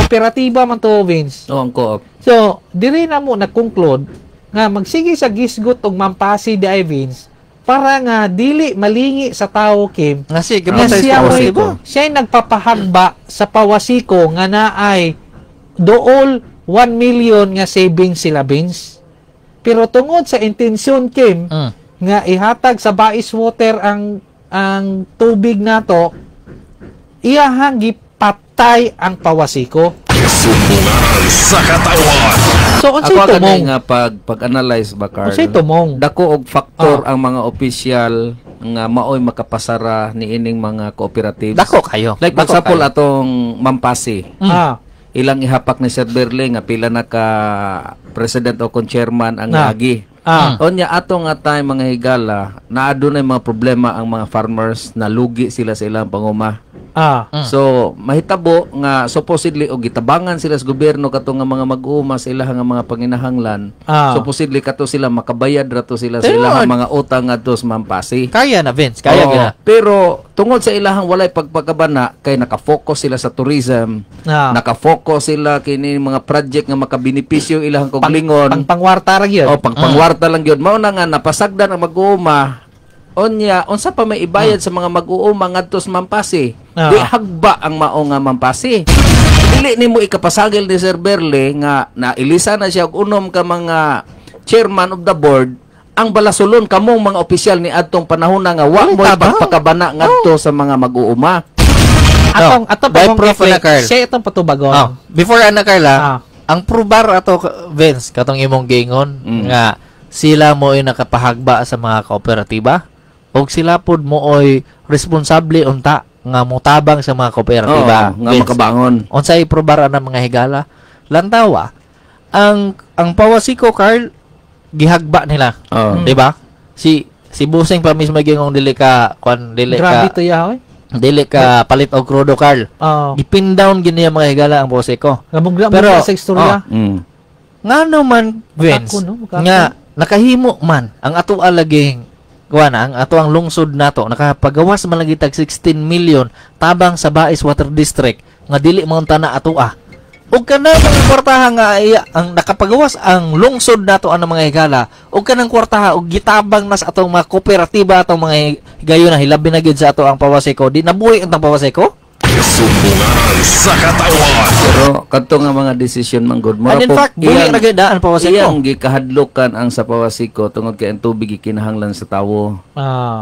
Kooperatiba man to, Vince. Oh, ang co-op. So, diri na mo nag-conclude nga magsige sa gisgot og mampasi di ay Vince para nga dili malingi sa tao, Kim. Nga sige, nga siya mo'y siya nagpapahagba sa pawasiko nga naay dool 1 million nga savings sila, Vince. Pero tungod sa intensyon, Kim, nga ihatag sa Bais Water ang tubig nato, iyahang gipatay ang pawasiko. Sumbungan sa katawan. So, unsay ako tumong? Nga pag-analyze ba, Carl? Unsay tumong? Dako og factor ang mga opisyal nga maoy makapasara niining mga cooperatives. Dako kayo. Like for Dako example, kayo. atong Mampasi. Ilang ihapak ni Sir Berle nga pila na ka president o kon chairman ang agi. Onya ato nga time mga higala, naa dunay mga problema ang mga farmers, nalugi sila sa ilang panguma. So mahitabo nga supposedly og gitabangan sila sa gobyerno kato nga mga mag-uuma sa ilang nga mga panginahanglan. Supposedly kato sila makabayad ra to sila sa ilang mga utang ngadto sa Mampasi. Kaya na, Vince, kaya Oo. gina. Pero tungod sa ilahang walay pagpagkabana kay nakafocus sila sa tourism. Nakafocus sila kini mga project nga makabenepisyo ilahang koglingon. Pangpangwarta ra gyud. Oh, pangpangwarta lang gyud. Mao na nga napasagdan ang mag-uuma. Onya, unsa pa may ibayad sa mga mag-uuma ngadto sa Mampasi? Di hagba ang mao nga Mampasi. Dili nimo ikapasagil ni Sir Berle nga nailisa na siya og unom ka mga chairman of the board ang balasulon kamong mga opisyal ni adtong panahon na nga wa mo'y pagpakabana ngadto sa mga mag-uuma. Atong atong By pagong proof na, Carl. Siya itong patubagon. Oh, before ana Carl, ang probar ato Vince katong imong giingon nga sila mo'y nakapahagba sa mga kooperatiba og sila pod mooy responsable unta nga motabang sa mga kooperatiba. Oo, nga Vince, makabangon. unsay probar ana mga higala? Lantawa ang pawasiko, Carl, gihagba nila. Di ba? Si Busing pa mismo gingong dili ka kwan dili Grabe ka to ya, oy. dili ka palit og krudo, Carl. Gipin down gini ang mga higala ang pawasiko. Nga Pero sa istorya. Ngano man, Vince, Makako, no? Makako. nga nakahimo man ang ato alaging kuan ang ato ang lungsod nato nakapagawas man lagi tag 16 million tabang sa Bais Water District nga dili man tana ato. Ug kana mga kwartaha nga ang nakapagawas ang lungsod nato ang mga higala ug kanang kwartaha og gitabang na sa atong mga kooperatiba atong mga higayon na hilabi na gyud sa ato ang pawaseko, di nabuhi ang pawaseko. Sumbungan sa katawan. Pero kadto nga mga desisyon man gud. And in fact, buhi ra gyud ang pawasiko. Iyang gikahadlokan ang sa pawasiko tungod kay ang tubig gikinahanglan sa tawo.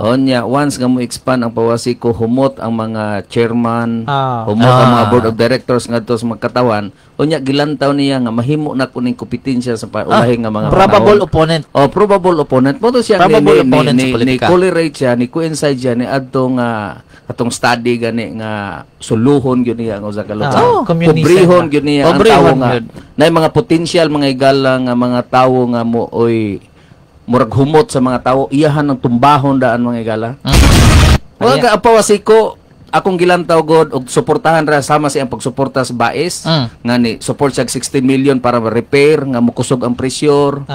Onya, once nga mo expand ang pawasiko, humot ang mga chairman, humot ang mga board of directors ngadto sa magkatawan. Unya gilantaw niya nga mahimo na kuning kompetensya sa ulahi nga mga Probable panahon. opponent. Oh, probable opponent. Mo to siya Probable opponent sa ni politika. correlate siya, ni coincide siya ni adto nga atong study gani nga suluhon gyud niya ang usa ka lugar. Communism Pobrehon ba? gyud niya ang Pobrehon tawo nga gyud. na mga potensyal mga higala nga mga tawo nga mo oy murag humot sa mga tawo iyahan ang tumbahon daan mga higala. Wala ka pawasiko akong gilantaw god og suportahan ra sama sa iyang pagsuporta sa Bais nga ni support siya og 16 million para ma-repair nga mokusog ang pressure.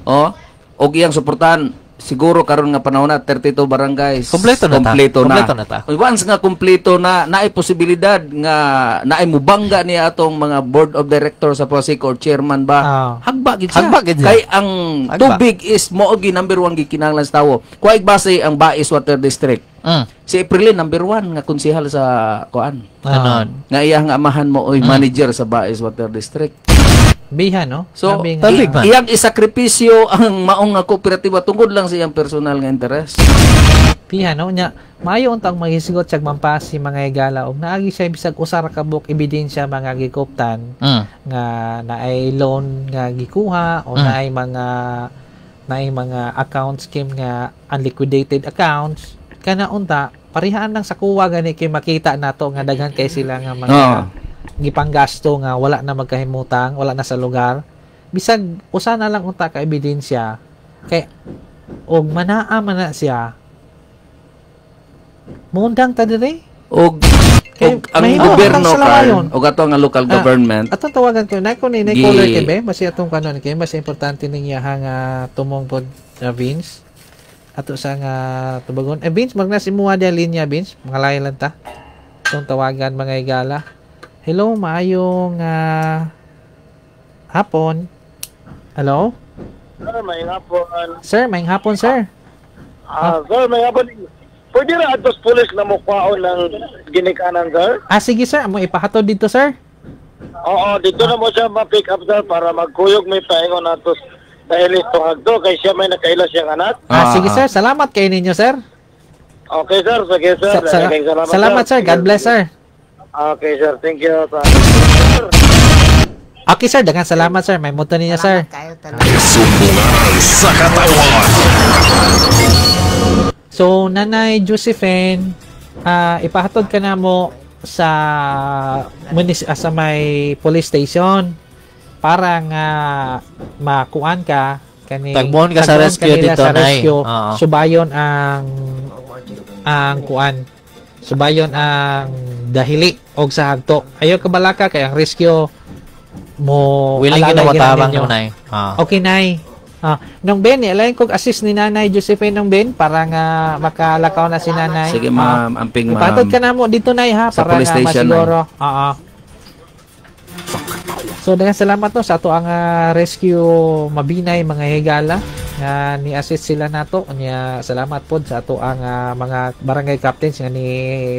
Oh, og iyang suportahan siguro karon nga panahon na 32 barangays. Kompleto na ta. Kompleto na. Kompleto na ta. Once nga kompleto na, naay posibilidad nga naay mubangga niya atong mga board of directors sa Pasig or chairman ba. Hagba gid siya. Hagba gid siya. Kay ang Hagba. tubig is mao gi number 1 gikinahanglan sa tawo. Kuay base ang Bais Water District. Si Aprilin number 1 nga konsehal sa kuan. Ganon. Nga iya nga amahan mo oy manager sa Bais Water District. Biha, no? So, Grabe nga. iyang isakripisyo ang maong nga kooperatiba tungod lang sa iyang personal nga interes. Piha, no? Nya, maayo untang maghisgot siya mampasi mga higala og naagi siya bisag usa ra ka buok ebidensya mga gikuptan nga naay loan nga gikuha o naay mga account scheme nga unliquidated accounts kana unta parihaan lang sa kuwa gani kay makita nato nga daghan kay sila nga mga gipanggasto nga wala na magkahimutang, wala na sa lugar. Bisag usa na lang unta ka ebidensya kay og manaa man na siya. Muundang ta dire. Og Kay Og ang gobyerno kan og ato ang local government. Atong tawagan ko na ko ni caller kay be basi atong kanon kay mas importante ning iyaha nga tumong pod Vince. Ato sa nga tubagon. Eh Vince, magna si muha dia linya Vince, mga layo lang ta. Atong tawagan mga igala. Hello, maayong hapon. Hello? Sir, may hapon. Sir, may hapon, sir. Sir, may hapon. Pwede ra atos pulis na mukwaon ng ginikanan, sir? Ah, sige, sir. Amo ipahatod dito, sir? Oo, dito na mo siya ma-pick up, sir, para magkuyog may paingon atos dahil ito hagdo kay siya may nakaila siyang anak. Ah, sige, sir. Salamat kay ninyo, sir. Okay, sir. Sige, sir. Salamat, salamat, sir. God bless, sir. Okay, sir. Thank you, sir. Okay, sir. Daghang salamat, sir. May moto ninyo, sir. Sumbungan sa katawan. So, Nanay Josephine, ipahatod ka na mo sa sa may police station para nga makuan ka kani tagbuon ka sa rescue dito, Nay. Subayon ang kuan. Subayon ang dahili og sa hagto. Ayo kabalaka kay ang rescue mo willing gina matabang no, Nay. Okay, Nay. Nung Ben, alayin kog assist ni Nanay Josephine nung Ben para nga makalakaw na si Nanay. Sige, ma'am, amping ma'am. Ipatod ka na mo dito, Nay, ha, sa para police nga station, masiguro. Oo. So, daghang salamat no sa ato ang rescue Mabinay mga higala nga ni-assist sila nato. Nya salamat pod sa ato ang mga barangay captains nga ni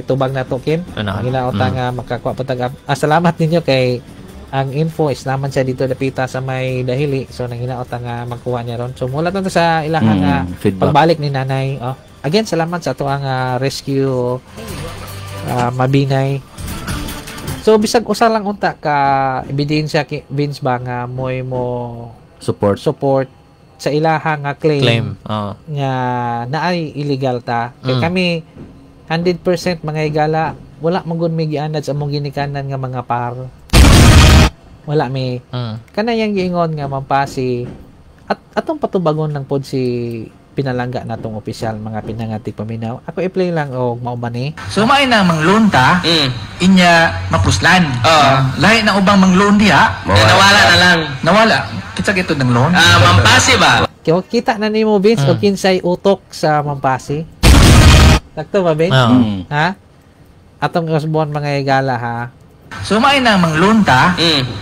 tubag nato Kim. Ginaot nga makakuha pod salamat ninyo kay ang info is naman siya dito dapita sa may dahili. So nanginaot ang magkuha niya ron. So mula tanto sa ilahang pagbalik ni Nanay. Oh. Again, salamat sa ato ang rescue Mabinay. So bisag usa lang unta ka ebidensya Vince ba nga moy mo support sa ilaha nga claim. Nga naay illegal ta. Kay kami 100% mga higala wala man gud mi gianad sa among ginikanan nga mga par. Wala mi. Kanayang giingon nga mampasi at atong patubagon lang pod si pinalangga natong opisyal mga pinangatik paminaw. Ako i-play lang og mao ba ni. So may na manglunta, inya mapuslan. Lahi na ubang mangloon diha. Nawala na lang. Nawala. Kitsa gito ng loan. Mampasi ba? Kita na nimo Vince og kinsay utok sa mampasi. Sakto ba Vince? Ha? Atong usbon mga higala ha. So may na manglunta,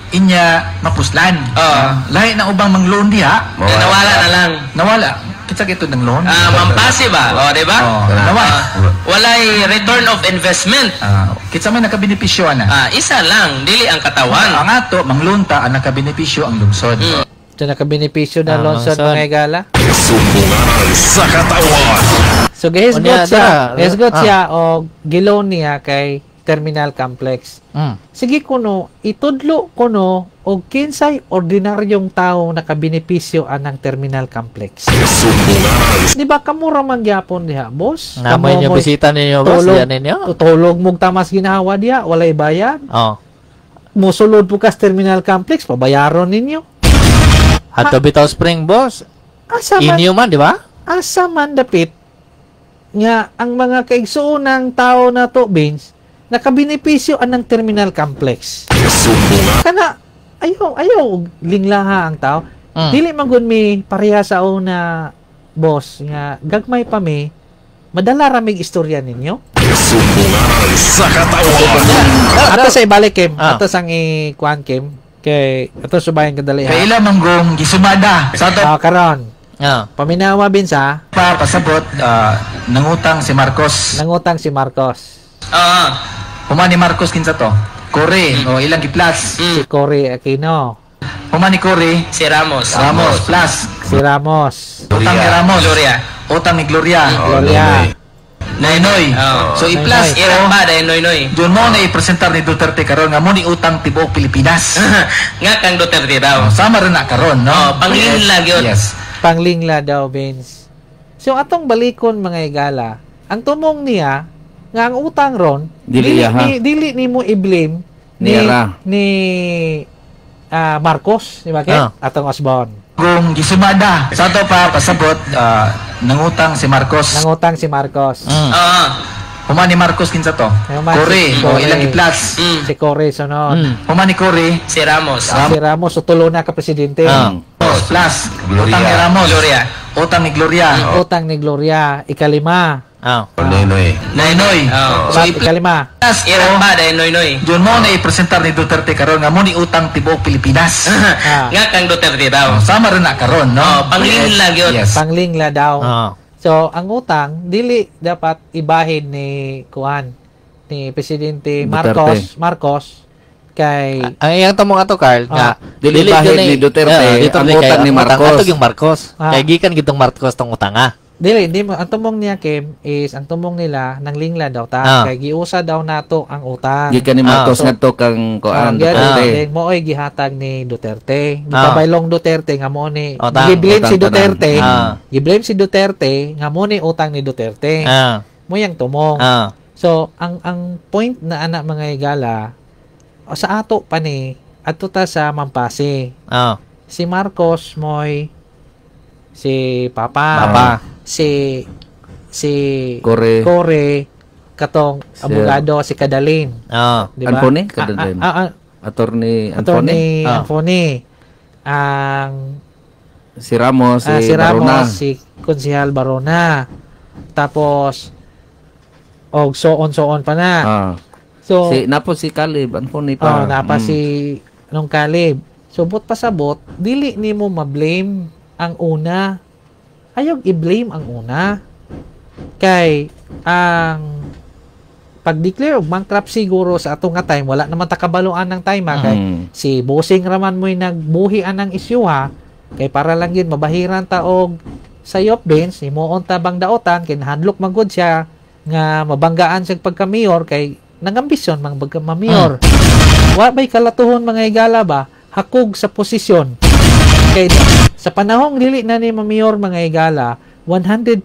inya mapuslan. Lahi na ubang mangloon diha. Nawala na lang. Nawala. Kitsa gito ng loan. Mampasi ba? O, di ba? Nawala. Walay return of investment. Kitsa may nakabenepisyo ana. Isa lang, dili ang katawan. Ang ato manglunta ang nakabenepisyo ang lungsod. So nakabenepisyo na lungsod mga higala. Sumbungan sa katawan. So gihisgot siya, gihisgot siya og giloan niya kay Terminal Complex. Sige kuno, itudlo kuno og kinsay ordinaryong tao nakabenepisyo anang Terminal Complex. Di ba kamura man gyapon diha, boss? Namoy niyo bisita ninyo, boss, diyan ninyo. Tulog mong tamas ginawa diha, walay bayad. Oh. Mosulod po kas Terminal Complex, pabayaron ninyo. Hadto bitaw spring, boss. Asa man, inyo man, di ba? Asa man dapit nga ang mga kaigsuonang tao na to, Vince, nakabenepisyo anang Terminal Complex. Kana ayaw linglaha ang tao. Dili man gud mi pareha sa una, boss, nga gagmay pa mi, madala ra mig istorya ninyo. Sa katawan. Ato sa ibalik Kim, ato sang i-kuan Kim kay ato subayan kadali ha. Kay ila manggong gisumada sa ato karon. Paminawa Vince ha. Pa pasabot nangutang si Marcos. Nangutang si Marcos. Human ni Marcos kinsa to? Cory, o ilang gi-plus? Si Cory Aquino. Human ni Cory, si Ramos. Ramos plus. Si Ramos. Utang ni Ramos. Gloria. Utang ni Gloria. Gloria. Noynoy. So i-plus Irang ba dahil Noynoy? Doon mo na i-presentar ni Duterte karon nga mo ni utang tibuok Pilipinas. Nga kang Duterte daw. Sama rin na karon, no? Panglingla gyud. Yes. Panglingla daw, Vince. So atong balikon mga higala, ang tumong niya nga ang utang ron dili nimo i-blame ni Marcos, di ba kay? Atong Osborne. Kung gisumada sa ato pa pasabot nangutang si Marcos. Nangutang si Marcos. Human ni Marcos kinsa to? Human Kore, si o Kore. ilang gi-plus. Si Kore sunod. Human ni Kore, Si Ramos. Si Ramos tulo na ka presidente. Ramos plus. Utang ni Ramos. Gloria. Utang ni Gloria. Utang ni Gloria, ikalima. Noynoy. Noynoy. So Bat, ikalima. i-plus Irang pa dahil Noynoy. Yun mo na i-presentar ni Duterte karon nga mo ni utang tibuok Pilipinas. Nga kang Duterte daw. Sama rin na karon, no? Oh, panglingla gyud. Yes. Panglingla daw. So, ang utang dili dapat ibahin ni kuan ni Presidente Duterte. Marcos Marcos kay Ang iyang tumong ato Carl nga Dili bahid gyud ni Duterte, dito ang kay utang ni Marcos. Ato yung Marcos. Ah. Kay gikan gitong Marcos tong utang ah. Dili, hindi mo ang tumong niya Kim is ang tumong nila nang lingla daw ta kay giusa daw nato ang utang. Gikan ni Marcos So, ngadto kang kuan ang Duterte. Duterte. Mooy gihatag ni Duterte. Gipabaylong Duterte nga mo ni Utang. gi-blame si Utang tanan. Duterte. Gi-blame si Duterte nga mo ni utang ni Duterte. Mo yang tumong. So, ang point na anak mga higala sa ato pa ni adto ta sa Mampasi. Si Marcos moy si Papa. Papa. Si si Kore. Kore katong Sir. abogado si Kadalin. Di ba? Anfone? Kadalin. Attorney Anfone? Attorney Anfone. Ang Si Ramos, si, si Ramos, Barona. si Konsehal Barona. Tapos og so on so on pa na. So si napo si Caleb, Anfone pa. Oh, napa si nung Caleb. So but pasabot, dili nimo ma-blame ang una. Ayog i-blame ang una. Kay ang pag-declare og bankruptcy siguro sa atong nga time, wala naman ta kabaloan ng time ha, kay si Bossing raman mo'y nagbuhi anang issue ha. Kay para lang yun mabahiran ta og sayop Benz, himuon ta bang daotan kay nahadlok man gud siya nga mabanggaan siya pagka-mayor kay nangambisyon mang pagka-mayor. Wa bay kalatuhon mga higala ba hakog sa posisyon. Kay sa panahong dili na ni mamiyor mga higala, 100%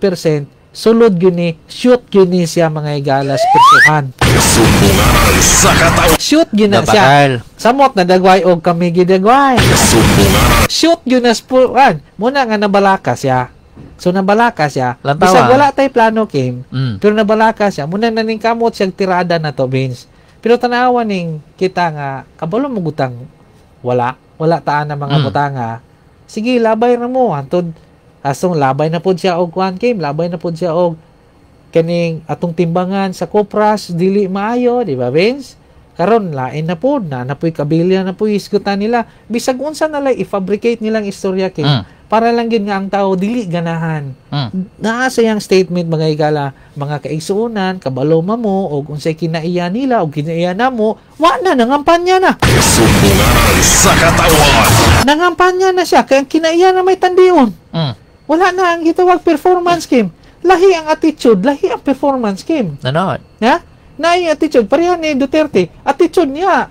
sulod gyud ni, shoot gyud ni siya mga higala sa persuhan. Sumbunganan sa katawan. Shoot gyud na siya. Napakal. Samot na dagway og kami gidagway. Sumbunganan. Shoot gyud na spuan. Muna nga nabalaka siya. So nabalaka siya. Lantawa. Bisag wala tay plano Kim. Pero nabalaka siya. Muna na ning kamot siyang tirada na to Vince. Pero tanawa ning kita nga kabalo mo gutang wala. Wala taan na mga butanga. Sige, labay na mo. Antod asong labay na pod siya og kuan Kim, labay na pod siya og kaning atong timbangan sa kopras dili maayo, di ba Vince? Karon lain na pod na napoy kabilya na poy isgutan nila. Bisag unsa na lang i-fabricate nilang istorya Kim. Para lang gyud nga ang tao dili ganahan. Naa sa iyang statement mga higala, mga kaigsuonan, kabalo mo og unsay kinaiya nila og kinaiya namo, wa na nangampanya na. Sumbunganan sa katawan. Nangampanya na siya kay ang kinaiya na may tandion. Wala na ang gitawag performance Kim. Lahi ang attitude, lahi ang performance Kim. Ano? Na? Na yung attitude pareha ni Duterte. Attitude niya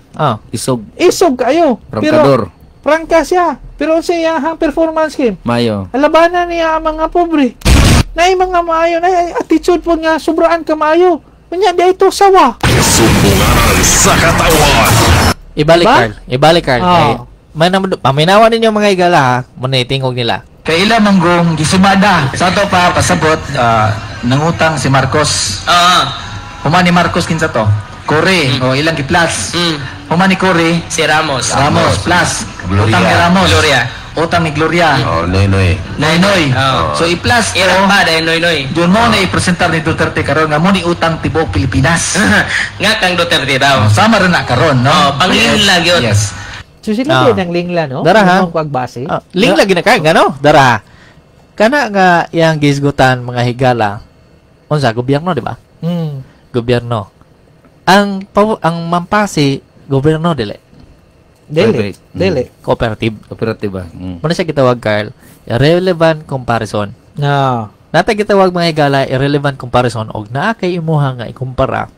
Isog. isog kayo. Prangkador. Pero prangka siya. Pero sa iyang performance Kim, Mayo. labanan niya ang mga pobre. Na mga maayo, na attitude po nga sobraan ka maayo. Unya di ito sawa. Sumbunganan sa katawan. Ibalik Ba? Carl. Ibalik Carl. Kay paminawan ninyo mga higala ha. Muna itingog nila. Kay ila manggong gisumada. Sa ato pa pasabot nangutang si Marcos. Human ni Marcos kinsa to? Kore, o ilang gi-plus. Human ni Kore, Si Ramos. Ramos plus. Gloria. Utang ni Ramos. Gloria. Utang ni Gloria. Oh, Noynoy. Noynoy. So i-plus to. Irang pa dahil Noynoy. Yun mo na i-presentar ni Duterte karon nga mo ni utang tibuok Pilipinas. Nga kang Duterte daw. Sama rin na karon, no? Oh, panglingla gyud. Yes. So sila din ang lingla, no? Dara ha. Yung kuwag base. Lingla gina kay ngano? Dara ha. Kana nga iyang gisgutan mga higala unsa gobyerno di ba? Gobyerno. Ang ang Mampasi gobyerno dili. Dili. Dili. Cooperative. Cooperative ba? Muna siya gitawag Carl, irrelevant comparison. No. Nata gitawag mga higala irrelevant comparison og naa kay imuha nga ikumpara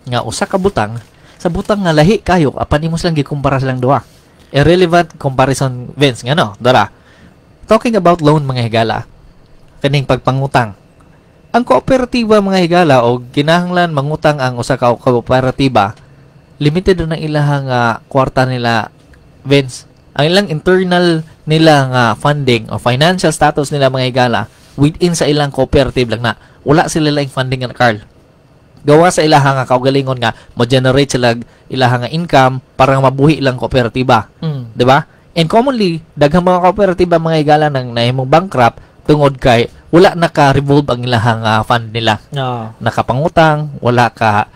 nga usa ka butang sa butang nga lahi kayo apan imo silang gikumpara silang duha. Irrelevant comparison Vince ngano? Dara. Talking about loan mga higala, kaning pagpangutang. Ang kooperatiba mga higala og kinahanglan mangutang ang usa ka kooperatiba, limited na ang ilahang kwarta nila Vince. Ang ilang internal nila nga funding o financial status nila mga higala within sa ilang cooperative lang na. Wala sila laing funding nga Carl. Gawa sa ilaha nga kaugalingon nga mo generate sila ilaha nga income para nga mabuhi lang kooperatiba. 'Di ba? And commonly, daghang mga kooperatiba, mga higala, nang nahimong bankrupt tungod kay wala naka-revolve ang ilahang fund nila. Nakapangutang, wala ka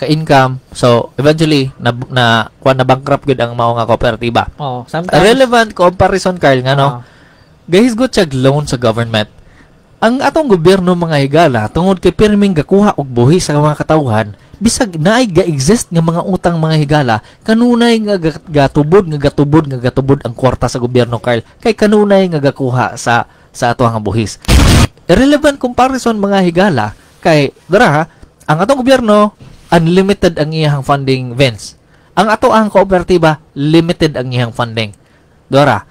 income. So eventually na na kuan na bankrupt gyud ang mao nga kooperatiba. Oh, sometimes Relevant comparison, Carl, nga no. Gahisgot siya loan sa government. Ang atong gobyerno, mga higala, tungod kay pirming gakuha og buhis sa mga katawhan, bisag naay ga-exist nga mga utang, mga higala, kanunay nga gatubod nga gatubod nga gatubod ang kwarta sa gobyerno, Carl, kay kanunay nga gakuha sa ato nga buhis. Irrelevant comparison, mga higala, kay dara ha, ang atong gobyerno unlimited ang iyang funding, Vince. Ang ato ang kooperatiba limited ang iyang funding. Dora.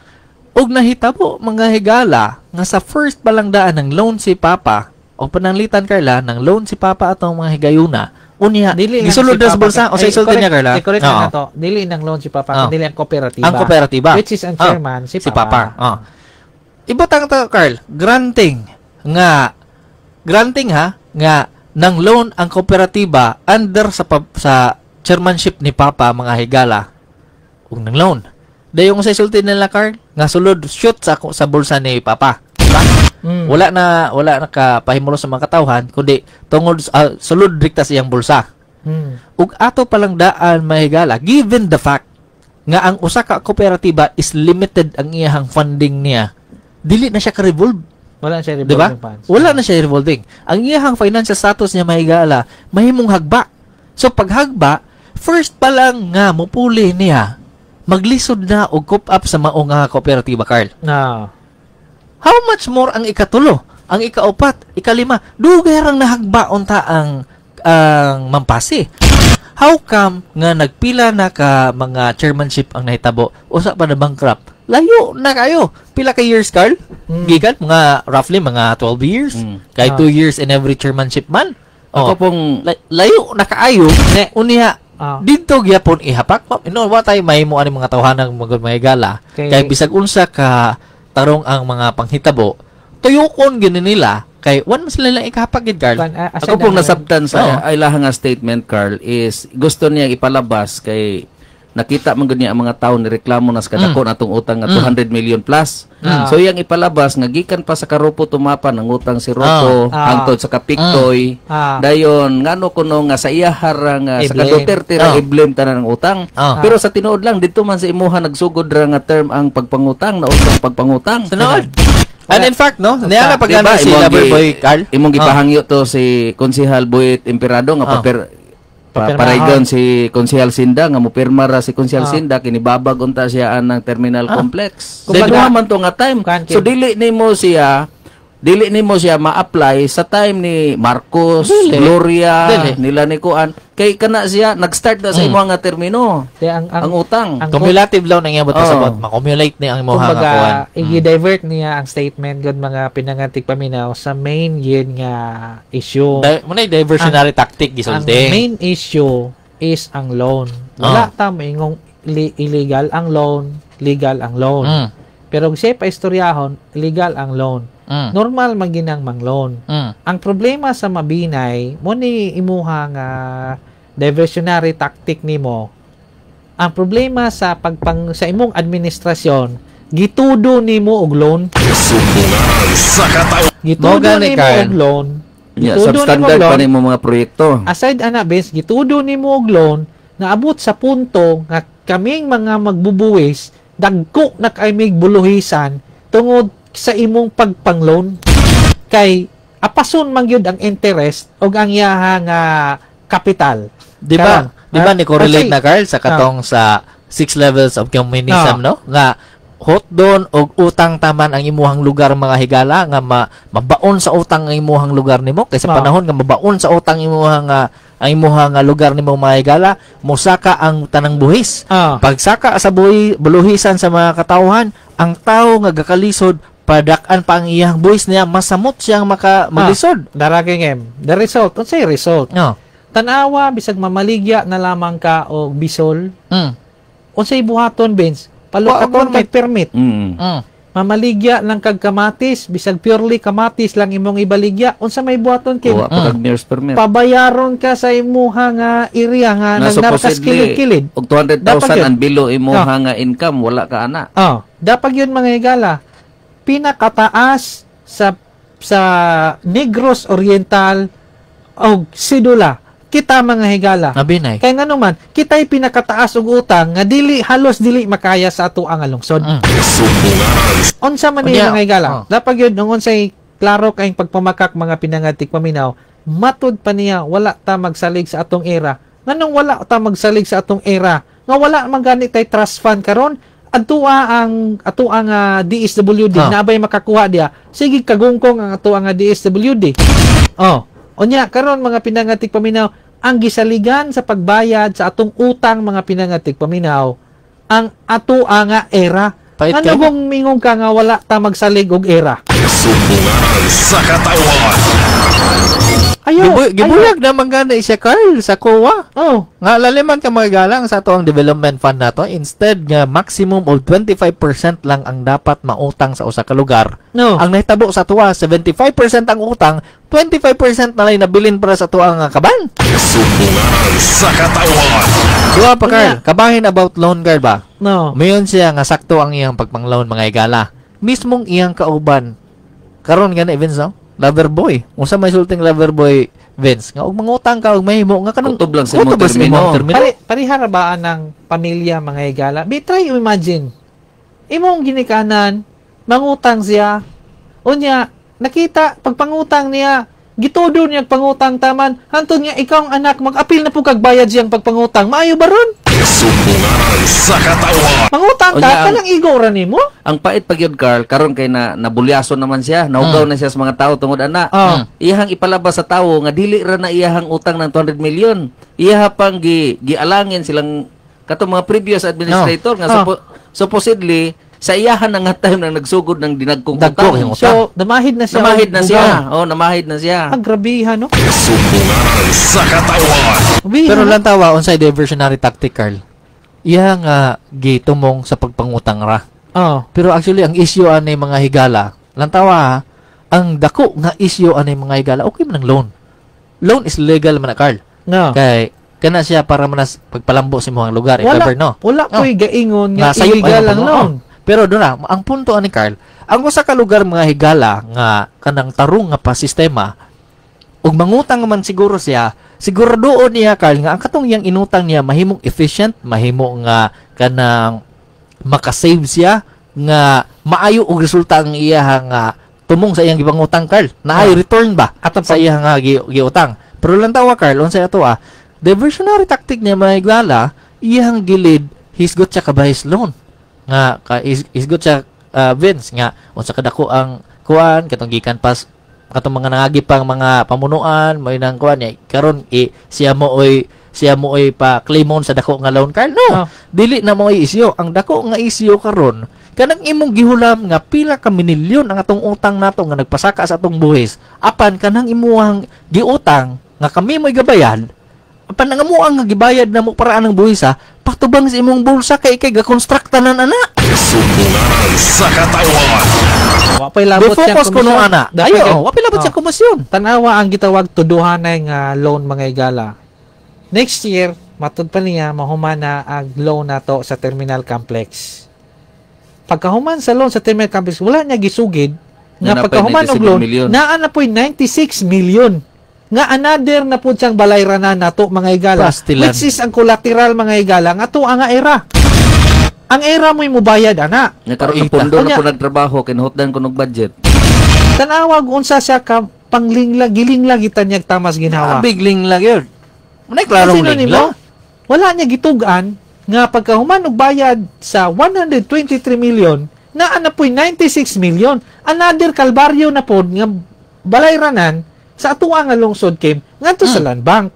Ug nahitabo, mga higala, nga sa first pa lang daan ng loan si Papa o pananglitan, Carla, ng loan si Papa atong mga higayuna unya Dili lang gisulod si na sa Papa. bulsa o sa Ay, isulti correct, niya, Carla. Eh, correct na to. Dili nang loan si Papa, kundi ang kooperatiba. Ang kooperatiba. Which is ang chairman, si si Papa. Papa. Oh. Ibutang to, Carl, granting ha nga nang loan ang kooperatiba under sa chairmanship ni Papa, mga higala, ug nang loan. Dayon sa isulti nila, Carl, nga sulod shoot sa bulsa ni Papa. Diba? Wala na ka pahimulo sa mga katawhan kundi tungod sulod direkta sa iyang bulsa. Ug ato palang daan, mahigala, given the fact nga ang usa ka kooperatiba is limited ang iyang funding niya, dili na siya ka-revolve. Wala na siya Di ba? revolving funds. Wala na siya revolving. Ang iyang financial status niya, mahigala, mahimong hagba. So paghagba, first pa lang nga mupuli niya, maglisod na og cope up sa mao nga kooperatiba, Carl. Na. How much more ang ikatulo, ang ikaupat, ikalima, dugay rang nahagba unta ang Mampasi. How come nga nagpila na ka mga chairmanship ang nahitabo, usa pa na bankrupt? Layo na kayo. Pila ka years, Carl? Gikan mga roughly mga 12 years. Kay 2 years in every chairmanship man. Ako pong Layo na kaayo. Unya didto gyapon ihapak. No, wa tay mahimo ani mga tawhanang mga gala. Kay bisag unsa ka tarong ang mga panghitabo, tuyokon gyud nila kay wan man sila lang ikahapak gid, Carl. Ako pong nasabtan sa ilahang nga statement, Carl, is gusto niya ipalabas kay nakita man gud niya ang mga tao ni reklamo na sa kadako na atong utang nga 200 million plus. So iyang ipalabas nga gikan pa sa Karupo Tumapa nang utang si Roco hangtod sa Kapiktoy. Dayon ngano kuno nga sa iyahara nga sa I-blame. Duterte ra i-blame tanan ang utang. Pero sa tinuod lang didto man sa imuha nagsugod ra nga term ang pagpangutang na utang pagpangutang. Sunod. And in fact, no, niya na pag Diba, si imong Lover Boy, Carl. Imong gipahangyo to si Konsehal Boyet Emperado nga paper Papirmahon. paraygon si Konsehal Sinda nga mopirma ra si Konsehal Sinda kinibabag unta siya anang terminal complex. Kumbaga- Kumbaga man to nga time. Kuan, So dili nimo siya ma-apply sa time ni Marcos, Dili. Gloria, Dili. nila ni Kuan kay kana siya nag-start na sa imo nga termino. Di, ang, Ang utang. Cumulative lang nang iyang Oo. sabot. Ma-cumulate ni ang imuha nga kumbaga, kuan. i-divert niya ang statement gud, mga pinangatik paminaw, sa main yun nga issue. Muna yung diversionary tactic Ang gisulti. main issue is ang loan. Wala ta moingong illegal ang loan, legal ang loan. Pero kung siya pa istoryahon, legal ang loan. Normal man ginang mang loan. Ang problema sa Mabinay, mo ni imuha nga diversionary tactic nimo. Ang problema sa pagpang sa imong administrasyon, gitudo nimo og loan. Sumbungan sa katawan. Gitudo Mo gani, nimo Carl. og loan. Yeah, Gitudo nimo og substandard pa loan. nimo mga proyekto. Aside ana bes, gitudo nimo og loan naabot sa punto nga kaming mga magbubuwis dagko na kay mig buluhisan tungod sa imong pagpangloan kay apason man gyud ang interest og ang iyaha nga kapital. Di ba? Karon, Di ba ni correlate kasi- na, Carl, sa katong sa six levels of communism, no? Nga hot doon og utang taman ang imuhang lugar, mga higala, nga mabaon sa utang ang imuhang lugar nimo kaysa panahon nga mabaon sa utang imuhang ang imuhang nga lugar nimo, mga higala, mosaka ang tanang buhis. Pagsaka sa buhi, buluhisan sa mga katawhan, ang tao nga gakalisod padak-an pa ang iyang buhis niya, masamot siyang maka maglisod. Dara king M. The result, unsay result? Tanawa bisag mamaligya na lamang ka og bisol. Unsay buhaton, Vince? Palukaton kay permit. Mamaligya lang kag kamatis, bisag purely kamatis lang imong ibaligya. Unsa may buhaton Kim? Wa pa kag mayor's permit. Pabayaron ka sa imuha nga area nga Nga nagnarkas supposedly, kilid-kilid. og 200,000 Dapat yun. ang bilo imuha nga income, wala ka ana. Oh, dapat yun mga higala. Pinakataas sa Negros Oriental og sidula. Kita mga higala. Nabinay. Kaya nga naman, kita'y pinakataas og utang nga dili halos dili makaya sa ato ang lungsod. Unsa man ni Unya, mga higala. Dapat yun nung unsay klaro kayong pagpamakak mga pinangatik paminaw, matud pa niya wala ta magsalig sa atong era. Nganong wala ta magsalig sa atong era? Nga wala man gani tay trust fund karon, atoa ang DSWD nabay makakuha diya. Sige kagungkong ang atoa nga DSWD. Oh, unya karon mga pinangatik paminaw, ang gisaligan sa pagbayad sa atong utang mga pinangatik paminaw, ang atoa nga era. Pait Ano kayo. kung mingong ka nga wala ta magsalig og era? Sumbunganan sa katawan. Ayo, Gibuyag naman gani siya Carl sa COA. Oh. Nga laliman ka magalang sa ato ang development fund nato, instead nga maximum of 25% lang ang dapat mautang sa usa ka lugar. No. Ang nahitabo sa tuwa 75% ang utang, 25% na lang nabilin para sa tuwa nga kaban. Sumbunganan sa katawan. Duha pa Carl, kabahin about loan guard ba? No. Mayon siya nga sakto ang iyang pagpangloan mga higala. Mismong iyang kauban karon nga na Vince no? Lover boy. Unsa may sulting lover boy Vince? Nga og mangutang ka og mahimo nga kanang Kutob lang sa imong kutob lang sa imong termino. termino. Parihara ba ng pamilya mga higala? Be, try imagine. Imong ginikanan, mangutang siya. Unya, nakita, pagpangutang niya, gitudo niya pangutang taman, hantod niya ikaw ang anak, mag-apil na po kag bayad siyang pagpangutang. Maayo ba ron? Sumbunganan sa katawan. Mangutang ka, Unya, ang- kanang igo ra nimo? Ang pait pag yun, Carl, karon kay na nabulyaso naman siya, nahugaw na siya sa mga tao tungod ana. Iyahang ipalabas sa tawo nga dili ra na iyahang utang ng 200 million. Iyaha pang gialangin silang katong mga previous administrator nga supposedly sa iyahan na nga time na nagsugod ng dinagkong utang. So, namahid na siya. Namahid na og siya. bugaw. Oh, namahid na siya. Ang grabihan, no? Sumbunganan sa katawan. Pero lang tawa unsay diversionary tactic Carl. Iya nga gitumong sa pagpangutang ra. Oh. Pero actually ang issue ani mga higala, lang tawa ha, ang dako nga issue ani mga higala okay man ang loan. Loan is legal man na Carl. No. Kay kana siya para manas pagpalambo sa imong lugar if Wala, ever no. wala ko'y gaingon nga Nga sayop illegal ay ang ang loan. Oh. Pero doon na, ang punto ani Carl, ang usa ka lugar mga higala nga kanang tarong nga pa sistema ug mangutang man siguro siya, siguradoon niya Carl nga ang katong iyang inutang niya mahimong efficient, mahimo nga kanang makasave siya nga maayo og resulta ang iya nga tumong sa iyang gipangutang Carl. Naay return ba sa iya nga giutang. Pero lang tawa Carl, unsay ato diversionary tactic niya mga higala, iyang gilid hisgot siya kabahis loan nga ka isgot siya Vince nga unsa kadako ang kuan katong gikan pas katong mga nangagi pang mga pamunuan may nang kuan niya karon siya mo oy pa claimon sa dako nga loan Carl no dili na mo issue ang dako nga issue karon kanang imong gihulam nga pila ka milyon ang atong utang nato nga nagpasaka sa atong buhis apan kanang imuhang giutang nga kami mo'y gabayan apan ang amuang nga gibayad na mo paraan ng buhis ha patubang sa imong bulsa kay kay gakonstruct tanan ana. Sumbunganan sa katawan. Wa pa'y labot siyang Be-focus kuno, komisyon. ana. Dapat Ayo, wa pa'y labot siyang komisyon. Tanawa ang gitawag tuduhanay nga loan mga higala. Next year, matud pa niya mahumana ang loan nato sa Terminal Complex. Pagkahuman sa loan sa Terminal Complex, wala niya gisugid nga Nga napay pagkahuman og 97 loan, million. naa na po'y 96 million. Nga another na po siyang balayranan nato mga higala. Pastilan. Which is ang collateral mga higala nga ato ang era. Ang era mo'y mubayad ana. Nga karon na pundo na Unya, po nagtrabaho kinahutdan ko og budget. Tanawag unsa siya ka panglinglag gilinglag itanyag tamas ginhawa. Bigling lang yun. Manay klarong Kasi lingla. nimo, wala niya gitug-an nga pagkahuman og bayad sa 123 million naa na po'y 96 million. Another kalbaryo na pod nga balayranan sa atuwa nga lungsod Kim ngadto sa land bank.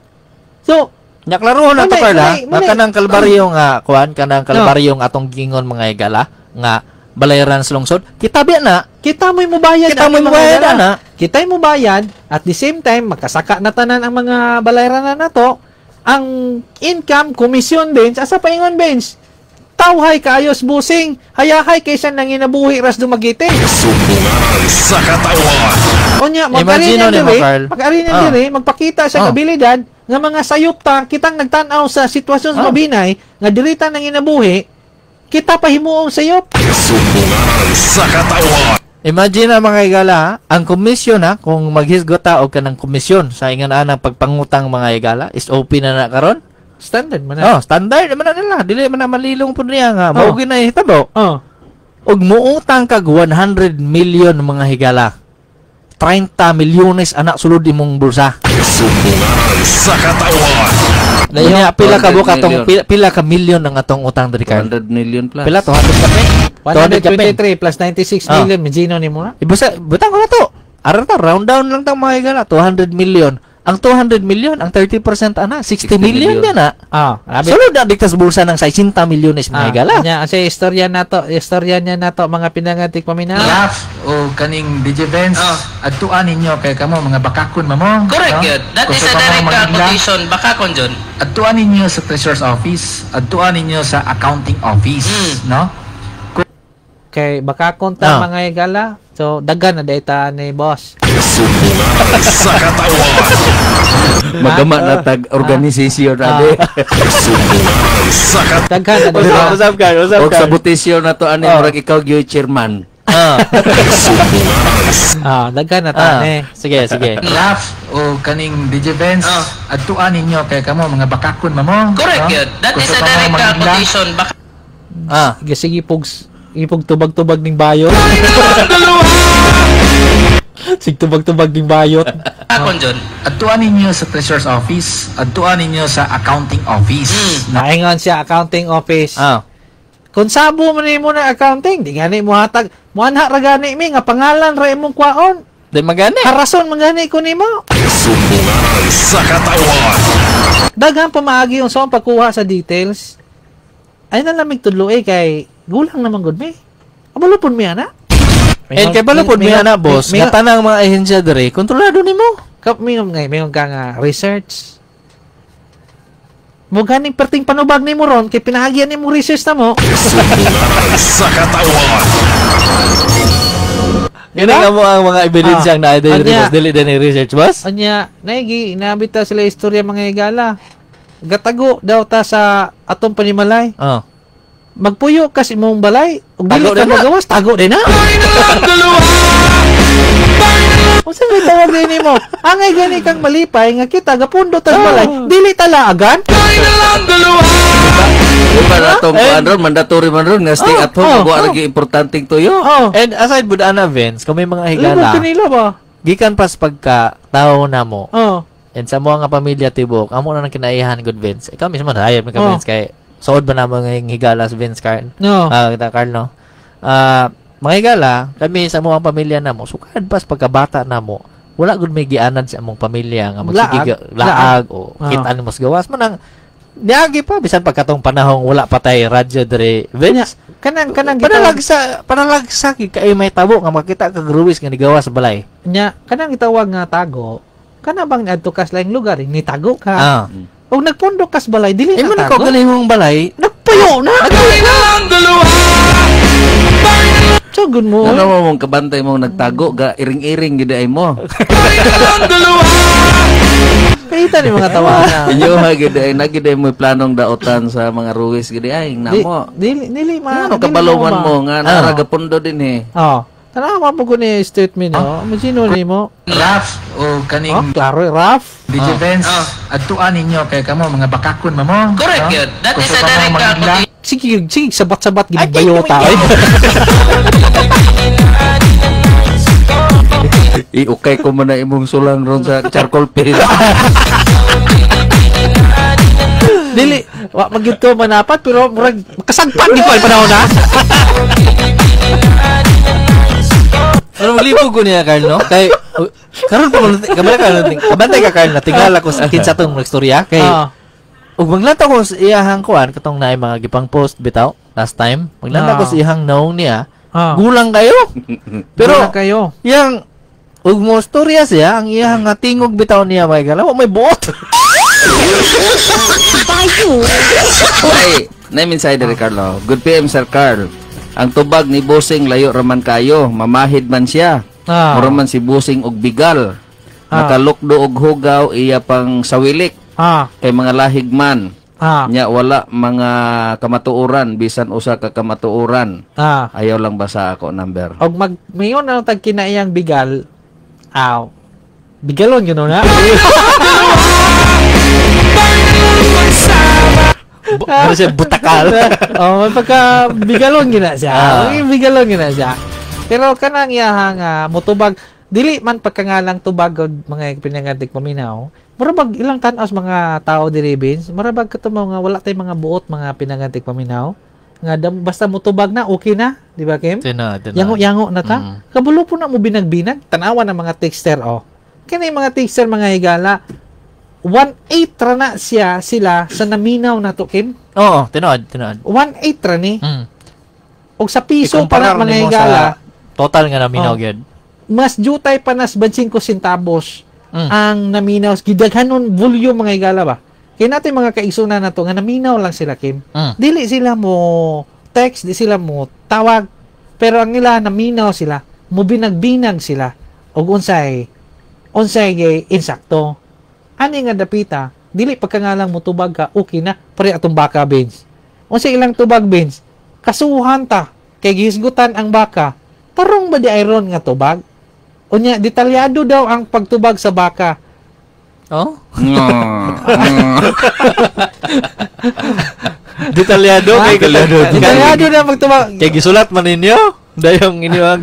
So, Naklarohon na to Manay, Carl ha. manay, Nga manay. kanang kalbaryo nga kuan kanang kalbaryo nga atong gingon mga higala nga balayran sa lungsod. Kita biya na. Kita mo'y mubayad. Kita mo'y ang mga mubayad higala. ana. Kita'y mubayad at the same time makasaka na tanan ang mga balayranan nato. Ang income commission bench asa paingon bench. Tawhay kaayos busing. Hayahay kaysa nanginabuhi ras Dumaguete. Sumbunganan sa katawan. Unya, mag-ari Imagine niya ni mo, diri, Carl. mag-ari niya diri, magpakita sa abilidad nga mga sayop ta, kitang nagtan-aw sa sitwasyon sa Mabinay, nga diri ta nanginabuhi, kita pahimuong sayop. Sumbunganan sa katawan. Imagine na mga higala, ha? Ang komisyon ha, kung maghisgot ta og kanang komisyon sa ingan anang pagpangutang mga higala, is OP na na karon. Standard man na. Oh, standard man na nila. Dili man na malilong pud niya nga. Oh. Mao gyud na hitabo. Oh. Og muutang kag 100 million mga higala. 30 milyones anak sulod imong bulsa. Sumbunganan sa katawan. Unya pila ka 200 buka atong million. pila ka milyon ang atong utang diri Carl? 200 million plus. Pila 200 ka pe? 200 ka pe. 123 plus 96 million, medyo ni mo na. Ibusa, butang ko na to. Ara ta, round down lang tang mga higala, 200 million. Ang 200 million, ang 30% ana, 60 million million. yan na. Ah, grabe. Sulod na diktas bulsa ng 60 milyones mga higala. Nya, kasi istorya nato, istorya niya nato mga pinangatik paminaw. Raf o kaning DJ Benz, adtuan ninyo kay kamo mga bakakon mamo. Correct no? yun. That Kung is a sa pamang direct Manila, quotation. Baka kon John. Adtuan ninyo sa Treasurer's Office, adtuan ninyo sa Accounting Office, no? Kay baka konta mga higala. So daghan na data ni boss. Sumbunganan sa katawan. Magama na tag organization ade. Sumbunganan sa katawan. Daghan na Usap, data. usap Carl, usap Og Carl. sa butisyo na to ani murag ikaw gyud chairman. Sumbunganan Daghan na ta ni. Sige, sige. Raf o kaning DJ Benz, adtuan ninyo kay kamo mga bakakon mamo. Correct no? yun. That Kung is sa a pamang direct Manila, quotation. Baka Sige ipog tubag-tubag ning bayot. Sig tubag-tubag ning bayot. kon John. Adtuan ninyo sa Treasurer's Office, adtuan ninyo sa Accounting Office. No? Naingon siya accounting office. Kung sabo man nimo na accounting, di gani mo hatag. Muanha ra gani mi nga pangalan ra imong kwaon. Di magani. Harason man gani ko nimo. Sumbunganan sa katawan. Daghang pamaagi yung sa pagkuha sa details. Ay nalamig tudlo eh kay gulang naman gud mi. Abalo pud mi ana. And kay balo pod mi ana boss, nga tanang mga ahensya diri, kontrolado nimo. Kap mingon ngay mingon ka nga research. Mo ganing perting panubag nimo ron kay pinahagian nimo research na mo. Sumbunganan sa katawan. Yun ang mo ang mga ebidensya ang naa diri Anya. boss, dili din ni research boss. Anya, naigi inabita sila istorya mga higala. Gatago daw ta sa atong panimalay. Oh. Magpuyo kas imong balay, ug dili Tago ka din na. magawas, tago din na. Unsa may tawag din nimo? Angay gani kang malipay nga kita gapundo tas balay, dili talaagan. Di ba na itong kuan ron, mandatory man ron nga stay at home, oh, wa oh. lagi importanteng tuyo. Oh. And aside bud ana Vince, kung may mga Libog higala, kanila ba? gikan pas pagka tao na mo. Oh. And sa mga nga pamilya tibok, amo na nang kinaihan good Vince. Ikaw mismo na ayab ka Oh. Vince kay suod ba na mga higala sa Vince Carl? No. Kita Carl no. Mga higala, kami sa mga pamilya namo, sukad pas pagkabata namo, wala gud may gianad sa among pamilya nga magsige Laag. laag o Ah. kita nimo sa gawas man ang niagi pa bisan pagkatong panahong wala pa tay radyo diri Vince. Kanang kanang Panalagsa gid kay may tabo nga makita kag ruwis nga nigawas sa balay. Nya, kanang gitawag nga tago, kana bang niadto ka sa laing lugar, nitago ka. Ah. Og nagpundok kas balay, dili Eh na man ikaw tago. galing mong balay, Nagpuyo na. Tsagon mo. Ano mo mong kabantay mo nagtago ga iring-iring gid ay mo. Kita ni mga tawana. Inyo ha gid ay nagid ay mo planong daotan sa mga ruwis gid ay namo. Dili dili ma. Ano dili kabalo man ma. mo nga nara gapundo din eh. Oh. Tanawa mo ko ni statement no. Masino nimo? Raf o kaning Oh, klaro Raf. DJ Benz, adtuan ninyo kay kamo mga bakakon mamo. Correct no? yun. That Kung is sa a direct pamang Manila, quotation. Sige, sige sabat-sabat gid bayota. Oy. Iukay ko man na imong sulang ron sa charcoal pit. Dili wa magyud ko manapat pero murag kasagpan gid ko ay panahon na. Pero maglibog ko niya, Carl, no? Kay, karon pa man, kabantay ka, kabantay ka, Carl, na tingala ko sa kinsa tong istorya. Kay, ug maglantaw ko sa iyahang kuan, katong naay mga gipang post bitaw, last time. Maglantaw ko sa iyahang naong niya, gulang kayo. Pero, Gulang kayo. Yang, ug mo storya siya, ang iyahang nga tingog bitaw niya, mga gala, wa may buot. Ay, Name insider Carlo. Good PM Sir Carl. Ang tubag ni Busing layo raman kayo, mamahid man siya. Mura man si Busing og bigal. Nakalukdo og hugaw iya pang sawilik. Kay mga lahig man. Nya wala mga kamatuoran bisan usa ka kamatuoran. Ayaw lang basa ako number. Og mag mayon na tag kinaiyang bigal. Aw. Bigalon yun na. Ano siya, butakal. Oh, pagka bigalon gina siya. Bigalon gina siya. Pero kanang iyaha nga motubag dili man pagkangalang tubag og mga pinangantik paminaw. Murabag ilang tan-aw mga tao diri Vince, murabag kato mga wala tay mga buot mga pinangantik paminaw. Nga basta motubag na okay na, di ba Kim? Tina. Yango-yango na ta. Kabulo po na mo binag-binag, tan-awa ng mga texter oh. Kini mga texter mga higala, 1/8 ra na siya sila sa naminaw na to Kim. Oo, tinuod. 1/8 ra ni. Og sa piso para mga higala, total nga naminaw gyud. Mas jutay pa nas 25 centavos ang naminaw. Gidaghanon volume mga higala ba. Kaya natin mga kaigsunan na to nga naminaw lang sila Kim. Dili sila mo text, di sila mo tawag. Pero ang ila naminaw sila, mo binagbinag sila og unsay insakto. Ani nga dapita, dili pagkangalang mo tubag ka, okay na, pre atong baka Vince. Unsa ilang tubag Vince? Kasuhan ta kay gihisgutan ang baka. Tarong ba di iron nga tubag? Unya detalyado daw ang pagtubag sa baka. Oh? Detalyado kay detalyado na pagtubag. Kay gisulat man ninyo dayong inyo ang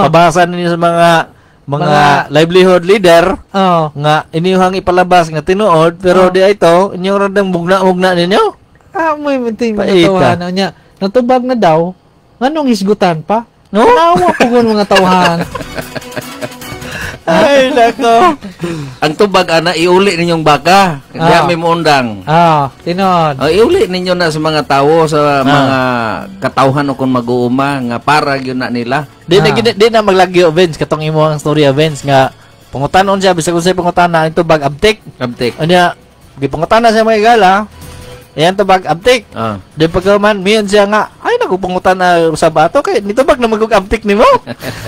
pabasa ninyo sa mga livelihood leader nga inyong ipalabas nga tinuod pero di ito inyong randang mugna-mugna ninyo. May tawhana niya. Natubag na daw nganong hisgutan pa? No? Nawa po kun mga tawhan. Ay nako. Ang tubag ana iuli ninyong baka. Hindi may muundang. Tinuod. Iuli ninyo na sa mga tawo sa mga katawhan o kung mag-uuma nga para gyud na nila. Di na maglagyo Vince katong imo ang story Vince nga pangutanon siya bisag unsay pangutana ang tubag abtik. Abtik. Unya gipangutana siya mga higala. Ayan tubag abtik. Di pagkaman miyon siya nga ay naku pangutana sa bato kay nitubag na magug abtik nimo.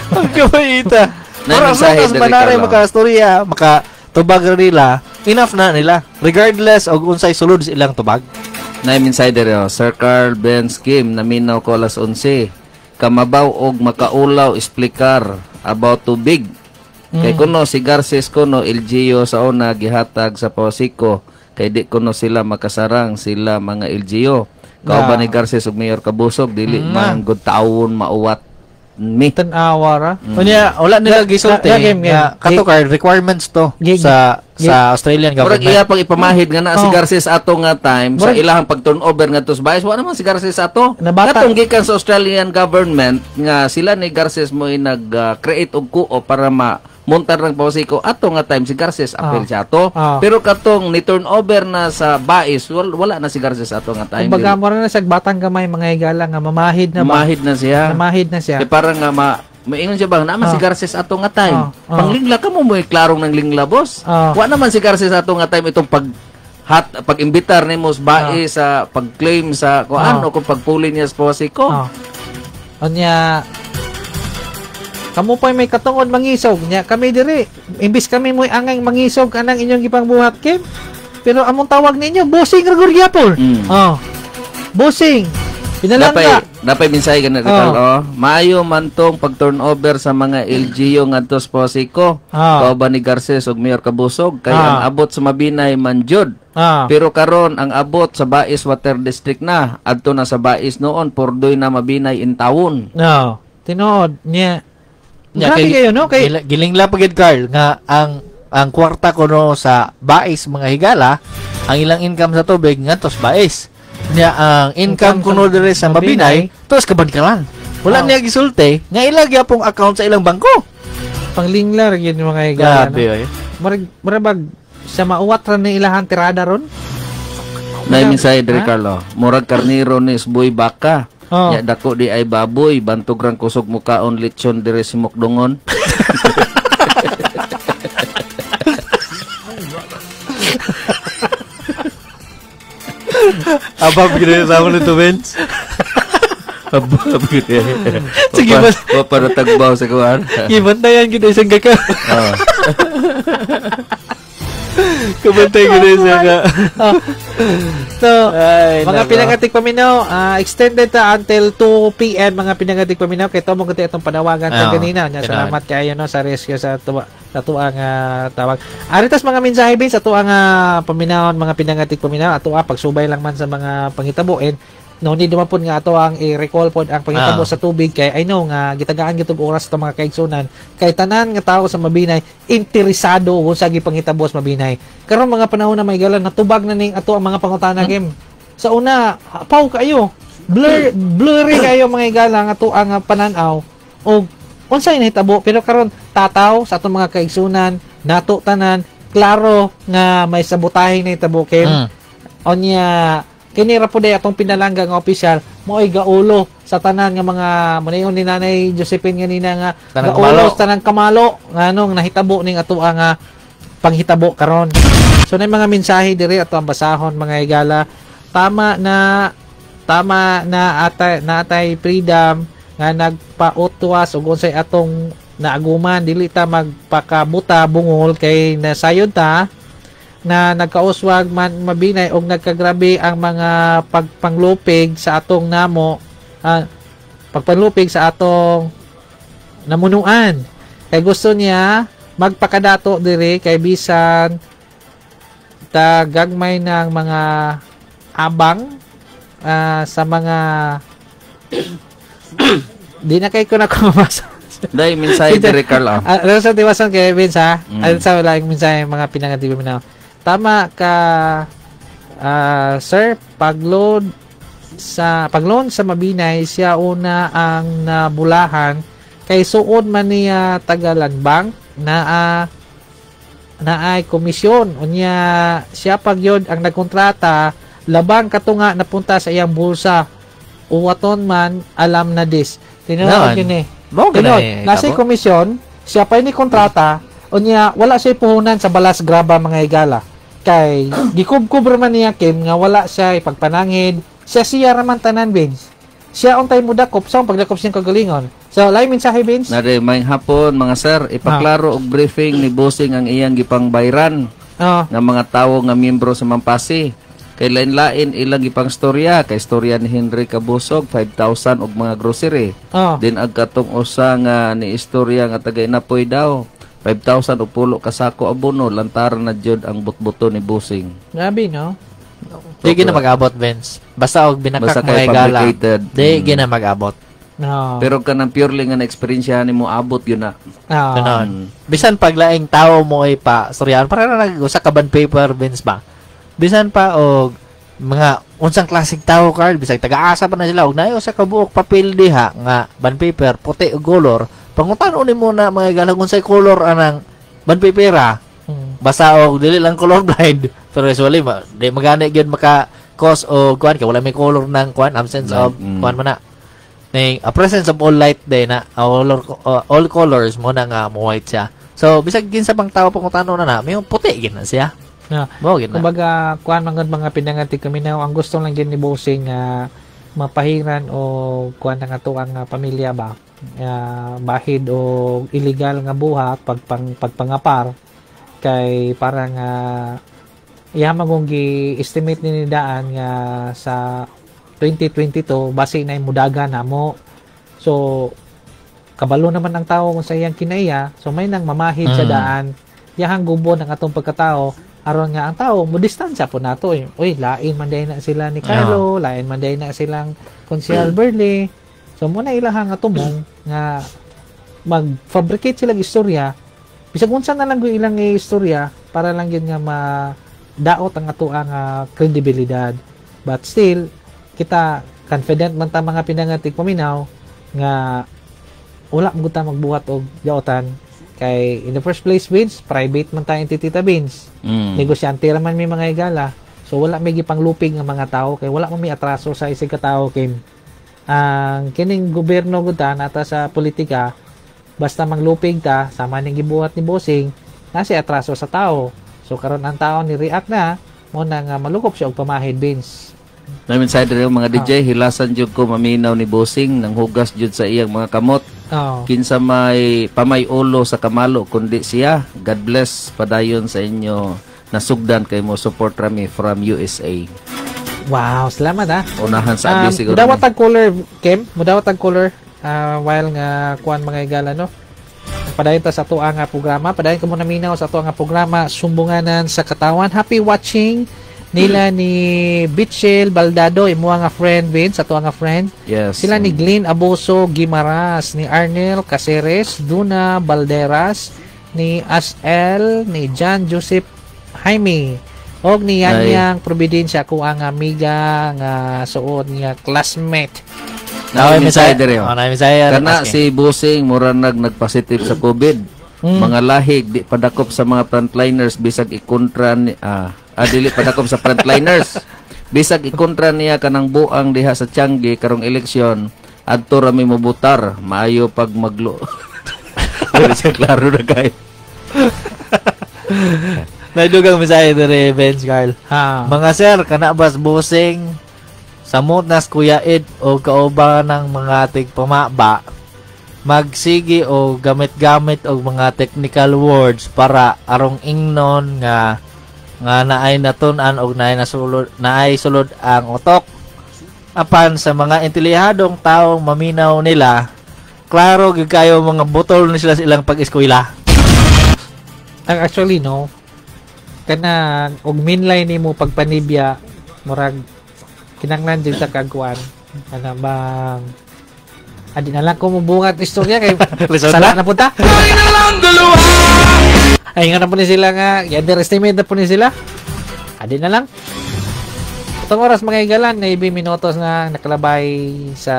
Ang kabaita. Para sa manare maka-storya, maka-tubag nila, enough na nila. Regardless og unsay sulod sa ilang tubag. Naim insider yo, Sir Carl Ben Kim, naminaw ko alas 11. Kamabaw og makaulaw explicar about tubig. Kay kuno si Garces kuno LGU sa una gihatag sa Pasiko kay di kuno sila makasarang sila mga LGU. Kauban ni Garces ug Mayor Kabusog dili man gud taawon mauwat mi. Tan-awa ra. Unya wala nila gisulti nga kato card requirements to sa Australian government. Murag iya pag ipamahid nga na si Garces ato nga time sa ilahang pag turnover ngadto sa Baez, wa naman si Garces ato. Katong gikan sa Australian government nga sila ni Garces mo nag-create og kuo para ma montar ng Pasiko ato nga time si Garces apel siya ato. Pero katong ni turnover na sa Baez wala na si Garces ato nga time. Kumbaga mo na sa batang gamay mga higala nga mamahid na ba? Mamahid na siya. Mamahid na siya. Kaya parang nga maingon siya ba naman si Garces ato nga time. Panglingla ka mo mo'y klarong ng lingla boss. Wa naman si Garces ato nga time itong pag pag-imbitar nimo sa Baez sa pag-claim sa kuan o kung pagpuli niya sa Pasiko. Unya kamu pa'y may katungod mangisog nya kami diri imbis kami mo'y angay mangisog anang inyong gipangbuhat Kim pero among tawag ninyo Busing ra gud gyapon. Busing pinalangga napay mensahe ganun Ricardo. Maayo man tong pag turnover sa mga LGU ngadto sa Pasiko. Kauban ni Garces ug Mayor Kabusog kay ang abot sa Mabinay man jud. Pero karon ang abot sa Bais Water District na adto na sa Bais noon pordoy na Mabinay in tawon. Tinuod nya. Grabe kayo, no? Kay gilingla pagid Carl nga ang kwarta kuno sa Bais mga higala, ang ilang income sa tubig ngadto sa Bais. Nya ang income kuno diri sa Mabinay, tos kabankalan. Wala niya gisulti nga ila gyapong account sa ilang bangko. Panglingla ra gyud mga higala. Grabe oy. Murag sa mauwat ra ni ilahang tirada ron. Nay mensahe diri Carlo. Murag karniro ni Isboy baka. Nya dako di ay baboy bantog rang kusog mukaon lechon diri si Mukdongon. Abab gid sa amon nito, Vince. Abab gid. Sige, Wa pa natagbaw sa kuan. Gibantayan gid isang gaka. Oh. Kabantay gid siya ka. So, Ay, mga nako. pinangatik paminaw, extended ta until 2 PM mga pinangatik paminaw kay tumo gud itong panawagan ta Oo, ganina. Nya, tinuod. salamat kaayo no sa rescue sa tuwa sa tuwa nga tawag. Aritas mga mensahe bin sa tuwa nga paminawon mga pinangatik paminaw ato pagsubay lang man sa mga pangitabo and no need naman pod nga ato ang i-recall pod ang pangitabo sa tubig kay I know nga gitagaan gitog oras sa mga kaigsunan kay tanan nga tao sa Mabinay interesado kung sa gipangitabo sa Mabinay. Karon mga panahon na may gala natubag na ning ato ang mga pangutana game. Sa una, paw kayo. Blurry kayo mga igala nga ato ang panan-aw og unsay nahitabo pero karon tataw sa atong mga kaigsunan nato tanan klaro nga may sabotahe nahitabo Kim. Onya kini ra pud atong pinalangga nga opisyal mo'y gaulo sa tanan nga mga munayon ni Nanay Josephine ganina nga Tanang gaulo kamalo. sa tanang kamalo nganong nahitabo ning ato ang panghitabo karon. So na mga mensahe diri ato ang basahon mga higala. Tama na atay natay freedom nga nagpautwas ug unsay atong naaguman dili ta magpakabuta bungol kay nasayod ta na nagkauswag man mabinay og nagkagrabe ang mga pagpanglupig sa atong namo pagpanglupig sa atong namunuan kay gusto niya magpakadato diri kay bisan tagagmay ng mga abang sa mga di na kay ko na kumabasa. Dai mensahe diri Carl. Ah. Sa tiwasan kay Vince ha. Sa wala yung mensahe mga pinangatibo na. Tama ka sir, pagload sa pagload sa Mabinay siya una ang nabulahan kay suod man niya Tagalan Bank na naay komisyon unya siya pagyod ang nagkontrata labang katunga napunta sa iyang bulsa uwaton man alam na dis tinuod Naman. yun eh. Mao Tinuod, ganay, nasa tabo. komisyon siya pa ni kontrata unya wala siya puhunan sa balas graba mga higala kay gikubkub ra man niya Kim nga wala siya ipagpanangid siya siya ra man tanan Vince siya untay mo dakop sa pagdakop siyang kagalingon. So lain mensahe Vince. Nare may hapon mga sir, ipaklaro og briefing ni Bossing ang iyang gipangbayran nga mga tawo nga miyembro sa Mampasi. Kay lain-lain ilang gipang storya, kay storya ni Henry Kabusog 5,000 og mga grocery. Din ag katong usa nga ni istorya nga taga Inapoy daw 5,000 og pulo ka sako abono lantaran na jud ang butbuto ni Bossing. Grabe no. Di gina mag-abot, Vince. Basta og binakak Basta kay mga higala. fabricated. Di gina mag-abot. No. Pero kanang purely nga na eksperyensya nimo abot yun na. Ganon. Bisan pag laing tao mo ay pa storyahan, para na nag-usa ka ban paper, Vince ba? Bisan pa og mga unsang klaseng tao Carl, bisag taga-asa pa na sila og naay usa ka buok papel diha nga ban paper puti og color. Pangutan-on nimo na mga higala kung unsay color anang ban paper ah. Basta og dili lang colorblind. Pero usually ma, di magani gyud maka cause o kuan kay wala may color ng kuan absence of kuan man na. Ning a presence of all light day na all colors mo na nga mo white siya. So bisag kinsa pang tao pangutano na na may puti gid na siya. No. Mao gid na. Kumbaga, kuan man gud mga pinangatik kami na ang gusto lang gid ni Bossing nga mapahiran o kuan na nga to ang pamilya ba bahid o illegal nga buhat pagpangapar kay parang iya magong gi-estimate ni daan nga sa 2022 base na mudaga namo. So kabalo naman ang tao kung sa iyang kinaiya, so may nang mamahid sa daan. Yahang gubo ng atong pagkatao aron nga ang tao mo distansya po nato. Uy, lain man day na sila ni Carlo, lain man day na silang Konsyal Berle. So mo na ilahang nga tumong nga mag-fabricate sila og istorya. Bisag unsa na lang gyud ilang istorya para lang gyud nga madaot ang atoang kredibilidad. But still kita confident man ta mga pinangatig paminaw nga wala man gud ta magbuhat og jaotan kay in the first place Vince, private man ta entity ta Vince. Negosyante ra man may mga higala. So wala may gipanglupig nga mga tao kay wala man may atraso sa isig ka tawo Kim. Ang kining gobyerno gud ta nata sa politika basta manglupig ta sama ning gibuhat ni Bossing nasi atraso sa tao. So karon ang tao ni react na mo na nga malukop siya og pamahid Vince. Namin sa yung mga DJ, hilasan jud ko maminaw ni Bossing nang hugas jud sa iyang mga kamot. Oh. Kinsa may pamay ulo sa kamalo kundi siya. God bless padayon sa inyo. Nasugdan kay mo support rami from USA. Wow, salamat ah. Unahan sa abi siguro. Mudawat tag caller, Kim. Mudawat tag caller while nga kuan mga igala no. Padayon ta sa ato nga programa. Padayon ko muna minaw sa ato nga programa Sumbunganan sa Katawan. Happy watching nila ni Bitchel Baldado, imuha nga friend Vince, ato nga friend. Yes. Sila ni Glenn Aboso Gimaras, ni Arnel Caceres, Duna Balderas, ni Asel, ni John Joseph Jaime, og ni Yanyang Providencia, ako ang amiga nga suod nga classmate. Naay mensahe dire. Oh, naay mensahe. Kana si Busing mura nagpositive sa COVID. Mga lahig di padakop sa mga frontliners bisag ikontra ni dili padakop sa frontliners. Bisag ikontra niya kanang buang diha sa Tiangge karong eleksyon adto ra mi mobutar, maayo pag maglo. Pero siya klaro na kay. Naidugang mensahe dire Vince Carl. Ha. Mga sir, kana bas Busing samot nas Kuya Ed o kauban ng mga tigpamaba magsigi o gamit-gamit og mga technical words para arong ingnon nga nga naay natun-an og naay nasulod naay sulod ang utok. Apan sa mga intelihadong taong maminaw nila, klaro gyud kayo mga butol ni sila sa ilang pag-eskwela. Actually no, kana og mainline nimo pagpanibya murag kinanglan jud sa kagkuan ana bang adi na lang ko mubungat istorya kay sala na punta. Ay nga na po ni sila nga i-underestimate na po ni sila. Adi na lang. Itong oras mga igalan, 9 minutos na nakalabay sa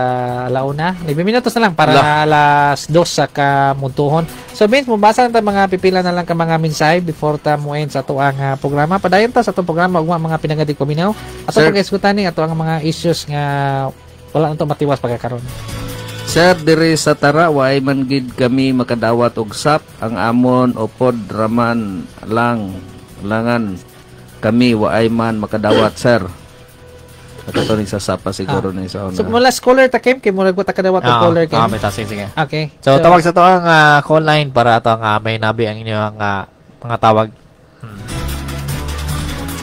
alauna. 9 minutos na lang para alas 2 sa kamuntuhon. So Vince, mubasa na ta mga pipila na lang ka mga mensahe before ta mo end sa ato ang programa. Padayon ta sa atong programa ugma mga pinangadik paminaw. Ato pag-eskutan ni ato ang mga issues nga wala na to matiwas pagkakaron. Sir, diri sa Tara, waay man gid kami makadawat og SAP. Ang amon upod raman lang langan kami waay man makadawat, sir. Nakatuning sa SAP pa siguro ni sa una. So mula scholar ta Kim, kay murag ko ta kadawat og caller Kim. Sige. Okay. So tawag sa to ang call line para ato ang may nabi ang inyong mga tawag.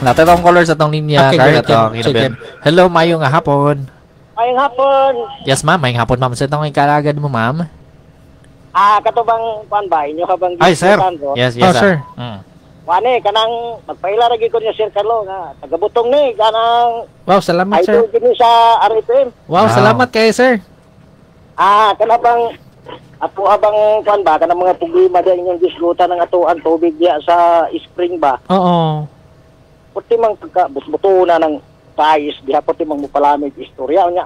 Nato tong caller sa tong linya. Okay, Carl, atong inabi. Hello, mayong hapon. Mayong hapon. Yes, ma'am. Mayong hapon, ma'am. Sa itong ikalagad mo, ma'am? Kato bang kuan ba? Inyo ka bang Ay, sir. Yes, yes, oh, sir. Wane, kanang magpaila ra gyud ko niya, Sir Carlo, nga tagabutong ni kanang. Wow, salamat, sir. Idol gini sa RFM. Wow, salamat kay sir. Kana bang ato abang kuan ba kanang mga problema diya inyong gisgutan ng atoan tubig diya sa spring ba? Oo. Puti mang pagka butbuto na ng pais diha puti mang mupalamig istorya nya.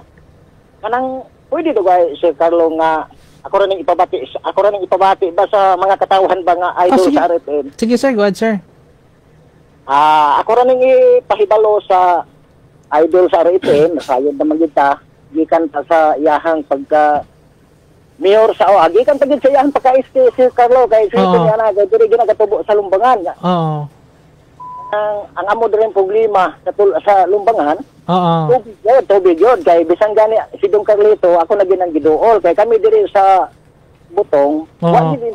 Kanang pwede do kay Sir Carlo nga ako ra ning ipabati ba sa mga katawhan ba nga idol sa RFM. Sige sir, go ahead sir. Ako ra ning ipahibalo sa idol sa RFM, nasayod naman gid ta gikan ta sa iyahang pagka mayor sa gikan ta gid sa iyahang pagka SK Sir Carlo kay sir niya na kay diri ginagatubo sa Lumbangan. Oo. Ang amo diri problema sa Lumbangan. Oo. Tubig yun. Kay bisan gani si Don Carlito, ako na ginang giduol. Kay kami diri sa Butong, wa gid